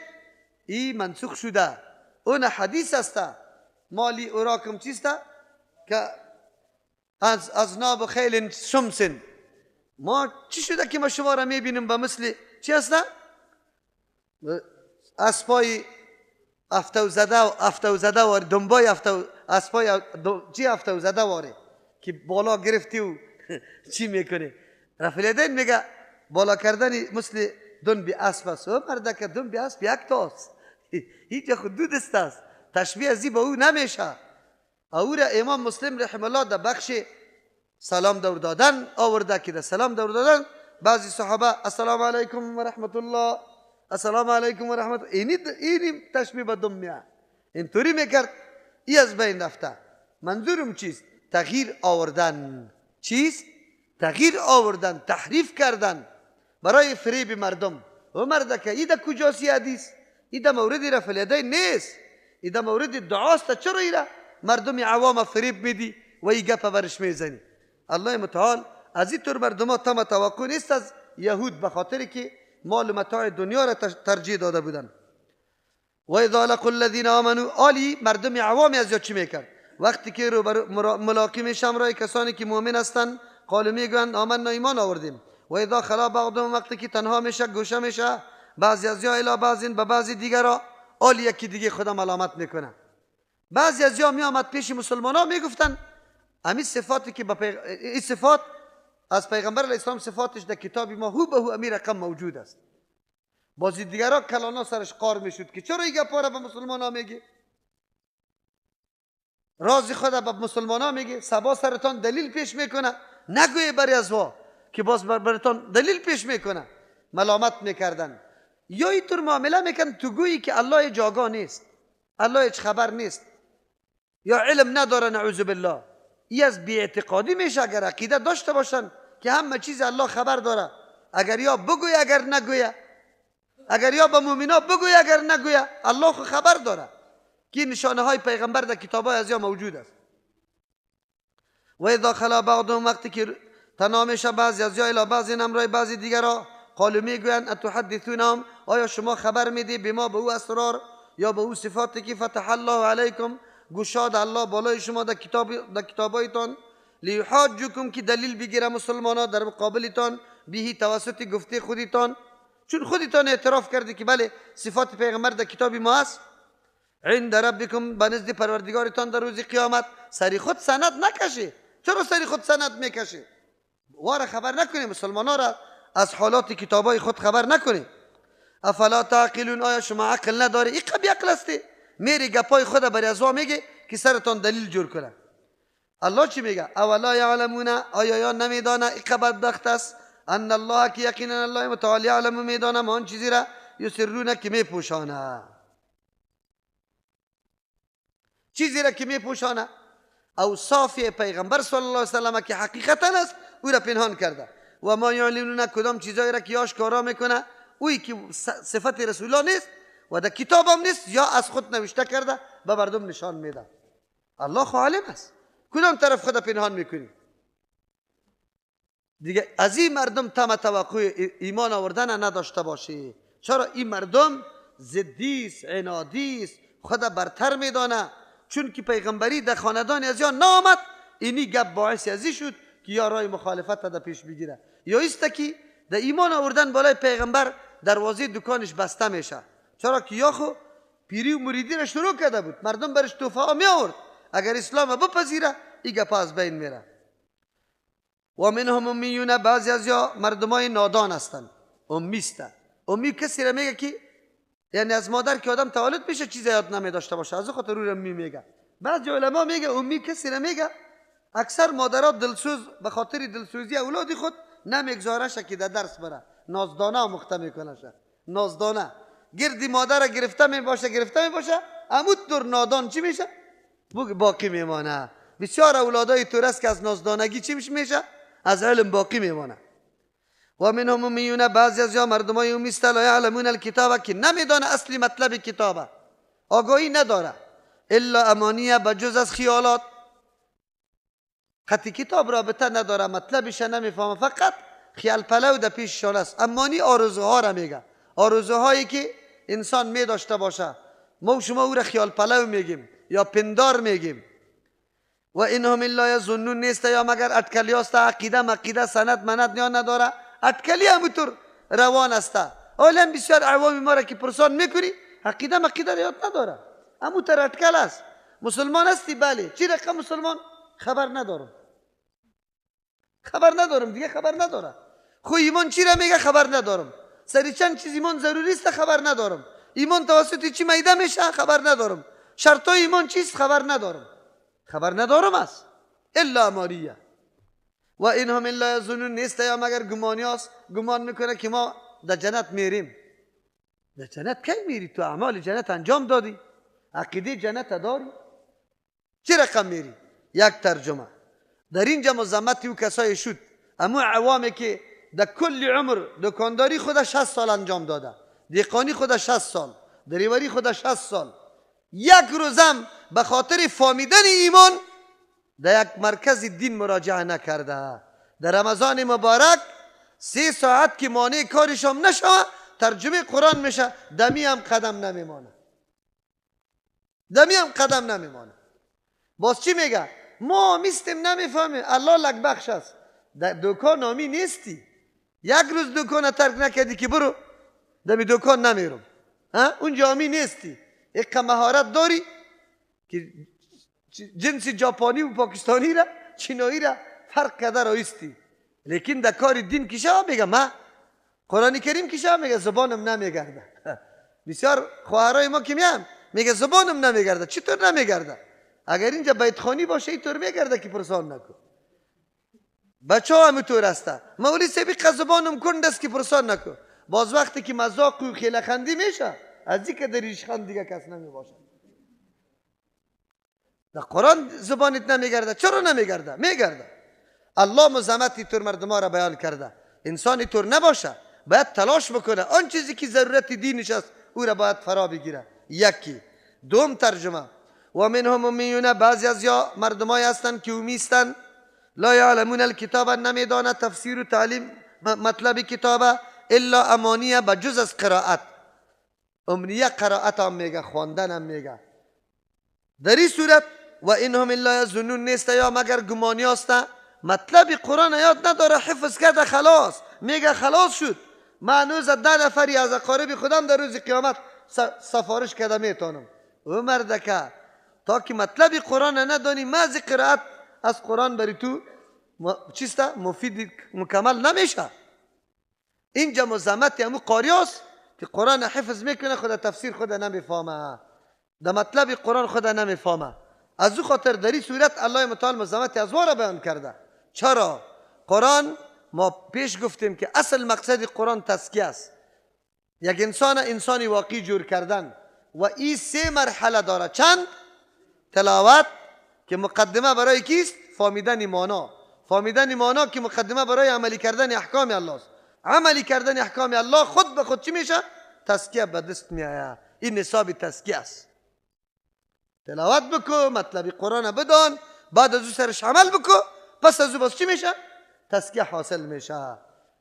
ای منسوخ شده، اون حدیث است، مالی اوراکم چیسته که از ناب خیل شمسن، ما چی شده که ما شما را میبینیم به مثل چی هست؟ اسپای افتو زده، افتو زده واره، دنبای افتو اسپای چی افتو زده واره که بالا گرفتی و چی میکنه. رفع الیدین میگه بالا کردن مثل دنب اسب است. و مرده که دنب اسب یک تاست، هیچ خود دو دست است، تشبیه ازی با او نمیشه. او را امام مسلم رحم الله در بخش سلام دور دادن آورده که در سلام دور دادن بعضی صحابه السلام علیکم و رحمت الله، السلام علیکم و رحمت، اینی تشبیه به دم میاد، اینطوری میکرد، ای از بین رفته. منظورم چیست؟ تغییر آوردن. چیست؟ تغییر آوردن، تحریف کردن برای فریب مردم. و مرده که ای در کجاست حدیث؟ ای در مورد رفع الیدین نیست، ای در مورد دعاست. چرا ایره مردم عوام فریب میدی و ای گپ برش میزنی؟ الله متعال از این طور مردم ها تم توقع نیست از یهود، به خاطر که مال و متاع دنیا را ترجیح داده بودن. و اذا لقوا الذین آمنوا، آلی مردم عوام از یا چی میکرد؟ وقتی که رو ملاقی میشم رای کسانی که مؤمن هستند، قالوا میگویند آمنا ایمان آوردیم. و اذا خلا بعضهم، وقتی که تنها میشه گوشه میشه بعضی از یا الی بعض به بعضی دیگرا، آلی یکی دیگه خدا ملامت میکنه. بعضی از یا میآمد پیش مسلمان ها میگفتن امی صفاتی که این صفات از پیغمبر علیه السلام صفاتش در کتاب ما هو به هو امی رقم موجود است. بعضی دیگرا کلانا سرش قار میشد که چرا این گپا را به مسلمان ها میگی؟ راز خدا به مسلمان ها میگه، صبا سرتان دلیل پیش میکنه، نگوی بری از وا که باز براتان دلیل پیش میکنه. ملامت میکردن یا اینطور معامله میکردن تو گویی که الله جاگاه نیست، الله هیچ خبر نیست یا علم نداره، نعوذ بالله. ای از بی‌اعتقادی میشه اگر عقیده داشته باشن که همه چیز الله خبر داره، اگر یا بگوی اگر نگویه، اگر یا به مؤمنا بگوی اگر نگویه، الله خبر داره که نشانه های پیغمبر در کتاب های از یا موجود است. و اذا خلا بعضهم، وقتی که تنها میشه بعضی از یا الی بعضی همراه بعضی دیگرا، قالوا میگویند اتحدثونهم، آیا شما خبر میدی به ما به او اسرار یا به او صفاتی که فتح الله علیکم، گشاد الله بالای شما در کتاب در کتابایتان، لیحاجوکم که دلیل بگیره مسلمانا در مقابلتان، بهی توسط گفته خودتان، چون خودتان اعتراف کردی که بله صفات پیغمبر در کتاب ما است. عند ربکم، به نزد پروردگارتان در روز قیامت. سری خود سند نکشی. چرا سری خود سند میکشی؟ واره خبر نکنی مسلمانا را از حالات کتابای خود خبر نکنی. افلا تعقلون، آیا شما عقل نداری؟ این قبی عقل هستی میری گپای خود برای ازوا میگه که سرتان دلیل جور کنه. الله چی میگه؟ اولا یعلمون، آیا یا نمیدانه؟ این بدبخت است. ان الله که یقینا الله متعال یعلم میدانم آن چیزی را یسرون که میپوشانه، چیزی را که میپوشانه. اوصاف پیغمبر صلی الله علیه وسلم که حقیقتا است او را پنهان کرده. و ما یعلنون کدام چیزایی را که آشکارا میکنه، اوی که صفت رسول الله نیست و در کتاب هم نیست یا از خود نوشته کرده به مردم نشان میده. الله خو عالم است، کدام طرف خود پنهان میکنی؟ دیگه از این مردم تم توقع ایمان آوردن نداشته باشی. چرا؟ این مردم ضدیست، عنادیست، خود برتر میدانه. چون که پیغمبری در خاندان از یا نامد، اینی گپ باعث ازی شد که یا رای مخالفت در پیش بگیره، یا ایست که در ایمان آوردن بالای پیغمبر دروازه دکانش بسته میشه. چرا که یا خو پیری و مریدی را شروع کرده بود، مردم برش توفه ها می آورد، اگر اسلام بپذیره این گپ از بین میره. و منهم امیون، بعضی از یا مردمای نادان هستند، امی است. امی کسی را میگه که یعنی از مادر که آدم تولد میشه چیز یاد نمی داشته باشه، از خاطر او را میگه. بعضی علما میگه امی کسی را میگه اکثر مادرات دلسوز، به خاطر دلسوزی اولاد خود نمیگذارش که در درس بره، نازدانه آموخته میکنه. نازدانه گردی مادر گرفته میباشه، گرفته میباشه، عمود در نادان چی میشه؟ باقی میمانه. بسیار اولادای تو است که از نازدانگی چی میشه؟ از علم باقی میمانه. و منهم امیون، بعضی از یا مردمای امی است لا یعلمون الکتاب، که نمیدانه اصلی مطلب کتابه، آگاهی نداره، الا امانیه، بجز از خیالات. خطی کتاب رابطه نداره، مطلبش نمیفهمه، فقط خیال پلو در پیششان است. امانی آرزوها را میگه، آرزوهایی که انسان می داشته باشه، ما و شما او را خیال پلو میگیم یا پندار میگیم. و اینهم الا یظنون، نیست یا مگر اٹکلی است، عقیده مقیده سند مند یا نداره، اٹکلی همونطور روان است. حالا بسیار عوام ما را که پرسان میکنی عقیده مقیده را یاد نداره، همونطور اٹکل است. مسلمان هستی؟ بله. چی رقم مسلمان؟ خبر ندارم، خبر ندارم دیگه، خبر نداره. خو ایمان چی را میگه؟ خبر ندارم. سری چند چیز ایمان ضروری است؟ خبر ندارم. ایمان توسط چی میده میشه؟ خبر ندارم. شرطای ایمان چیست؟ خبر ندارم. خبر ندارم است. الا اماریه. و اینهم الا یظنون، نیست یا مگر گمانی است، گمان میکنه که ما در جنت میریم. در جنت کی میری؟ تو اعمال جنت انجام دادی، عقیده جنت داری، چه رقم میری؟ یک ترجمه در اینجا مذمت او کسای شد، اما عوامی که در کل عمر دکانداری خود 60 سال انجام داده، دیقانی خود 60 سال، دریوری خود 60 سال، یک روزم به خاطر فهمیدن ایمان در یک مرکز دین مراجعه نکرده. در رمضان مبارک 3 ساعت که مانع کارش هم نشوه ترجمه قرآن میشه، دمی هم قدم نمیمانه، دمی هم قدم نمیمانه. باز چی میگه؟ ما میستیم نمیفهمیم، الله لک بخش است. در دکان نامی نیستی، یک روز دکان ترک نکردی که برو دمی دکان نمیرم، اونجا آمی نیستی. یک مهارت داری که جنس ژاپنی و پاکستانی را چینایی را فرق کرده رایستی، لیکن در کار دین کشه میگه ما قرآن کریم کشه میگه زبانم نمیگرده. بسیار خواهرای ما که میان میگه زبانم نمیگرده. چطور نمیگرده؟ اگر اینجا بیت خانی باشه اینطور میگرده که پرسان نکن. بچه ها همینطور هسته، مولی سبیق زبانم کند است که پرسان نکن. باز وقتی که مذاق و خیله خندی میشه از این که در ریشخند دیگه کس نمیباشه. در قرآن زبانت نمیگرده. چرا نمیگرده؟ میگرده. الله مزمت اینطور مردم ها را بیان کرده. انسان اینطور نباشه، باید تلاش بکنه آن چیزی که ضرورت دینش است او را باید فرا بگیره. یکی. دوم ترجمه و منهم امیون، بعضی از یا مردمای هستند که امیستند، لا یعلمون الکتاب، نمیدانه تفسیر و تعلیم مطلب کتاب، الا امانیه، بجز از قرائت. امنیه قرائت هم میگه، خواندن هم میگه. در این صورت و اینهم الا یظنون، نیست یا مگر گمانی است، مطلب قرآن یاد نداره، حفظ کرده خلاص، میگه خلاص شد، من هنوز 10 نفری از اقارب خودم در روز قیامت سفارش کرده میتونم. او مردکه تا که مطلب قرآن ندانی، محض قرائت از قرآن بری تو چیست مفید مکمل نمیشه. اینجا مزمت همو قاری است که قرآن حفظ میکنه، خود تفسیر خود نمیفهمه، در مطلب قرآن خود نمیفهمه. از او خاطر در این صورت الله متعال مزمت از را بیان کرده. چرا؟ قرآن ما پیش گفتیم که اصل مقصد قرآن تزکیه است، یک انسان انسانی واقعی جور کردن. و این سه مرحله داره. چند؟ تلاوت که مقدمه برای کیست؟ فهمیدن مانا. فهمیدن مانا که مقدمه برای عملی کردن احکام الله است. عملی کردن احکام الله خود به خود چی میشه؟ تزکیه به دست میآید. این نصاب تزکیه است. تلاوت بکو، مطلب قرآن بدان، بعد از او سرش عمل بکو، پس از او باز چی میشه؟ تزکیه حاصل میشه.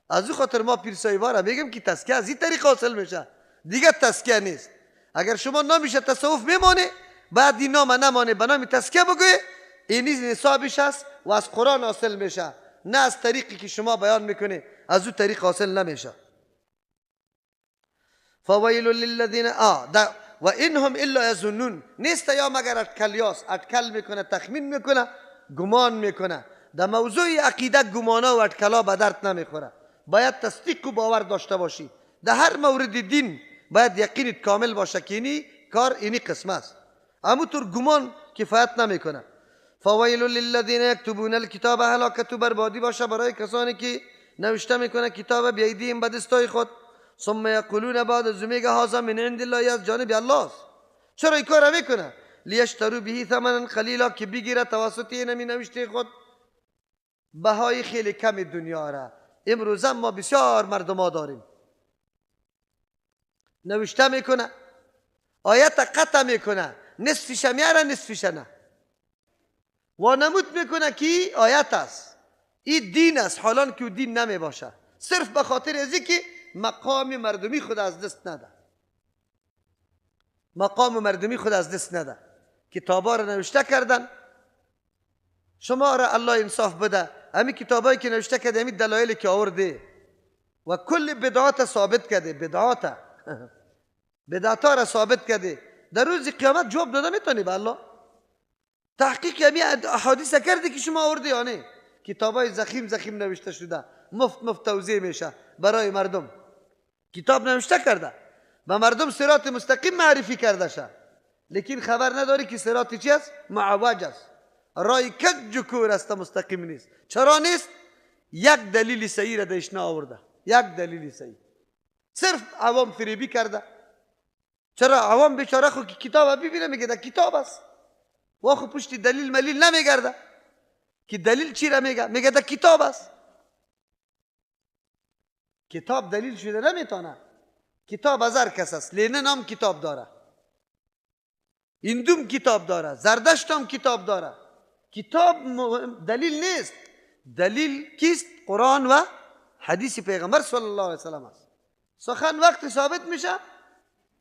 از او خاطر ما پیر صاحبا میگم که تزکیه از این طریق حاصل میشه، دیگه تزکیه نیست. اگر شما نامیش تصوف میمانه، بعد این نام نمانه به نام تزکیه بگوی، این نیز نصابش است و از قرآن حاصل میشه، نه از طریقی که شما بیان میکنه از او طریق حاصل نمیشه. فویل للذین و انهم الا یظنون، نیست یا مگر اٹکلیاس، اٹکل میکنه، تخمین میکنه، گمان میکنه. در موضوع عقیده گمانا و اٹکلا به درد نمیخوره. باید تصدیق و باور داشته باشی. در هر مورد دین باید یقینت کامل باشه که اینی کار اینی قسم است. همونطور گمان کفایت نمیکنه. فویل للذین یکتبون الکتاب، هلاکت و بربادی باشه برای کسانی که نوشته میکنه کتاب بیایدیهم به دستای خود. ثم یقولون، بعد از میگه هذا من عند الله، از جانب الله است. چرا این کار میکنه؟ لیشتروا به ثمنا قلیلا، که بگیره توسط اینمی نوشته خود بهای خیلی کم دنیا را. امروز ما بسیار مردم ها داریم نوشته میکنه، آیت قطع میکنه، نصفش میاره نصفش نه، وانمود میکنه که آیت است، این دین است، حالان که دین نمی باشه، صرف به خاطر از که مقام مردمی خود از دست نده. مقام مردمی خود از دست نده. کتابا را نوشته کردن، شما را الله انصاف بده، همین کتابایی که نوشته کرده، همین دلایلی که آورده و کل بدعات ثابت کرده، بدعات بدعات را ثابت کرده، در روز قیامت جواب داده میتونی به الله؟ تحقیق همین احادیث کرده که شما آورده یا نه؟ کتابای زخیم زخیم نوشته شده، مفت مفت توزیع میشه برای مردم. کتاب نوشته کرده، به مردم صراط مستقیم معرفی کرده شه، لیکن خبر نداری که صراط چی است؟ معوج است، رای کج و کور است، مستقیم نیست. چرا نیست؟ یک دلیل صحیح را دش آورده، یک دلیل صحیح. صرف عوام فریبی کرده. چرا عوام بیچاره خو که کتاب ببینه میگه در کتاب است، و خو پشت دلیل ملیل نمیگرده که دلیل چی را میگه، میگه در کتاب است. کتاب دلیل شده نمیتونه. کتاب از هر کس است. لینن هم کتاب داره، هندوم کتاب داره، زردشت هم کتاب داره. کتاب دلیل نیست. دلیل کیست؟ قرآن و حدیث پیغمبر صلی الله علیه وسلم است. سخن وقت ثابت میشه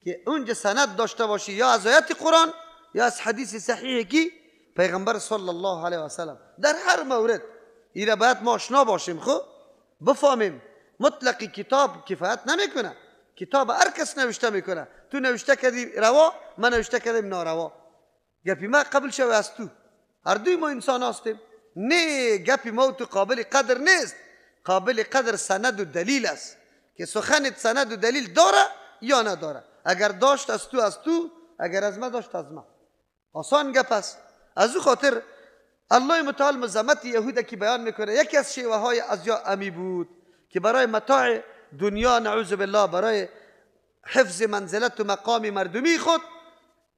که اونجا سند داشته باشی، یا از آیات قرآن یا از حدیث صحیح کی پیغمبر صلی الله علیه وسلم. در هر مورد ایره باید ما آشنا باشیم، خب بفهمیم. مطلق کتاب کفایت نمیکنه. کتاب هر کس نوشته میکنه. تو نوشته کردی روا، من نوشته کردم ناروا. گپی ما قبل شوه از تو، هر دوی ما انسان هستیم. نه، گپی ما تو قابل قدر نیست. قابل قدر سند و دلیل است که سخنت سند و دلیل داره یا نداره. اگر داشت از تو از تو، اگر از ما داشت از ما. آسان گپ است. از او خاطر الله متعال مذمت یهود که بیان میکنه، یکی از شیوه های از یا امی بود که برای متاع دنیا، نعوذ بالله، برای حفظ منزلت و مقام مردمی خود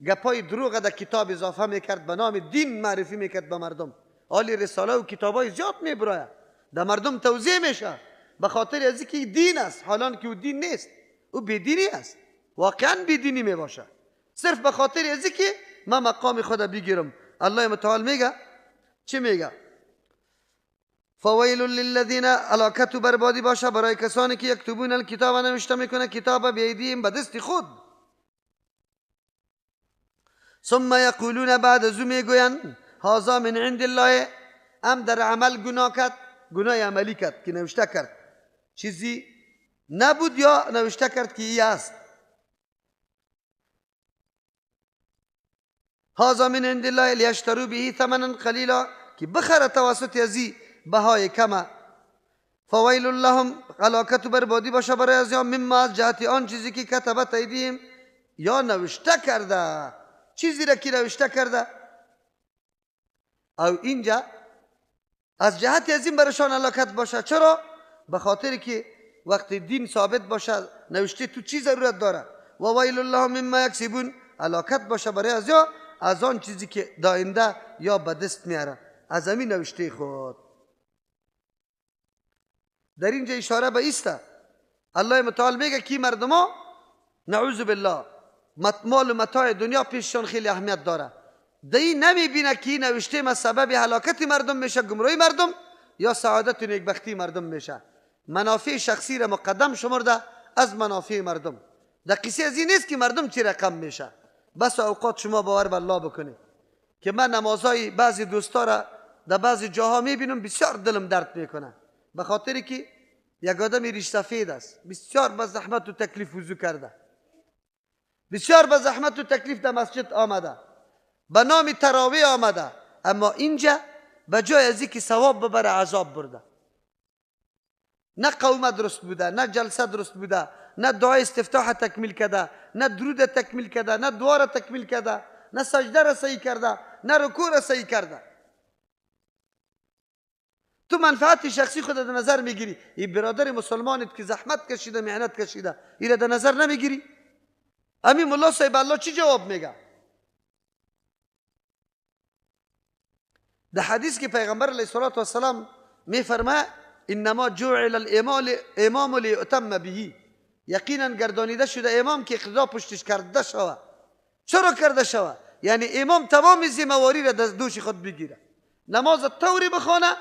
گپای دروغ در کتاب اضافه میکرد، به نام دین معرفی میکرد به مردم. حالی رساله و کتابای زیاد میبرایه، در مردم توزیع میشه به خاطر از اینکه دین است، حالان که او دین نیست، او بیدینی است، واقعا بیدینی میباشه، صرف به خاطر از اینکه من مقام خود بگیرم. الله متعال میگه چی میگه؟ فویل للذین، هلاکت و بربادی باشه برای کسانی که یکتبون الکتاب، نوشته میکنه کتاب بیدیم به دست خود. ثم یقولون، بعد از او میگویند هذا من عند الله، ام در عمل گناه کرد، گناه عملی کرد که نوشته کرد چیزی نبود یا نوشته کرد که ای است. هذا من عند الله لیشتروا به ثمنا قلیلا، که بخره توسط ازی بهای کمه. فویل لهم، هلاکت و بربادی باشه برای از یا مما، از جهت آن چیزی که کتبت ایدیهم، یا نوشته کرده، چیزی را که نوشته کرده. او اینجا از جهت از این برشان هلاکت باشه. چرا؟ به خاطر که وقتی دین ثابت باشه نوشته تو چی ضرورت داره؟ و ویل لهم مما یکسبون، هلاکت باشه برای از یا از آن چیزی که داینده یا به دست میاره از همین نوشته خود. در اینجا اشاره به ایسته الله متعال میگه که مردم ها نعوذ بالله مال و متاع دنیا پیششان خیلی اهمیت داره، دی نمیبینه که این نوشته ما سبب هلاکت مردم میشه، گمراهی مردم یا سعادت و نیکبختی مردم میشه. منافع شخصی را مقدم شمرده از منافع مردم. در قصه از این نیست که مردم چی رقم میشه. بس اوقات شما باور به الله بکنید که من نمازهای بعضی دوستا را در بعضی جاها میبینم بسیار دلم درد میکنه، به خاطر که یک آدم ریش سفید است، بسیار به زحمت و تکلیف وضو کرده، بسیار به زحمت و تکلیف در مسجد آمده، به نام تراویح آمده، اما اینجا به جای از اینکه ثواب ببره عذاب برده. نه قومه درست بوده، نه جلسه درست بوده، نه دعای استفتاح تکمیل کرده، نه درود تکمیل کرده، نه دعا را تکمیل کرده، نه سجده را صحیح کرده، نه رکوع را صحیح کرده. تو منفعت شخصی خود در نظر میگیری، این برادر مسلمانت که زحمت کشیده محنت کشیده این را در نظر نمیگیری. امین ملا صاحب الله چی جواب میگه؟ در حدیث که پیغمبر علیه الصلاة والسلام میفرماید انما جعل الامام لیؤتم به، یقینا گردانیده شده امام که اقتدا پشتش کرده شوه. چرا کرده شوه؟ یعنی امام تمام ذمهواری را از دوش خود بگیره، نماز طوری بخوانه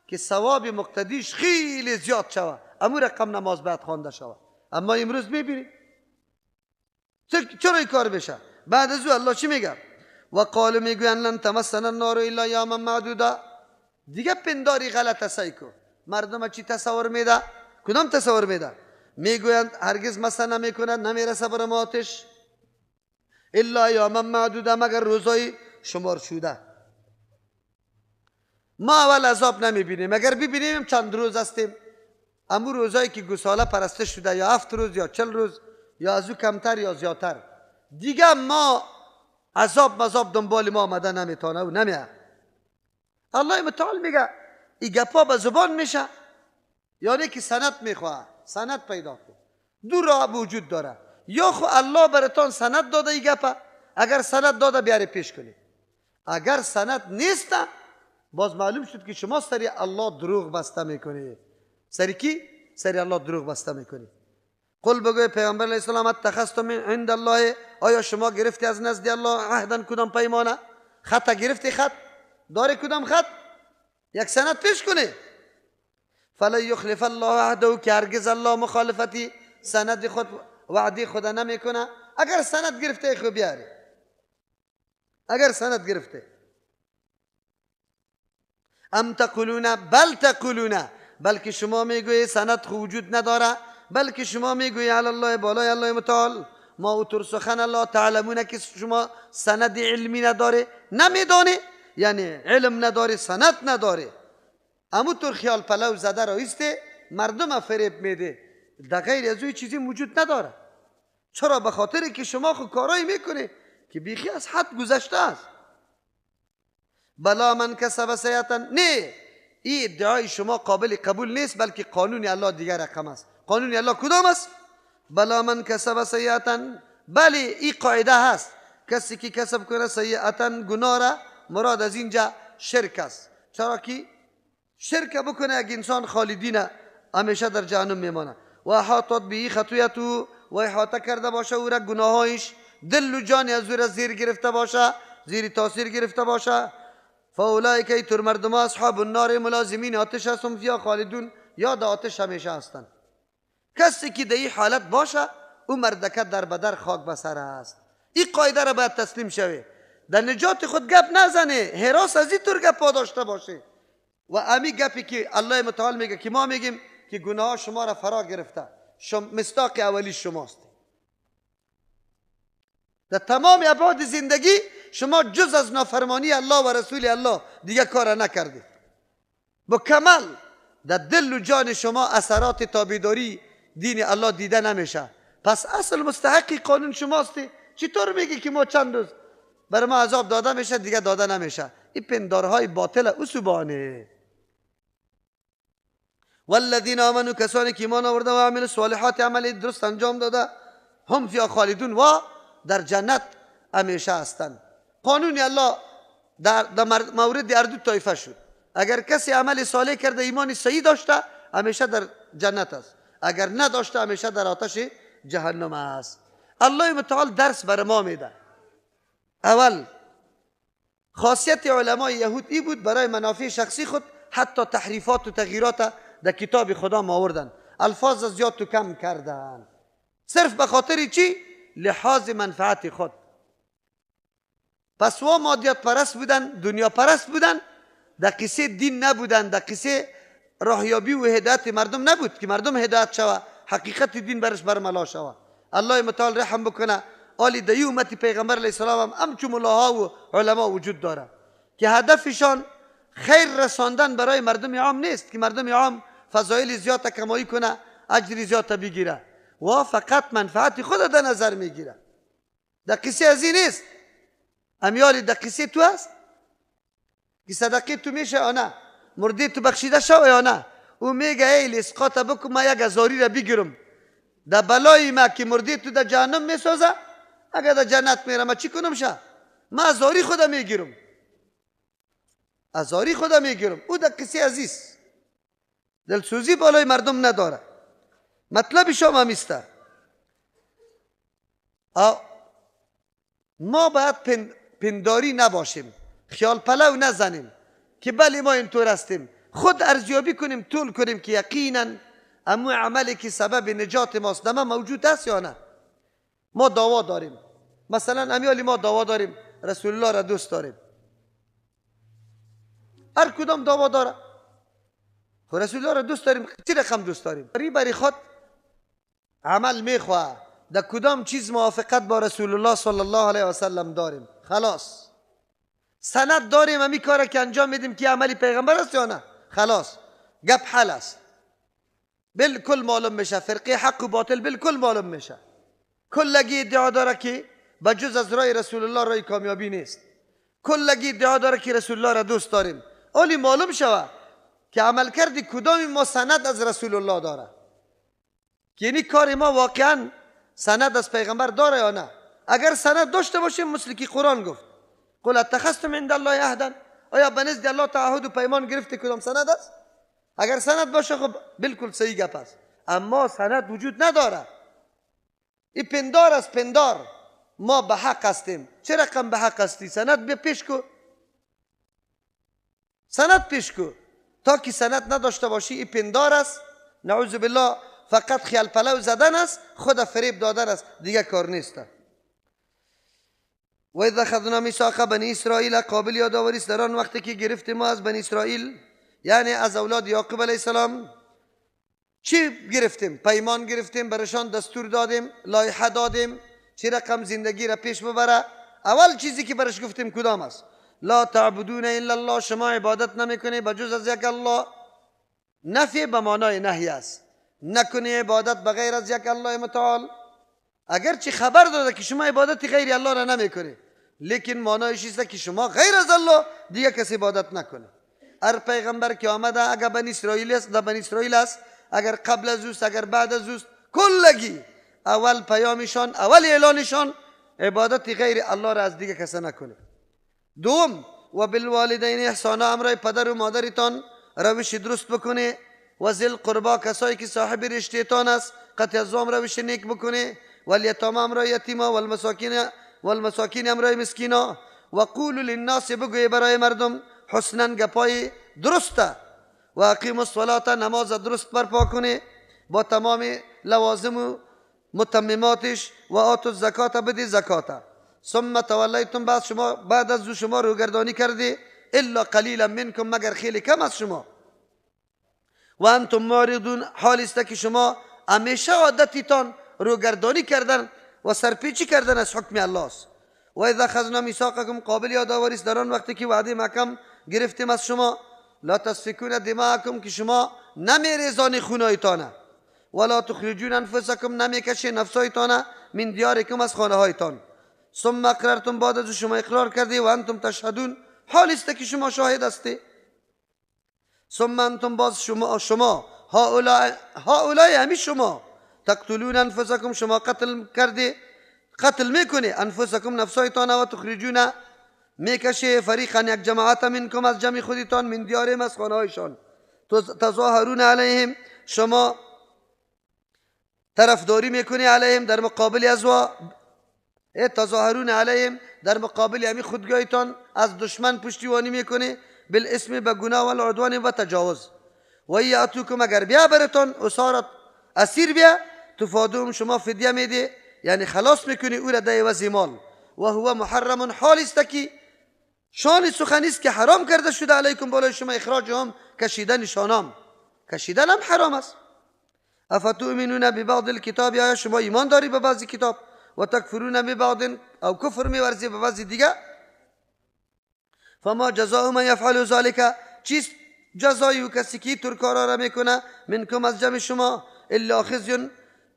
که ثواب مقتدیش خیلی زیاد شوه، امو رقم نماز باید خوانده شوه. اما امروز میبینی چرا این کار بشه؟ بعد از او الله چی میگه؟ و قالوا میگویند لن تمسنا النار الا ایاما معدوده. دیگه پنداری غلط سیکو مردم چی تصور میده؟ کدام تصور میده؟ میگویند هرگز مسا نمیکنند، نمیرسه بر ما آتش، الا ایاما معدوده، مگر روزای شمار شده. ما اول عذاب نمیبینیم، اگر ببینیم چند روز هستیم، امو روزایی که گوساله پرستش شده یا 7 روز یا 40 روز یا از او کمتر یا زیادتر، دیگه ما عذاب مذاب دنبال ما آمده نمیتانه و نمیه. الله متعال میگه این گپا به زبان میشه، یعنی که سند میخواه، سند پیدا کن. دو راه وجود داره، یا خو الله براتان سند داده این گپا، اگر سند داده بیاری پیش کنید، اگر سند نیست باز معلوم شد که شما سری الله دروغ بسته میکنید. سری کی؟ سری الله دروغ بسته میکنید. قل بگوی پیامبر علیه السلام اتخذتم من عند الله، آیا شما گرفتی از نزد الله عهدا کدام پیمانه؟ خط گرفتی؟ خط داره؟ کدام خط؟ یک سند پیش کنه. فلن یخلف الله عهده، که هرگز الله مخالفتی سند خود وعده خود نمیکنه. اگر سند گرفته خو بیاری، اگر سند گرفته. ام تقولون بل تقولون، بلکه شما میگویی سند خو وجود نداره، بلکه شما میگویی علی الله بالای الله متعال ما اوتر سخن الله تعلمون، که شما سند علمی نداره، نمیدانه، یعنی علم نداره، سند نداره، امو طور خیال پلو زده رایسته مردم فریب میده، در غیر از او چیزی وجود نداره. چرا؟ به خاطر که شما خو کارایی میکنه که بیخی از حد گذشته است. بلا من کسب سیئة، نه، این ادعای شما قابل قبول نیست، بلکه قانون الله دیگر رقم است. قانون الله کدام است؟ بلا من کسب سیئة، بله این قاعده هست، کسی که کسب کنه سیئة گناه را، مراد از اینجا شرک است. چرا که شرک بکنه اگه انسان خالدین همیشه در جهنم میمانه. و احاطت به خطیئته، و احاطه کرده باشه او را گناهایش، دل و جان از او را زیر گرفته باشه، زیر تاثیر گرفته باشه. فاولئک ایتر مردم اصحاب النار ملازمین آتش هستم فیها خالدون، یا در آتش همیشه هستند. کسی که در این حالت باشه او مردکه در بدر خاک بسر است. این قاعده را باید تسلیم شوی، در نجات خود گپ نزنه، هراس از این طور گپ داشته باشه. و امی گپی که الله متعال میگه که ما میگیم که گناه شما را فرا گرفته، مصداق اولی شماست. در تمام ابعاد زندگی شما جز از نافرمانی الله و رسول الله دیگه کار نکردید. با کمال در دل و جان شما اثرات تابعداری دین الله دیده نمیشه. پس اصل مستحقی قانون شماست. چطور میگی که ما چند روز برای ما عذاب داده میشه دیگه داده نمیشه؟ این پندارهای باطل اصوبانه. والذین آمنوا، کسانی که ایمان آورده و عمل صالحات، عمل درست انجام داده، هم فیها خالدون، و در جنت همیشه هستند. قانون الله در مورد هر دو طایفه شد. اگر کسی عمل صالح کرده، ایمان صحیح داشته، همیشه در جنت است، اگر نداشته همیشه در آتش جهنم است. الله متعال درس بر ما میده. اول خاصیت علمای یهود ای بود برای منافع شخصی خود حتی تحریفات و تغییرات در کتاب خدا آوردن، الفاظ زیاد و کم کردن، صرف به خاطر چی؟ لحاظ منفعت خود. پس وا مادیات پرست بودن، دنیا پرست بودن، در قصه دین نبودن، در قصه راهیابی و هدایت مردم نبود که مردم هدایت شوه، حقیقت دین برش برملا شوه. الله متعال رحم بکنه آلی در امت پیغمبر علیه السلام هم همچون ملاها و علما وجود داره که هدفشان خیر رساندن برای مردم عام نیست که مردم عام فضایل زیاد کمایی کنه، اجر زیاد بگیره، و فقط منفعت خود در نظر میگیره. در قصه از این نیست. امیال در قصه تو است که صدقه تو میشه یا نه، مرده تو بخشیده شو یا نه. او میگه ای اسقاط بکن، ما یک هزاری را بگیرم در بلای ما که مرده تو در جهنم میسازه، اگر در جنت میرم ما چی کنم شه؟ ما هزاری خدا میگیرم، هزاری خدا میگیرم. او در قصه عزیز دلسوزی بالای مردم نداره. مطلب شما همیسته ما باید پنداری نباشیم، خیال پلو نزنیم که بله ما اینطور هستیم. خود ارزیابی کنیم، طول کنیم که یقینا امو عملی که سبب نجات ماست در ما موجود است یا نه. ما دعوا داریم، مثلا امیالی ما دعوا داریم، رسول الله را دوست داریم، هر کدام دعوا داره، خب رسول الله را دوست داریم، چی رقم دوست داریم؟ برای خود عمل میخواه در کدام چیز موافقت با رسول الله صلی الله علیه و سلم داریم، خلاص سند داریم، همی کار که انجام میدیم که عملی پیغمبر است یا نه، خلاص گپ حل است، بالکل معلوم میشه فرقه حق و باطل، بالکل معلوم میشه. کلگی ادعا داره که بجز از رای رسول الله رای کامیابی نیست، کلگی ادعا داره که رسول الله را دوست داریم، ولی معلوم شوه که عمل کردی کدام ما سند از رسول الله داره، که یعنی کار ما واقعا سند از پیغمبر داره یا نه. اگر سند داشته باشیم مثل که قرآن گفت قل اتخذتم عند الله عهدا، آیا به نزد الله تعهد و پیمان گرفتی کدام سند است؟ اگر سند باشه خب بالکل صحیح گپ است، اما سند وجود نداره. این پندار است، پندار ما به حق هستیم. چه رقم به حق هستی؟ سند بیا پیش کو، سند پیش کو. تا که سند نداشته باشی این پندار است، نعوذ بالله، فقط خیال پلو زدن است، خود فریب دادن است، دیگه کار نیست. و اذا اخذنا میثاق بنی اسرائیل، قابل یادآوری است در آن وقتی که گرفتیم ما از بنی اسرائیل، یعنی از اولاد یعقوب علیه السلام. چی گرفتیم؟ پیمان گرفتیم، برشان دستور دادیم، لایحه دادیم چه رقم زندگی را پیش ببره. اول چیزی که برش گفتیم کدام است؟ لا تعبدون الا الله، شما عبادت نمیکنی بجز از یک الله. نفی به معنای نهی است، نکنی عبادت بغیر از یک الله متعال. اگرچه خبر داده که شما عبادت غیر الله را نمیکنی، لیکن معنایش است که شما غیر از الله دیگه کسی عبادت نکنه. هر پیغمبر که آمده، اگر بنی اسرائیل است، در بنی اسرائیل است، اگر قبل از اوست، اگر بعد از اوست، کلگی اول پیامشان، اول اعلانشان عبادت غیر الله را از دیگه کسی نکنه. دوم، و بالوالدین احسانا، امرای پدر و مادرتان روش درست بکنه. و ذل قربا، کسایی که صاحب رشتهتان است، قطع از روش نیک بکنه. والیتاما، امرای یتیما، والمساکین، امرای مسکینا. و قولوا للناس، بگوی برای مردم حسنا، گپای درسته. و اقیموا الصلاة، نماز درست برپا کنه با تمام لوازم و متمماتش. و آتوا الزکات، بدی زکات. ثم تولیتم، بعد شما بعد از شما روگردانی کردی، الا قلیلا منکم، مگر خیلی کم از شما. و انتم معرضون، حال است که شما همیشه عادتتان روگردانی کردن و سرپیچی کردن از حکم الله است. و اذا اخذنا میثاقکم، قابل یادآوری است در آن وقتی که وعده محکم گرفتیم از شما، لا تسفکون دماءکم، که شما نمیریزانی خونایتانه، ولا تخرجون انفسکم، نمیکشی نفسایتانه، من دیارکم، از خانه هایتان. ثم اقررتم، بعد از شما اقرار کردی، و انتم تشهدون، حال است که شما شاهد هستی. ثم انتم، باز شما هؤلاء همی شما، تقتلون انفسکم شما قتل کرده، قتل میکنه انفسکم نفسایتان، و تخرجون میکشه فریقا یک جماعت منکم از جمع خودتان، من دیارهم از خانهایشان، تظاهرون علیهم شما طرفداری میکنی علیهم در مقابل از و تظاهرون علیهم در مقابل همی خودگاهتان از دشمن پشتیبانی میکنی، بالاسم به گناه و العدوان و تجاوز. و یاتوکم اگر بیا برتان اسارت اسیر بیا، تفادوم شما فدیه میده، یعنی خلاص میکنی او را در عوض مال. و هو محرم حال است که شان سخنی است که حرام کرده شده علیکم بالای شما اخراج هم کشیدن شانام، کشیدن هم حرام است. افتؤمنون ببعض الکتاب آیا شما ایمان داری به بعضی کتاب، و تکفرون ببعض او کفر میورزی به بعضی دیگه. فما جزاء من یفعل ذلک چیست جزای او کسی که تر کارا را میکنه، منکم از جمع شما، الا خزی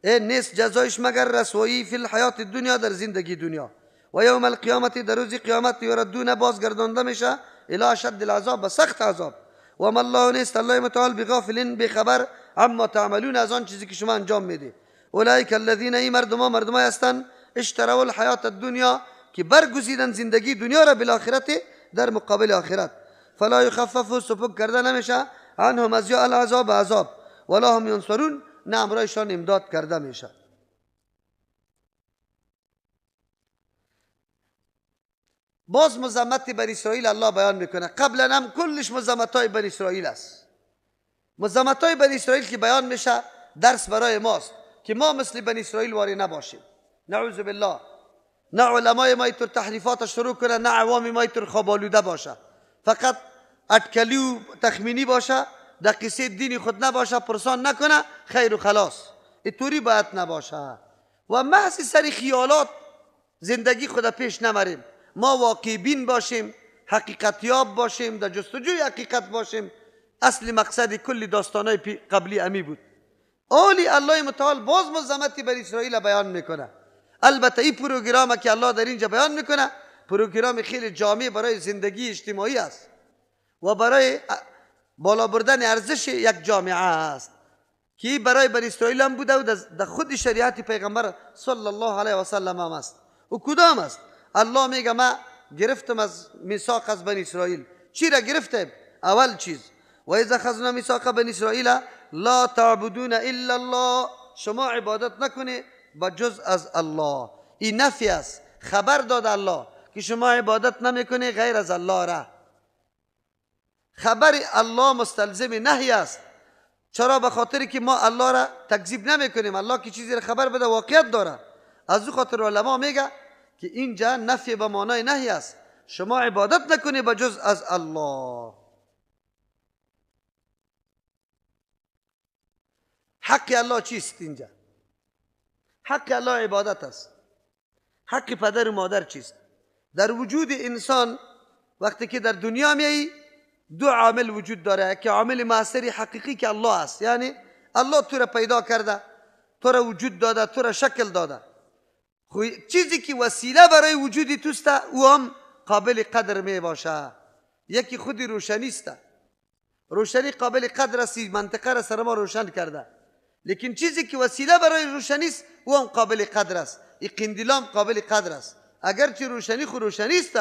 نیست جزایش مگر رسوایی فی الحیات الدنیا در زندگی دنیا، و یوم القیامت در روز قیامت یردون بازگردانده میشه الی اشد العذاب به سخت عذاب. و ما الله نیست الله متعال بغافل بخبر عما تعملون از آن چیزی که شما انجام میدی. اولئک الذین ای مردما مردمای هستند اشتروا الحیات الدنیا که برگزیدن زندگی دنیا را بالآخرت در مقابل آخرت. فلا یخفف سپک کرده نمیشه عنهم از یا العذاب عذاب، ولا هم ینصرون نه امرایشان امداد کرده میشه. باز مذمت بنی اسرائیل الله بیان میکنه. قبلا هم کلش مذمت های بنی اسرائیل است. مذمت های بنی اسرائیل که بیان میشه درس برای ماست که ما مثل بنی اسرائیل واری نباشیم، نعوذ بالله. نه علمای ما اینطور تحریفات شروع کنه، نه عوام ما اینطور خواب آلوده باشه، فقط اٹکلی و تخمینی باشه، در قصه دین خود نباشه، پرسان نکنه، خیر و خلاص. اینطوری باید نباشه و محض سر خیالات زندگی خود پیش نمریم. ما واقع بین باشیم، حقیقت یاب باشیم، در جستجوی حقیقت باشیم. اصل مقصد کل داستانهای قبلی امی بود. اولی الله متعال باز مذمتی بر اسرائیل بیان میکنه. البته این پروگرام که الله در اینجا بیان میکنه پروگرام خیلی جامع برای زندگی اجتماعی است و برای بالا بردن ارزش یک جامعه است که برای بنی اسرائیل هم بوده و در خود شریعت پیغمبر صلی الله علیه و سلم هم است. و کدام است؟ الله میگه ما گرفتم از میثاق از بنی اسرائیل. چی را گرفتم؟ اول چیز و اذا اخذنا میثاق بنی اسرائیل لا تعبدون الا الله، شما عبادت نکنی با جز از الله. این نفی است، خبر داد الله که شما عبادت نمیکنی غیر از الله را. خبر الله مستلزم نهی است. چرا؟ به خاطر که ما الله را تکذیب نمیکنیم. الله که چیزی را خبر بده واقعیت داره. از او خاطر علما میگه که اینجا نفی به معنای نهی است، شما عبادت نکنی به جز از الله. حق الله چیست اینجا؟ حق الله عبادت است. حق پدر و مادر چیست؟ در وجود انسان وقتی که در دنیا میایی دو عامل وجود داره که عامل مؤثر حقیقی که الله است، یعنی الله تو را پیدا کرده، تو را وجود داده، تو را شکل داده. چیزی که وسیله برای وجود توست او هم قابل قدر می باشه. یکی خود روشنی است، روشنی قابل قدر است، منطقه را سر ما روشن کرده. لیکن چیزی که وسیله برای روشنی است او هم قابل قدر است. این قندیل هم قابل قدر است، اگرچه روشنی خو روشنی است،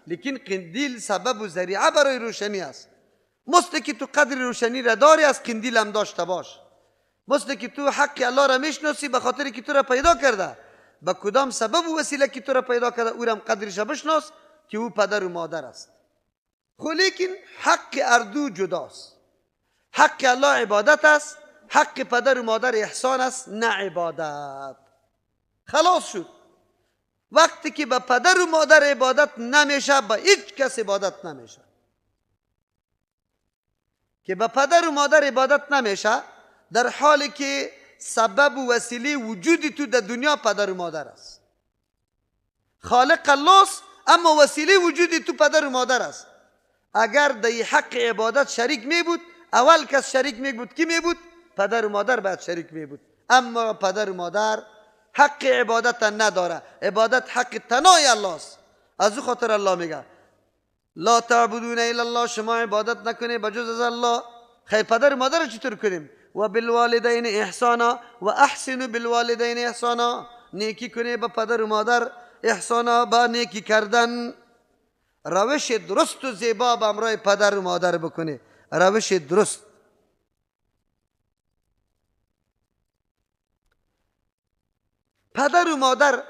لیکن قندیل سبب و ذریعه برای روشنی است. مثل که تو قدر روشنی را داری از قندیل هم داشته باش. مثل که تو حق الله را میشناسی به خاطر که تو را پیدا کرده، به کدام سبب و وسیله که تو را پیدا کرده او را هم قدرش بشناس که او پدر و مادر است. خو لیکن حق اردو جداست. حق الله عبادت است، حق پدر و مادر احسان است، نه عبادت. خلاص شد. وقتی که به پدر و مادر عبادت نمیشه، به هیچ کس عبادت نمیشه. که به پدر و مادر عبادت نمیشه در حالی که سبب و وسیله وجودی تو در دنیا پدر و مادر است. خالق الله است، اما وسیله وجودی تو پدر و مادر است. اگر در حق عبادت شریک می بود، اول کس شریک می بود کی می بود؟ پدر و مادر باید شریک می بود. اما پدر و مادر حق عبادت نداره. عبادت حق تنهای الله است. از او خاطر الله میگه لا تعبدون الا الله، شما عبادت نکنید بجز از الله. خیر پدر و مادر چطور کنیم؟ و بالوالدین احسانا و احسنوا بالوالدین احسانا، نیکی کنه به پدر و مادر، احسانا با نیکی کردن. روش درست و زیبا به امرای پدر و مادر بکنه، روش درست. پدر و مادر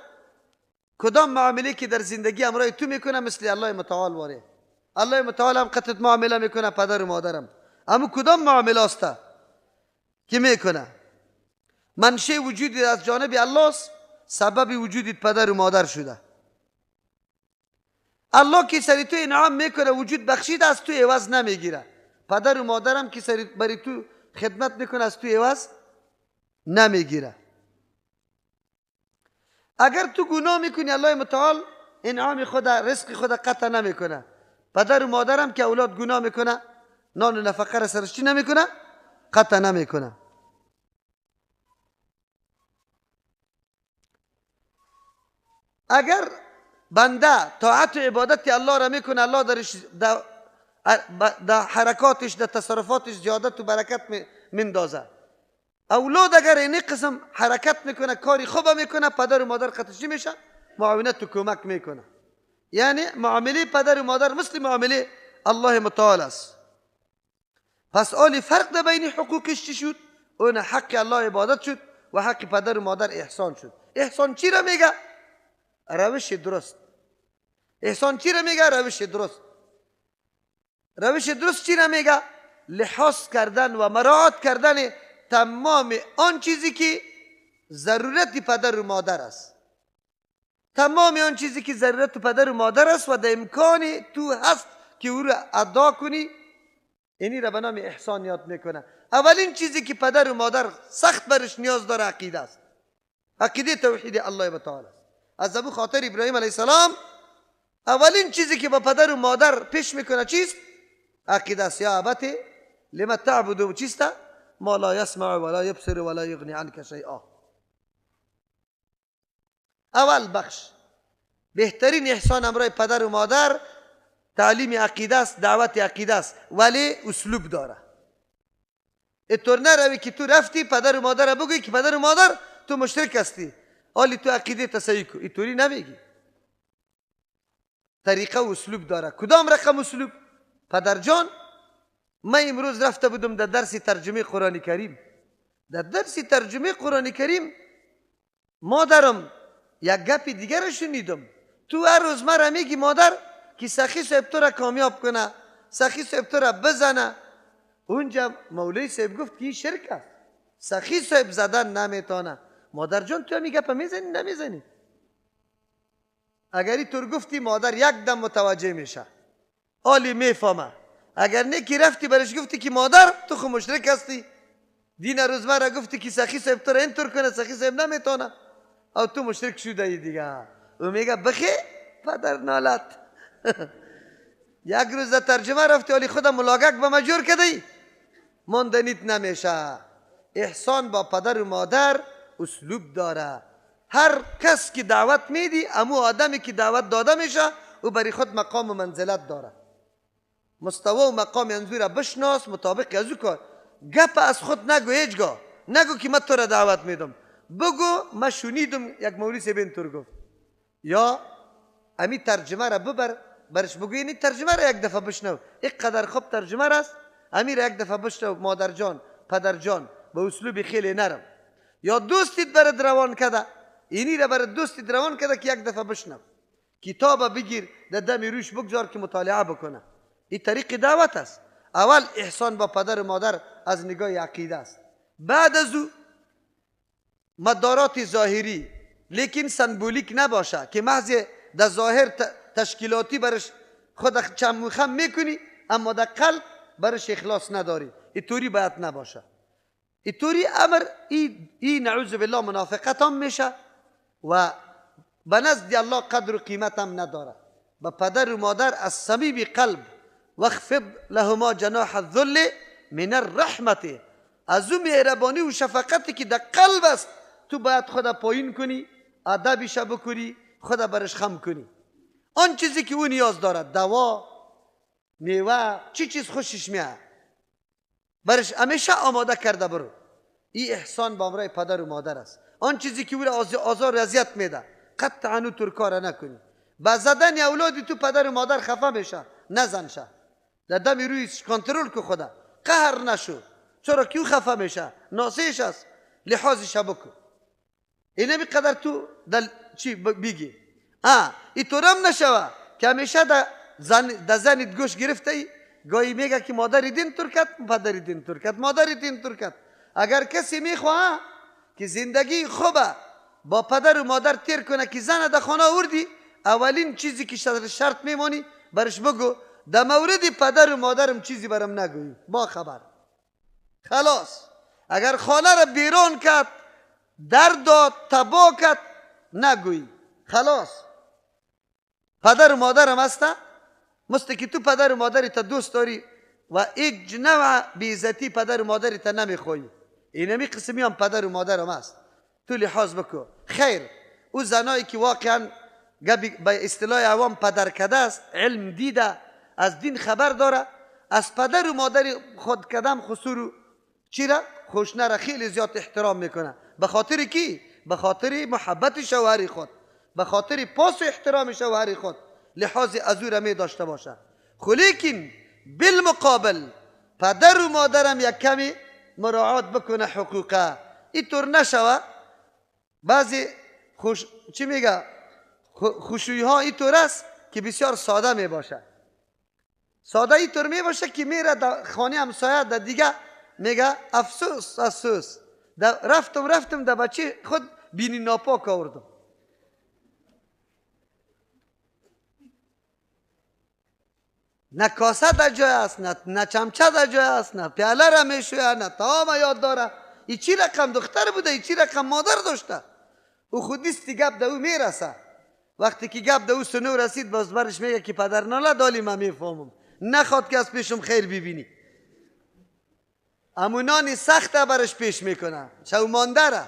کدام معامله که در زندگی امرای تو میکنه مثل الله متعال واره. الله متعال هم قطعت معامله میکنه پدر و مادرم، اما کدام معامله است که میکنه؟ منشه وجودی از جانب الله است، سبب وجودی پدر و مادر شده. الله که سری تو انعام میکنه وجود بخشید از تو عوض نمیگیره. پدر و مادرم که سری برای تو خدمت میکنه از تو عوض نمیگیره. اگر تو گناه میکنی الله متعال انعام خود رزق خود قطع نمیکنه. پدر و مادرم که اولاد گناه میکنه نان و نفقه را سرش چی نمیکنه؟ قطع نمیکنه. اگر بنده طاعت و عبادت الله را میکنه، الله درش در حرکاتش در تصرفاتش زیادت و برکت میندازه. اولاد اگر این قسم حرکت میکنه کاری خوب میکنه، پدر و مادر قطعی میشه معاونت و کمک میکنه. یعنی معامله پدر و مادر مثل معامله الله متعال است. پس آلی فرق در بین حقوقش چی شد؟ اون حق الله عبادت شد و حق پدر و مادر احسان شد. احسان چی را میگه؟ روش درست. احسان چی را میگه؟ روش درست. روش درست چی را میگه؟ لحاظ کردن و مراعات کردن تمام آن چیزی که ضرورت پدر و مادر است. تمام آن چیزی که ضرورت پدر و مادر است و در امکان تو هست که او را ادا کنی، اینی را به نام احسان یاد میکنه. اولین چیزی که پدر و مادر سخت برش نیاز داره عقیده است. عقیده توحید الله متعال است. از ابو خاطر ابراهیم علیه السلام اولین چیزی که با پدر و مادر پیش میکنه چیست؟ عقیده است. یا ابت لما تعبد چیست؟ ما لا يسمع ولا يبصر ولا يغني عنك شيئا. اول بخش بهترین احسان امرای پدر و مادر تعلیم عقیده است، دعوت عقیده است، ولی اسلوب داره. اینطور نروی که تو رفتی پدر و مادر بگویی که پدر و مادر تو مشرک هستی، حالی تو عقیده تصحیح کو، اینطوری نمیگی. طریقه و اسلوب داره. کدام رقم اسلوب؟ پدر جان من امروز رفته بودم در درس ترجمه قرآن کریم. در درس ترجمه قرآن کریم مادرم یک گپ دیگر رو شنیدم. تو هر روز مرا میگی مادر که سخی صاحب تو را کامیاب کنه، سخی صاحب تو را بزنه. اونجا مولوی صاحب گفت که این شرک است، سخی صاحب زدن نمیتونه. مادر جان تو همی گپ میزنی نمیزنی؟ اگر تو گفتی مادر یک دم متوجه میشه، عالی میفهمه. اگر نه که رفتی برش گفتی که مادر تو خو مشرک هستی، دین روزمره گفتی که سخی صاحب تو را اینطور کنه، سخی صاحب نمیتونه، او تو مشرک شده ای دیگه. او میگه بخی پدر نالت. یک روز در ترجمه رفتی ولی خودم ملاقک به مجور کردی، ماندنیت نمیشه. احسان با پدر و مادر اسلوب داره. هر کس که دعوت میدی، امو آدمی که دعوت داده میشه او برای خود مقام و منزلت داره. مستوى و مقام انزو را بشناس، مطابق از او کار. گپ از خود نگو، هیچگاه نگو که من تو را دعوت میدم. بگو من شنیدم یک مولوی صاحب اینطور گفت، یا امی ترجمه را ببر برش بگو این ترجمه را یک دفعه بشنو، اینقدر خوب ترجمه است، امی را یک دفعه بشنو مادر جان پدر جان، به اسلوب خیلی نرم. یا دوستیت برات روان کده، اینی را برات دوستیت روان کده که یک دفعه بشنو. کتاب بگیر در دم روش بگذار که مطالعه بکنه. این طریق دعوت است. اول احسان با پدر و مادر از نگاه عقیده است. بعد از او مدارات ظاهری، لیکن سنبولیک نباشه که محض در ظاهر تشکیلاتی برش خود چم و خم میکنی اما در قلب برش اخلاص نداری. اینطوری باید نباشه. اینطوری امر ای نعوذ بالله منافقت هم میشه و به نزد الله قدر و قیمت هم نداره. به پدر و مادر از صمیم قلب واخفض لهما جناح الذل من الرحمت، از او مهربانی و شفقتی که در قلب است تو باید خود پایین کنی، ادبش بکنی، خود برش خم کنی. آن چیزی که او نیاز دارد، دوا، میوه، چی چیز خوشش میاد، برش همیشه آماده کرده برو. این احسان با امرای پدر و مادر است. آن چیزی که او را آزار و اذیت میده قطعا او تر کار نکنی. با زدن اولادی تو پدر و مادر خفه میشه، نزن شه. در دم روی کنترل که خدا قهر نشو، چرا که او خفه میشه، ناسیش است، لحاظش بکن. اینمی قدر تو دل چی بگی. اینطورم نشوه که همیشه در زنت گوش گرفته ای، گاهی میگه که مادر دین ترکت، پدر دین ترکت، مادر دین ترکت. اگر کسی میخواه که زندگی خوبه با پدر و مادر تیر کنه که زن در خانه آوردی، اولین چیزی که شرط میمانی برش بگو در مورد پدر و مادرم چیزی برم نگویی، با خبر خلاص. اگر خانه را بیرون کرد، در داد، تبا کرد، نگویی، خلاص. پدر و مادرم هسته، مثل که تو پدر و مادری تا دوست داری و هیچ نوع بیعزتی پدر و مادری تا نمیخوایی، اینمی قسمی هم پدر و مادرم هست، تو لحاظ بکو. خیر، او زنایی که واقعا به اصطلاح عوام پدر کده است، علم دیده، از دین خبر داره، از پدر و مادر خود کدام خسور چی را خوشنه را خیلی زیاد احترام میکنه. به خاطر کی؟ به خاطر محبت شوهر خود، به خاطر پاس و احترام شوهر خود لحاظ از او را می داشته باشه. لیکن بالمقابل پدر و مادرم یک کمی مراعات بکنه حقوقه. اینطور نشوه بعضی خوش چی میگه خوشویی ها اینطور است که بسیار ساده می باشه. ساده اینطور می باشه که میره در خانه همسایه در دیگه میگه افسوس افسوس رفتم رفتم در بچه خود بینی ناپاک آوردم. نه کاسه در جای است، نه چمچه در جای است، نه پیاله را میشویه، نه طعام یاد داره. ای چی رقم دختر بوده، ای چی رقم مادر داشته. او خود نیست گپ در او میرسه. وقتی که گپ در او سنو رسید باز برش میگه که پدر ناله دالی من میفهمم، نخواد که از پیشم خیر ببینی. امو نان سخت برش پیش میکنه، چو مانده را.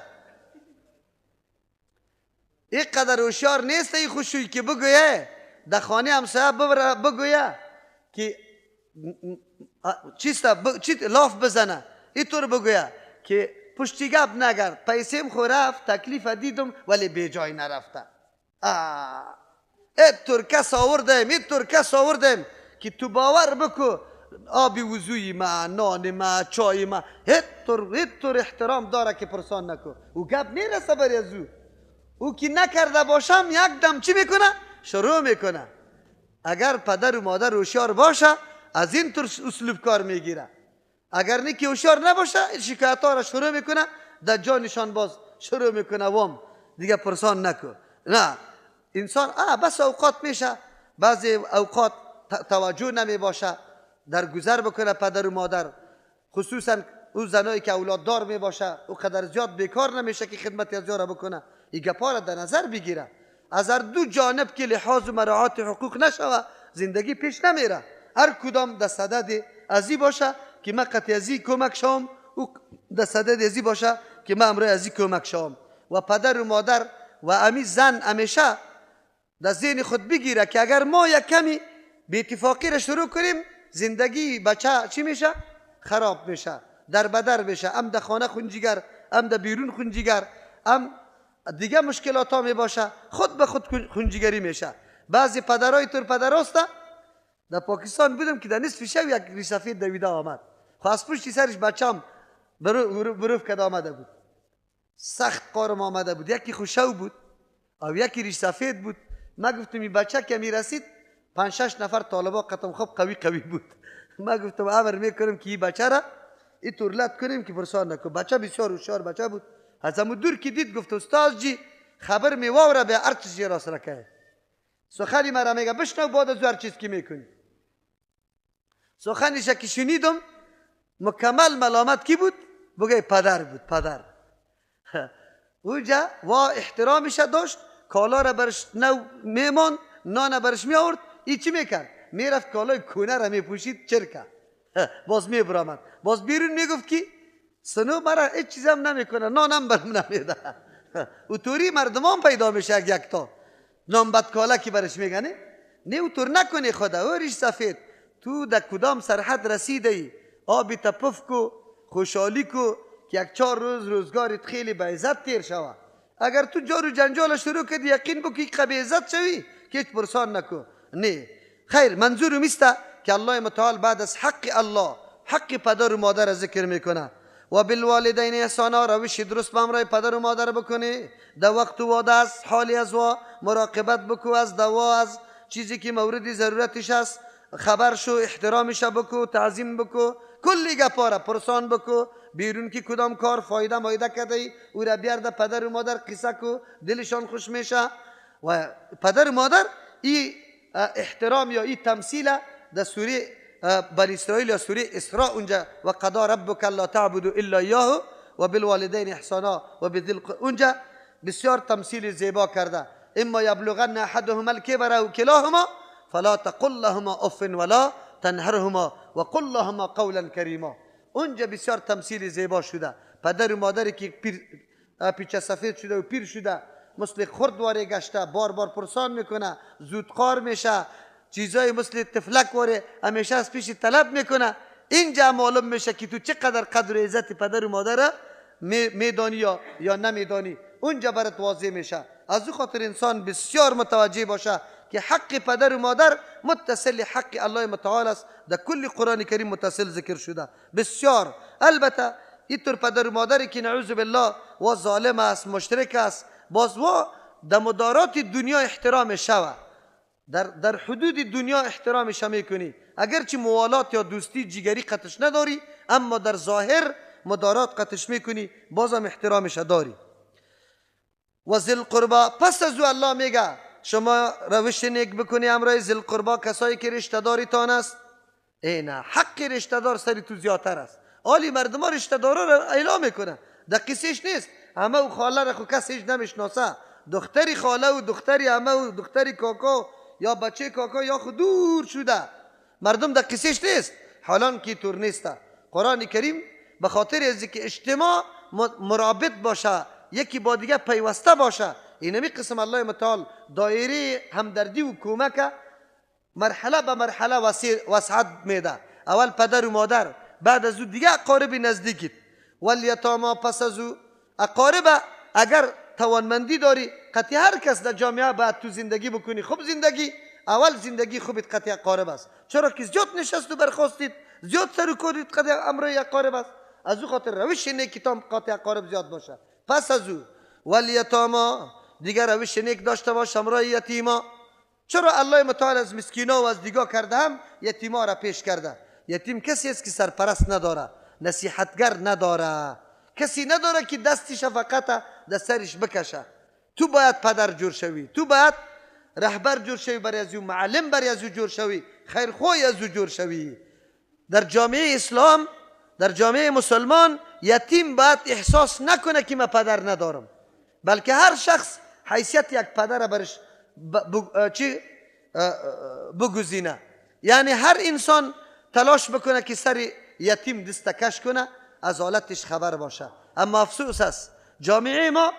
اینقدر هوشیار نیست ای خوشوی که بگویه در خانه همسایه بگویه که چیست چی لاف بزنه، اینطور بگویه که پشتی گپ نگرد، پیسیم خو رفت، تکلیف دیدم ولی بی جای نرفته. اینطور کس آوردیم، اینطور کس آوردیم که تو باور بکو آب وضوی ما، نان ما، چای ما، اینطور احترام داره که پرسان نکو. او گپ میرسه بر از او. او که نکرده باشم یک دم چی میکنه؟ شروع میکنه. اگر پدر و مادر هوشیار باشه از این طور اسلوب کار میگیره. اگر نه که هوشیار نباشه شکایت ها را شروع میکنه، در جانشان باز شروع میکنه وام دیگه پرسان نکو. نه انسان بس اوقات میشه، بعضی اوقات توجه نمی باشه در گذر بکنه پدر و مادر، خصوصا او زنایی که اولاد دار می باشه او قدر زیاد بیکار نمیشه که خدمت از را بکنه. این گپا را در نظر بگیره. از هر دو جانب که لحاظ و مراعات حقوق نشوه زندگی پیش نمیره. هر کدام در صدد ازی باشه که من قطع ازی کمک شوم، او در صدد ازی باشه که من امرای ازی کمک شوم. و پدر و مادر و امی زن همیشه در ذهن خود بگیره که اگر ما یک کمی به اتفاقی را شروع کنیم زندگی بچه چی میشه؟ خراب میشه، در بدر میشه، هم در خانه خونجیگر، هم در بیرون خونجیگر، هم دیگه مشکلات ها می باشه، خود به خود خونجیگری میشه. بعضی پدرای تر پدراست. در پاکستان بودم که در نصف شب یک ریش سفید دویده آمد، خب از پشت سرش بچم بروف کده آمده بود، سخت قارم آمده بود. یکی خوشو بود او یکی ریش سفید بود. ما گفتم این بچه که می رسید 5-6 نفر طالبا قطم خوب قوی قوی بود. ما گفتم امر میکنم که این بچه را اینطور لط کنیم که پرسان نکن. بچه بسیار هوشیار بچه بود. از همون دور که دید گفت استاد جی خبر می واوره به هر چیزی راست رکه. سخنی مرا میگه بشنو بعد از هر چیز که میکنی. سخنش که شنیدم مکمل ملامت کی بود؟ بگه پدر بود، پدر. اوجا وا احترامش داشت، کالا را برش نو میمان، نان برش می آورد. ای چی میکرد؟ میرفت کالای کونه را میپوشید چرکه، باز میبرامد، باز بیرون میگفت که سنو مرا هیچ چیزم نمیکنه، نانم برم نمیده. اوتوری مردمان پیدا میشه یک تا نام بدکاله که برش میگنه. نه اوتور نکنی خدا، او ریش سفید تو در کدام سرحد رسیده ای آبی تپف کو، خوشحالی کو که یک 4 روز روزگارت خیلی به عزت تیر شوه. اگر تو جار و جنجال شروع کردی یقین بکن که به عزت شوی که هیچ پرسان نکو. نه خیر، منظورم است که الله متعال بعد از حق الله حق پدر و مادر ذکر میکنه. و بالوالدین احسانا، روش درست به همراه پدر و مادر بکنی، در وقت و واده از حالی از وا مراقبت بکو، از دوا، از چیزی که مورد ضرورتش است خبر شو، احترامش بکو، تعظیم بکو، کلی گپاره پرسان بکو، بیرون که کدام کار فایده مایده کرده ای او را بیار ده پدر و مادر قصه کو، دلشان خوش میشه. و پدر و مادر ای احترام یا ای تمثیل در سوره بنی اسرائیل یا سوره اسراء اونجا و قضا ربک لا تعبدوا الا ایاه و بالوالدین احسانا و بذل، اونجا بسیار تمثیل زیبا کرده. اما یبلغن احدهما الکبر او کلاهما فلا تقل لهما اف ولا تنهرهما وقل لهما قولا کریما. اونجا بسیار تمثیل زیبا شده. پدر و مادری که پیچه سفید شده و پیر شده، مثل خردواره گشته، بار بار پرسان میکنه، زودقار میشه، چیزای مثل تفلک واره همیشه از پیش طلب میکنه. اینجا معلوم میشه که تو چقدر قدر و عزت پدر و مادر میدانی یا نمیدانی، اونجا برات واضح میشه. از او خاطر انسان بسیار متوجه باشه که حق پدر و مادر متصل حق الله متعال است، در کل قرآن کریم متصل ذکر شده بسیار. البته اینطور پدر و مادری که نعوذ بالله و ظالم است، مشرک است، باز و در مدارات دنیا احترام شوه، در حدود دنیا احترامش میکنی، اگرچه موالات یا دوستی جگری قطش نداری، اما در ظاهر مدارات قطش میکنی، بازم احترامش داری. و ذی القربا، پس از او الله میگه شما روش نیک بکنی امرای ذی القربا، کسایی که رشته داریتان است. ای نه، حق رشته دار سری تو زیادتر است. آلی مردم ها رشته دارا را اعلام میکنه، در قصهش نیست. همه و خاله را خو کسی هیچ نمیشناسه، دختری خاله و دختری همه و دختری کاکا یا بچه کاکا یا خود دور شده، مردم در قصهش نیست. حالان که طور نیست. قرآن کریم به خاطر از که اجتماع مرابط باشه، یکی با دیگه پیوسته باشه، اینمی قسم الله متعال دایره همدردی و کمک مرحله به مرحله وسعت میده. اول پدر و مادر، بعد از او دیگه اقارب نزدیکت، والیتاما، پس از او اقارب. اگر توانمندی داری قطعی هر کس در جامعه باید تو زندگی بکنی خوب زندگی، اول زندگی خوبت قطعی اقارب است، چرا که زیاد نشست و برخواستید، زیاد سر و کارید قطعی امرای اقارب است. از او خاطر روش نیکی تام قطعی اقارب زیاد باشه. پس از او والیتاما، دیگر روش نیک داشته باش همراه یتیما. چرا الله متعال از مسکینا و از دیگا کرده هم یتیما را پیش کرده؟ یتیم کسی است که سرپرست نداره، نصیحتگر نداره، کسی نداره که دست شفقت در سرش بکشه. تو باید پدر جور شوی، تو باید رهبر جور شوی برای از او، معلم برای از او جور شوی، خیرخواه از او جور شوی. در جامعه اسلام، در جامعه مسلمان، یتیم باید احساس نکنه که من پدر ندارم، بلکه هر شخص حیثیت یک پدر برش چی بگزینه. یعنی هر انسان تلاش بکنه که سر یتیم دست کش کنه، از حالتش خبر باشه. اما افسوس است جامعه ما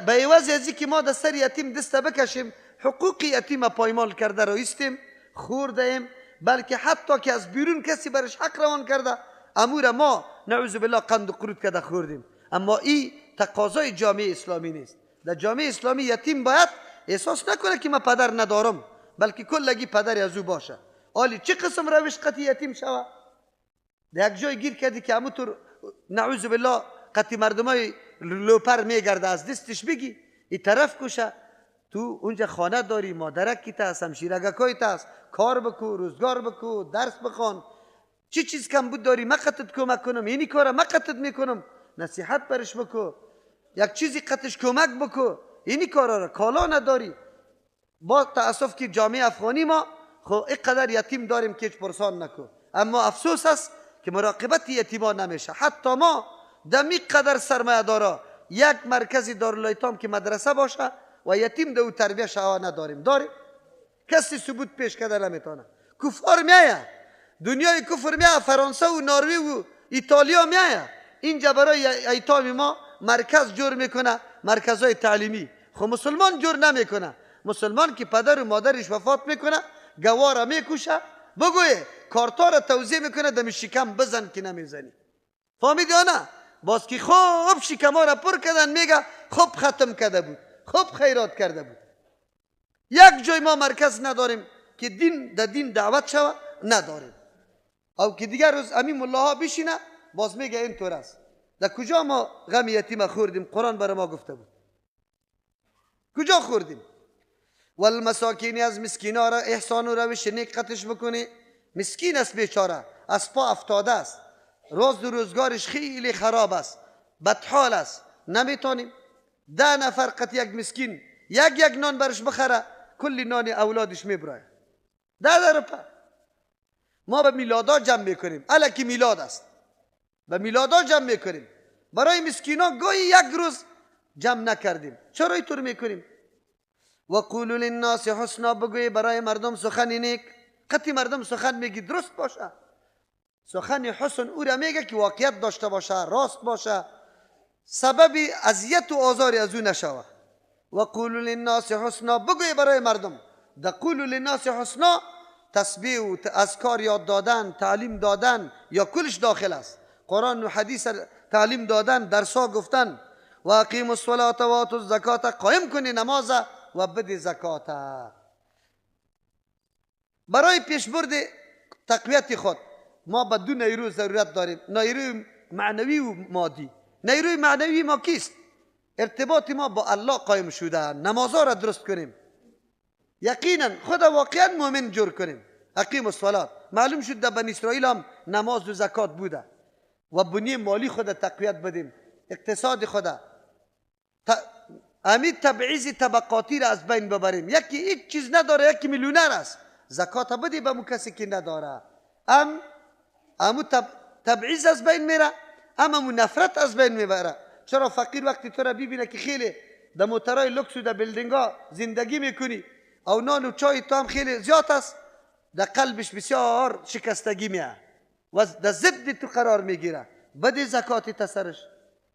به عوض از که ما در سر یتیم دست بکشیم، حقوق یتیم پایمال کرده رایستیم، خورده ایم، بلکه حتی که از بیرون کسی برش حق روان کرده، امور ما نعوذ بالله قند و قرود کرده خوردیم. اما این تقاضای جامعه اسلامی نیست. در جامعه اسلامی یتیم باید احساس نکنه که من پدر ندارم، بلکه کلگی پدر از او باشه. آلی چه قسم روش قطعی یتیم شوه؟ در یک جای گیر کردی که همونطور نعوذ بالله قطعی مردمای لوپر میگرده، از دستش بگی این طرف کشه، تو اونجا خانه داری، مادرک کی هست، همشیرگکای هست، کار بکو، روزگار بکو، درس بخوان، چی چیز کم بود داری، من قطعت کمک کنم، اینی کارا من قطعت میکنم، نصیحت برش بکو، یک چیزی قطعش کمک بکو، اینی کارا را کالا نداری. با تاسف که جامعه افغانی ما خب اینقدر یتیم داریم که هیچ پرسان نکو. اما افسوس است که مراقبت یتیما نمیشه. حتی ما دمی قدر سرمایه دارا یک مرکز دارالایتام که مدرسه باشه و یتیم دو تربیه شوا نداریم. داریم؟ کسی ثبوت پیش کرده نمیتونه. کفار میایه، دنیای کفر میایه، فرانسه و نروژ و ایتالیا میایه، اینجا برای ایتام ما مرکز جور میکنه، مرکزهای تعلیمی. خب مسلمان جور نمیکنه. مسلمان که پدر و مادرش وفات میکنه، گوارا میکوشه، بگوی کارتا را توزیع میکنه، دم شکم بزن که نمیزنی. فهمیدی یا نه؟ باز که خوب شکم را پر کردن میگه خوب ختم کرده بود، خوب خیرات کرده بود. یک جای ما مرکز نداریم که دین در دین دعوت شوه، نداریم. او که دیگر روز امین ملاها بشینه باز میگه اینطور است. در کجا ما غم یتیم خوردیم؟ قرآن برای ما گفته بود. کجا خوردیم؟ والمساکین، از مسکینا را احسان و روش نیک قطش بکنی. مسکین است بیچاره، از پا افتاده است، روز و روزگارش خیلی خراب است، بدحال است، نمیتونیم 10 نفر قط یک مسکین یک یک نان برش بخره، کلی نان اولادش میبرای. 10 روپه ما به میلادا جمع میکنیم، الکی میلاد است، به میلادا جمع میکنیم، برای مسکینا گاهی یک روز جمع نکردیم. چرا اینطور میکنیم؟ و قولوا للناس حسنا، بگوی برای مردم سخن نیک. قطعی مردم سخن میگی درست باشه، سخن حسن او را میگه که واقعیت داشته باشه، راست باشه، سبب اذیت و آزار از او نشوه. و قولوا للناس حسنا، بگوی برای مردم. در قولوا للناس حسنا تسبیح و اذکار یاد دادن، تعلیم دادن، یا کلش داخل است. قرآن و حدیث تعلیم دادن، درسا گفتن. و اقیموا الصلاة و آتوا الزکات، قایم کنی نماز و بدی زکات. برای پیشبرد تقویت خود ما به دو نیرو ضرورت داریم، نیروی معنوی و مادی. نیروی معنوی ما کیست؟ ارتباط ما با الله قایم شده، نمازها را درست کنیم، یقینا خود واقعا مؤمن جور کنیم. اقیم الصلاة، معلوم شد در بنی اسرائیل هم نماز و زکات بوده. و بنیه مالی خود تقویت بدیم، اقتصاد خود، امید تبعیض طبقاتی را از بین ببریم. یکی هیچ چیز نداره، یکی میلیونر است، زکات بدی به مو کسی که نداره. امو تبعیض از بین میره، امو نفرت از بین میبره. چرا فقیر وقتی تو را ببینه که خیلی در موترای لوکس و در building زندگی میکنی او نان و چای تو هم خیلی زیاد است، در قلبش بسیار شکستگی میه و در ضد تو قرار میگیره. بدی زکات تسرش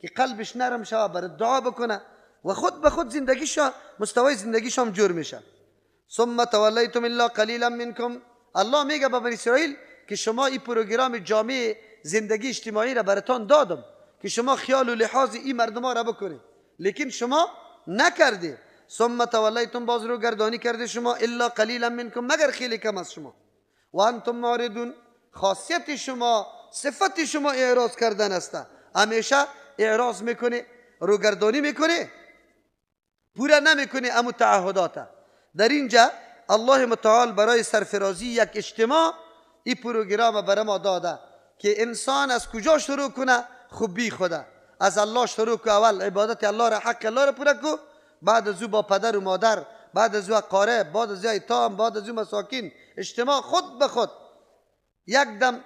که قلبش نرم شوه، برای دعا بکنه و خود به خود زندگیش، مستوی زندگیش هم جور میشه. ثم تولیتم الا قلیلا منکم. الله میگه به بنی اسرائیل که شما این پروگرام جامع زندگی اجتماعی را براتان دادم که شما خیال و لحاظ این مردم را بکنید، لیکن شما نکردی. ثم تولیتم، باز رو گردانی کرده شما، الا قلیلا منکم، مگر خیلی کم از شما. و انتم معرضون، خاصیت شما، صفت شما اعراض کردن است. همیشه اعراض میکنه، روگردانی میکنه، پورا نمیکنه امو تعهدات. در اینجا الله متعال برای سرفرازی یک اجتماع این پروگرام برای ما داده که انسان از کجا شروع کنه؟ خوبی خوده از الله شروع کو، اول عبادت الله را، حق الله را پورا کو، بعد از او با پدر و مادر، بعد از او اقارب، بعد از او ایتام، بعد از او مساکین. اجتماع خود به خود یک دم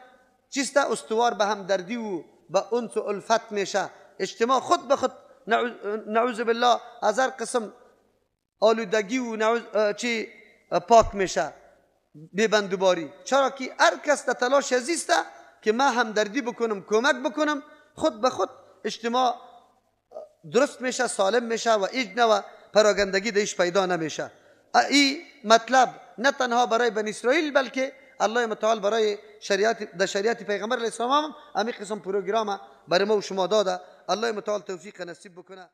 چیست استوار به همدردی و به انس و الفت میشه. اجتماع خود به خود نعوذ بالله از هر قسم آلودگی و چی پاک میشه، بی‌بندوباری. چرا که هر کس در تلاش ازیسته که ما همدردی بکنم، کمک بکنم، خود به خود اجتماع درست میشه، سالم میشه و هیچ نوع پراگندگی دیش پیدا نمیشه. این مطلب نه تنها برای بنی اسرائیل بلکه الله متعال برای شریعت، در شریعت پیغمبر علیه السلام هم همین قسم پروگرام برای ما و شما داده. الله متعال توفیق نصیب بکنه.